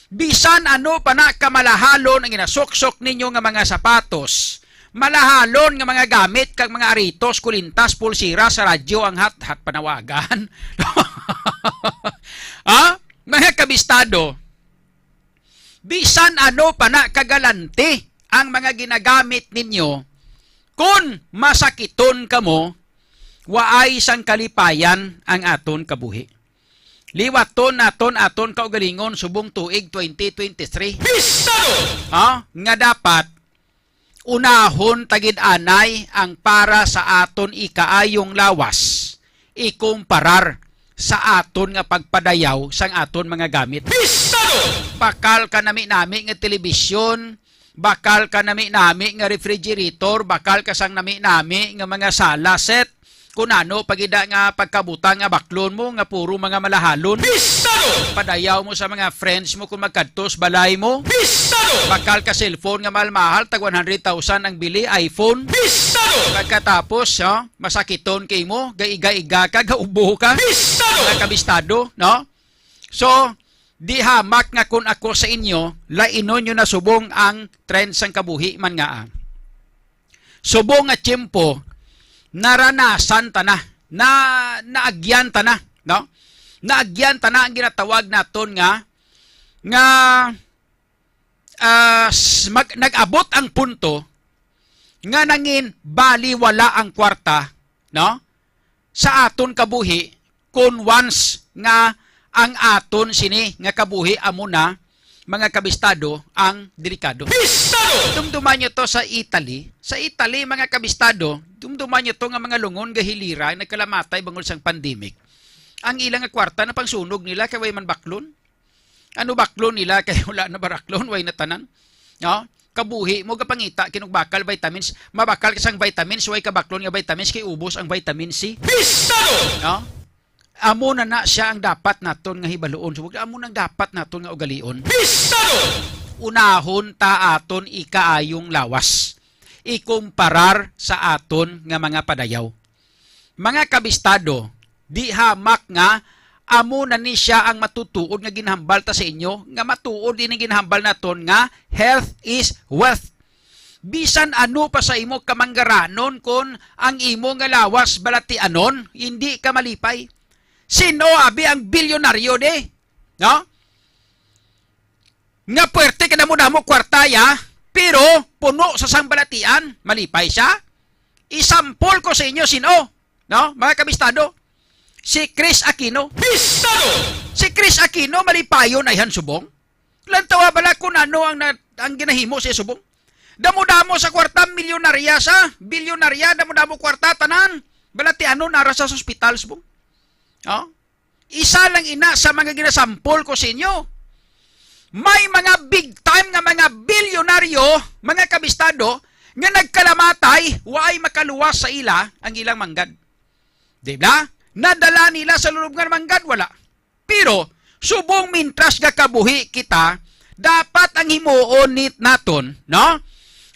Bisan ano pa na kamalahalon ang ginasuksok ninyo nga mga sapatos, malahalon nga mga gamit kag mga aritos, kulintas, pulsira, sa radyo, ang hat-hat panawagan. Ha? Mga kabistado, bisan ano pa na kagalante ang mga ginagamit ninyo, kun masakiton kamo, waay sang kalipayan ang aton kabuhi. Liwaton naton aton kaugalingon subong tuig twenty twenty-three. Pistado! Ha? Nga dapat unahon ta gid anay ang para sa aton ikaayong lawas, ikumparar sa aton nga pagpadayaw sang aton mga gamit. Pistado! Bakal ka nami-nami nga telebisyon, bakal ka nami-nami nga refrigerator, bakal ka sang nami-nami nga mga sala set, kun ano pa gid nga pagkabutang nga baklon mo nga puro mga malahalon. Pistado! Padayaw mo sa mga friends mo kung magkadto sa balay mo. Pistado! Bakal ka cellphone nga mahal-mahal, tag one hundred thousand ang bili, iPhone. Pistado! Pagkatapos, oh, masakiton kay mo, gaiga-iga ka, gaubo ka. Pistado! Mga kabistado, no? So, di hamak nga kun ako sa inyo, lainon nyo na subong ang trend sang kabuhi man nga, ah. Subong nga tiyempo, naranasan ta na, na, naagyan ta na, no? Naagyan ta na ang ginatawag naton nga, nga, ah, s-, mag-, nag-abot ang punto nga nangin baliwala ang kwarta, no? Sa aton kabuhi, kun once nga ang aton sini nga kabuhi amo na, mga kabistado, ang delikado. Pistado! Dumduman nyo to sa Italy. Sa Italy, mga kabistado, dumduman nyo to nga mga lungon gahilira, nagkalamatay bangod sang pandemic. Ang ila nga kwarta na pangsunog nila kay way man baklon. Ano baklon nila kay wala na baraklon, way na tanan. No? Kabuhi mo gapangita kinugbakal vitamins, mabakal ka sang vitamins, way ka baklon nga vitamins kay ubos ang vitamin C. Pistado! No? Amo na na siya ang dapat naton nga hibaluon. So, amo nang dapat naton nga ugalion. Pistado! Unahon ta aton ikaayong lawas. Ikumparar sa aton nga mga padayaw. Mga kabistado, di hamak nga amo na ni siya ang matutuod nga ginhambal ta sa inyo, nga matuod ini ginhambal naton nga health is wealth. Bisan ano pa sa imo kamanggaranon, kon ang imo nga lawas balatianon, hindi ka malipay. Sin-o abi ang bilyonaryo di? No? Nga puwerte ka damo-damo kwarta ya, pero puno sa sang balatian, malipay siya? Isampol ko sa inyo, sin-o, no? Mga kabistado, si Chris Aquino. Pistado! Si Chris Aquino, malipayon ayhan subong. Lantawa bala kung ano ang na-, ang ginahimo sa subong. Damo-damo sa kwarta, milyonarya sa, bilyonarya, damo-damo kwarta, tanan. Balatianon ara sa ospital subong. Oh? Isa lang ina sa mga ginasampol ko sa inyo. May mga big time nga mga bilyonaryo, mga kabistado, nga nagkalamatay, waay makaluwas sa ila ang ilang manggad. Di ba? Nadala nila sa lulubngan manggad, wala. Pero, subong mintras gakabuhi kita, dapat ang himuon ni naton, no?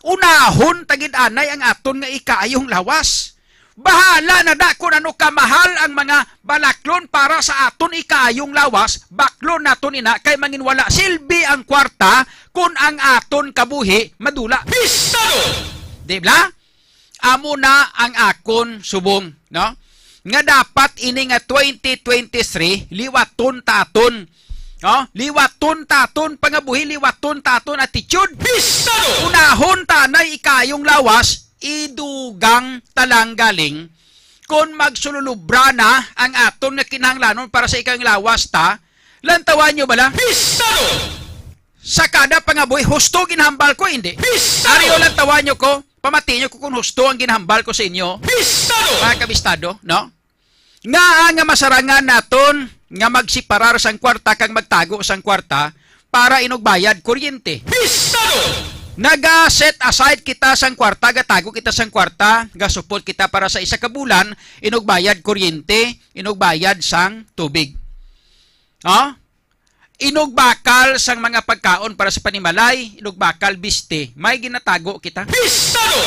Unahon ta gid anay ang aton nga ikaayong lawas. Bahala na da kung ano kamahal ang mga balaklon para sa aton ikaayong lawas, baklon naton ina kay manginwala silbi ang kwarta kung ang aton kabuhi madula. Pistado! Di ba? Amo na ang akon subong, no? Nga dapat ini nga twenty twenty-three, liwaton ta aton, no? Liwaton ta aton pangabuhi, liwaton ta aton attitude. Pistado! Unahon ta anay ikaayong lawas, idugang ta lang galing. Kon magsululubra na ang aton nga kinahanglanon para sa ikaayong lawas ta, lantawan nyo bala? Pistado! Sa kada pangabuhi, husto ginhambal ko, hindi. Pistado! Ari, lantawan nyo ko, pamati nyo ko kung husto ang ginhambal ko sa inyo. Pistado! Mga kabistado, no? Ngaa nga masarangan naton nga magsiparar sang kwarta kag magtago sang kwarta para inugbayad kuryente? Pistado! Naga-set aside kita sang kwarta, gatago kita sang kwarta, gasupot kita para sa isa ka bulan, inugbayad kuryente, inugbayad sang tubig. Ha? Inugbakal sang mga pagkaon para sa panimalay, inugbakal, biste, may ginatago kita. Pistado!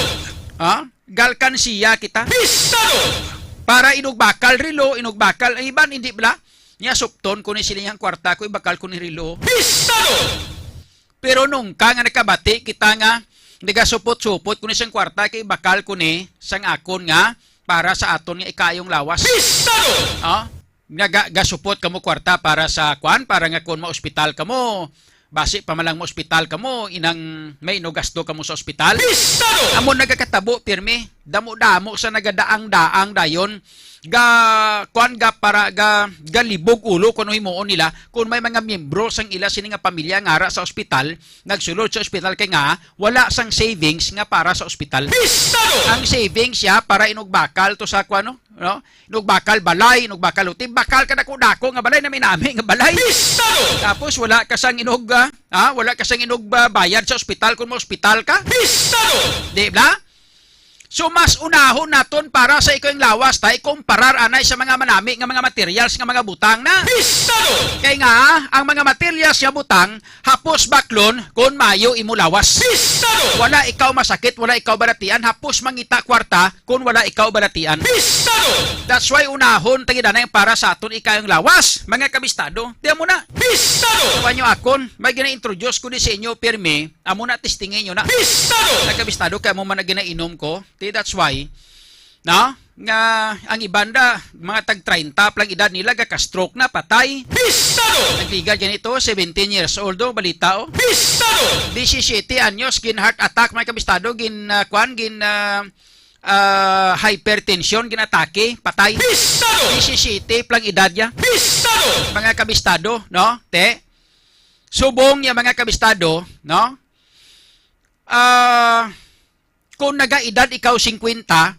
Ha? Galkansiya kita. Pistado! Para inugbakal relo, inugbakal, ang iban, hindi bala? Niya supton ko ni siling ang kwarta ko, ibakal ko ni relo. Pistado! Pero nungka nga nakabati kita nga nagasupot-supot ko ni sang kwarta, kay ibakal ko ni sang akon nga para sa aton nga ikayong lawas. Pistado! Ha? Naga-, gasupot kamo kwarta para sa kwan, para nga kung maospital kamo, basi pa man lang maospital kamo, inang may no gasto kamo sa ospital. Pistado! Amo nagakatabo, pirmi. Damo-damo sa nagadaang-daang dayon. Ga, kwan, ga, para, ga, galibog ulo kung ano himuon nila. Kung may mga miyembro sang ila sini nga pamilya nga ara sa ospital, nagsulod sa ospital kay nga, wala sang savings nga para sa ospital. Pistado! Ang savings siya para inugbakal to sa kwan, no? No? Inugbakal balay, inugbakal hotel, bakal ka dako-dako nga balay, nami-nami nga balay. Pistado! Tapos wala ka sang inug, ah, ah, wala ka sang inug, ah, bayad sa ospital kung ma-ospital ka. Pistado! Di ba? So, mas unahon naton para sa ikaw ang lawas, tay, kumparar anay sa mga manami nga mga materials nga mga butang na. Pistado! Kay nga, ang mga materials nga butang, hapos baklon kung mayo imo lawas. Pistado! Wala ikaw masakit, wala ikaw balatian, hapos mangita kwarta kung wala ikaw balatian. Pistado! That's why unahon ta gid anay para sa aton ikayong lawas, mga kabistado. Tiyan mo na. Pistado! Tawa nyo akon, may gina-introduce ko di sa inyo, pirmi, amo na testingi nyo na. Pistado! Mga kabistado, kaya mo man na ginainom ko. Ti, that's why, no? Nga ang iban da, mga tag treinta pa lang edad nila, gaka-stroke na, patay. Pistado! Nagligad yan ito, seventeen years old, oh, balita, oh. Pistado! Disisiyete anyos, gin heart attack, mga kabistado, gin, ah, kwan, gin, ah, ah, hypertension, ginatake, patay. Pistado! Disisiyete pa lang edad niya. Pistado! Mga kabistado, no? Te, subong niya, mga kabistado, no? Ah, kung nagaedad ikaw singkwenta,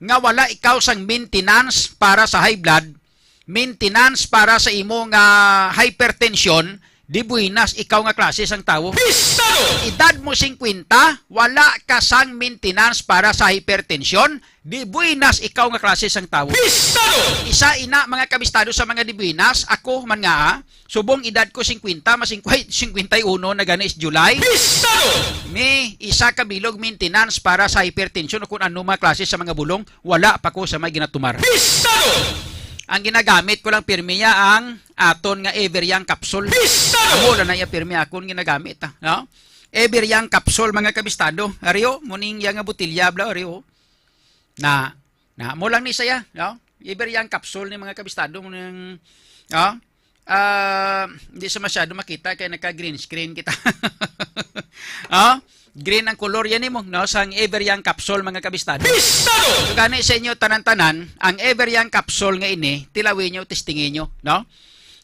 nga wala ikaw sang maintenance para sa high blood, maintenance para sa imo nga hypertension, di buenas ikaw nga klase sang tawo. Pistado! Edad mo singkwenta, wala ka sang maintenance para sa hypertension, di buenas ikaw nga klase sang tawo. Pistado! Isa ina, mga kabistado, sa mga di buenas, ako man nga, ah, subong edad ko singkwenta, mas singkwa-, singkwenta y uno na gani is July. Pistado! May isa ka bilog maintenance para sa hypertension o kung ano mga klase sa mga bulong, wala pa ko sa may ginatumar. Pistado! Ang ginagamit ko lang pirmi niya ang aton nga Ever Young capsule. Pistado! Amo lang na iya pirmi akon ginagamit, ah, no? Ever Young capsule, mga kabistado. Ari, oh, muning iya nga botilya, bla, ari, oh. Na, na, mo lang ni saya, no? Ever Young capsule ni, mga kabistado, mo nang, no? Ah, hindi sa masyado makita kay naka-green screen kita. Oh, green ang color yan nimo, no? Sang Ever Young capsule, mga kabistado. Pistado! So, gani sa inyo tanan-tanan, ang Ever Young capsule nga ini, tilawi nyo, testingi nyo, no?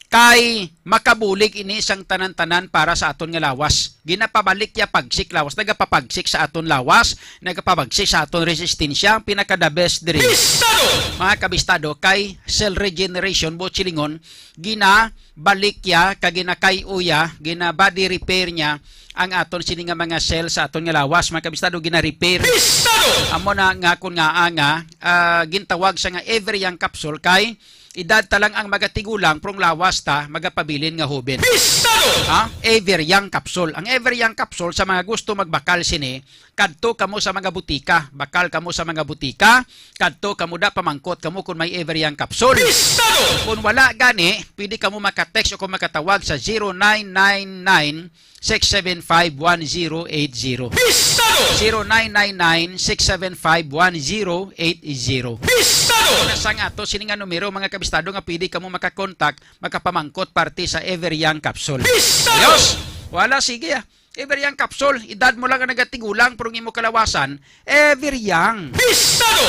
Kay makabulig ini sang tanan-tanan para sa aton nga lawas. Ginapabalik ya pagsik lawas, nagapapagsik sa aton lawas, nagapapagsik sa aton resistensya, ang pinaka the best diri. Pistado! Mga kabistado, kay cell regeneration, buot silingon, ginabalik ya, kag ginakay-o ya, gina-body repair niya ang aton sini nga mga cell sa aton nga lawas, mga kabistado, gina-repair. Pistado! Amo na nga kun nga, ah, nga, ah, gintawag sa nga Ever Young capsule kay edad ta lang ang magatigulang, pero ang lawas ta magapabilin nga hoben. Pistado! Ha? Ever Young capsule. Ang Ever Young capsule, sa mga gusto magbakal sini, kadto kamo sa mga butika. Bakal kamo sa mga butika, kadto kamo da, pamangkot kamo kung may Ever Young capsule. Pistado! Kung wala gani, pwede kamo maka-text o kung makatawag sa zero nine nine nine, six seven five, one zero eight zero. Pistado! Zero nine nine nine, six seven five, one zero eight zero. Pistado! Una sa nga ato sini nga numero, mga kabistado, nga pwede kamo makakontak, makapamangkot parte sa Ever Young capsule. Pistado! Ayos! Wala, sige, ah. Ever Young capsule, edad mo lang ang nagatigulang, pero ang imo kalawasan, Ever Young. Pistado!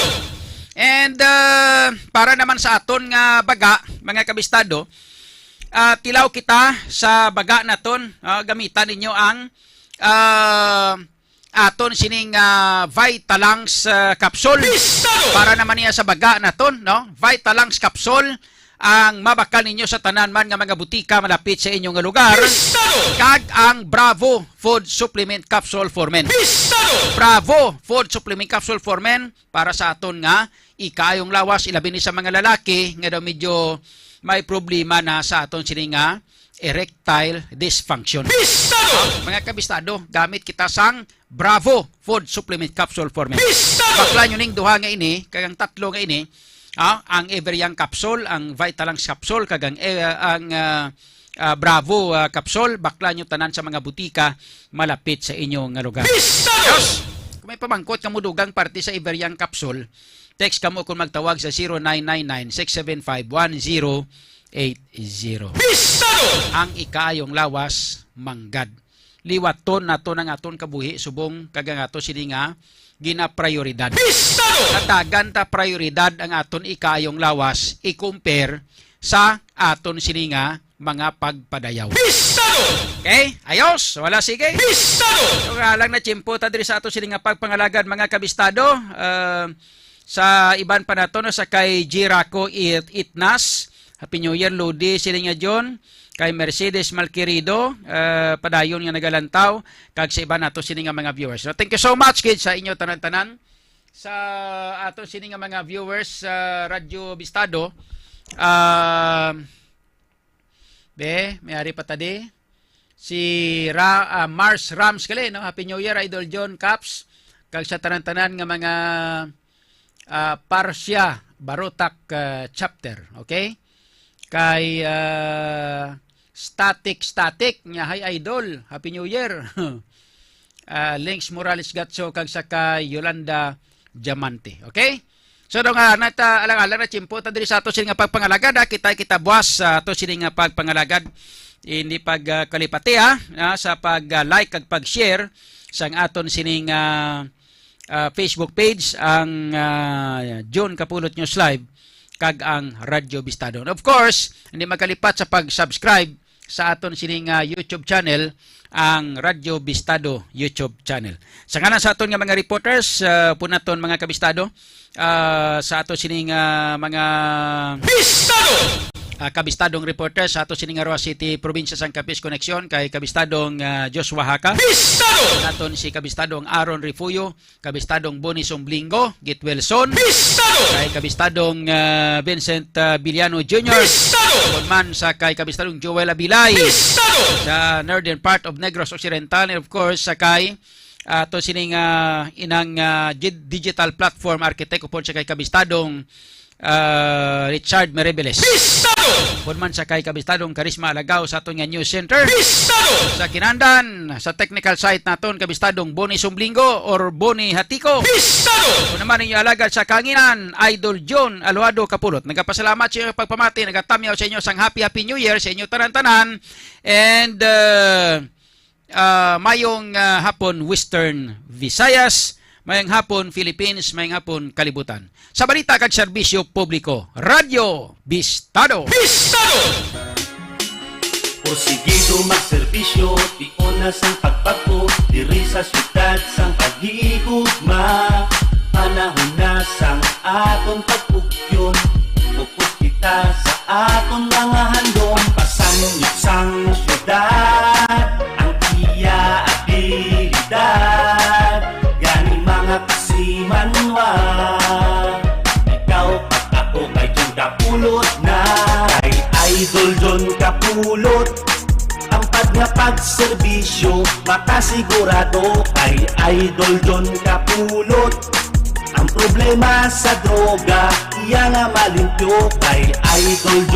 And, ah, para naman sa aton nga baga, mga kabistado, ah, tilaw kita sa baga naton, ah, gamitan ninyo ang, ah, aton sining, ah, Vitalungs, ah, capsule. Pistado! Para naman niya sa baga naton, no? Vitalungs capsule ang mabakal ninyo sa tanan man nga mga butika malapit sa inyo nga lugar. Pistado! Kag ang Bravo Food Supplement Capsule for Men. Pistado! Bravo Food Supplement Capsule for Men para sa aton nga ikayong lawas, ilabi ni sa mga lalaki nga daw medyo, may problema na sa aton sini nga erectile dysfunction. Bistado! Mga kabistado, gamit kita sang Bravo Food Supplement Capsule for Men. Bistado! Bakla nyo ning duha nga ini, kag ang tatlo nga ini, ah, ang Everyoung Capsule, ang Vitalance Capsule, kag ang, eh, ang, ah, ah, Bravo, ah, Capsule, bakla nyo tanan sa mga butika malapit sa inyo nga lugar. Bistado! Yes! Kung may pamangkot kamo dugang parte sa Everyoung Capsule, text kamo kung magtawag sa zero nine nine nine, six seven five, one zero eight zero. Bistado! Ang ikaayong lawas, manggad. Liwaton nato ang aton kabuhi subong kag ang ato sini nga ginaprioridad. Bistado! Hatagan ta prioridad ang aton ikaayong lawas i-compare sa aton sini nga mga pagpadayaw. Bistado! Okay? Ayos! Wala, sige. Bistado! So, nga lang na tiyempo ta diri sa ato sini nga pagpangalagad, mga kabistado. Ah, sa iban pa nato, no, sa kay Jiraco It-, Itnas, Happy New Year, Lodi, sini nga John, kay Mercedes Malquerido, ah, padayon nga nagalantaw, kag sa iban nato sini nga mga viewers. So, thank you so much, kid, sa inyo tanan-tanan. Sa ato sini nga mga viewers sa Radyo Bistado, ah, be, may ari pa ta di. Si Ra-, ah, Mars Rams gali, no? Happy New Year, Idol John Caps. Kag sa tanan-tanan nga mga, ah, parsya, Barotac, ah, chapter, okay? Kay, ah, Static Static, nga, "Hi, Idol. Happy New Year." Ah, Links Morales Gatso, kag sa kay Yolanda Diamante. Okay? So, daw nga, nata, alang-alang na tiyempo ta diri sa ato sini nga pagpangalagad, ha? Kita, kita buwas sa ato sini nga pagpangalagad. Hindi pag, ah, kalipati, ha? Ah, sa pag, ah, like kag pag-share sang aton sining, ah, ah, Facebook page, ang, ah, John Kapulot News Live, kag ang Radyo Bistado. And of course, hindi magkalipat sa pag-subscribe sa aton sining, ah, YouTube channel, ang Radyo Bistado YouTube channel. Sa ngalan sa aton nga mga reporters, ah, punaton, mga kabistado, ah, sa ato sining, ah, mga Bistado! Ah, kabistadong reporter sa ato sining Roxas City, probinsya sang Capiz Connection, kay kabistadong, ah, Joshua Haka. Bistado! Naton si kabistadong Aaron Refugio, kabistadong Bonnie Sumblingo, Git Wilson. Bistado! Kay kabistadong, ah, Vincent, ah, Villano Junior. Bistado! Kon man sa kay kabistadong Joel Abilay. Bistado! Sa northern part of Negros Occidental, and of course, sa kay, ah, to sining, ah, inang, ah, gi-, digital platform architect, upod sa kay kabistadong, ah, Richard Merebeles. Bistado! Kon man sa kay kabistadong Karisma Alagaw sa aton nga news center. Bistado! Sa Kinandan, sa technical side naton, kabistadong Bonnie Sumblingo or Bonnie Hatiko. Bistado! Kung naman ninyo alagad sa kanginan, Idol John Aluado Kapulot. Nagapasalamat sa inyo pagpamati, nagatamyaw sa inyo sang happy, happy New Year sa inyo tanan-tanan. And, uh, uh, mayong, uh, hapon, Western Visayas. Mayong hapon, Philippines. Mayong hapon, kalibutan. Sa balita kag serbisyo publiko, Radyo Bistado. Bistado! Porsigido magserbisyo, tion na sang pagbag-o, diri sa siyudad sang paghigugma. Panahon na sang aton pagpugyon, focus kita sa aton mga handom. Pasanyog sang siyudad ang iya abilidad. Gani, mga kasimanwa, ikaw kag ako kay John Kapulot na. Kay Idol John Kapulot, ang pad nga pagserbisyo makasigurado. Kay Idol John Kapulot, ang problema sa droga iya nga malimpyo. Kay Idol John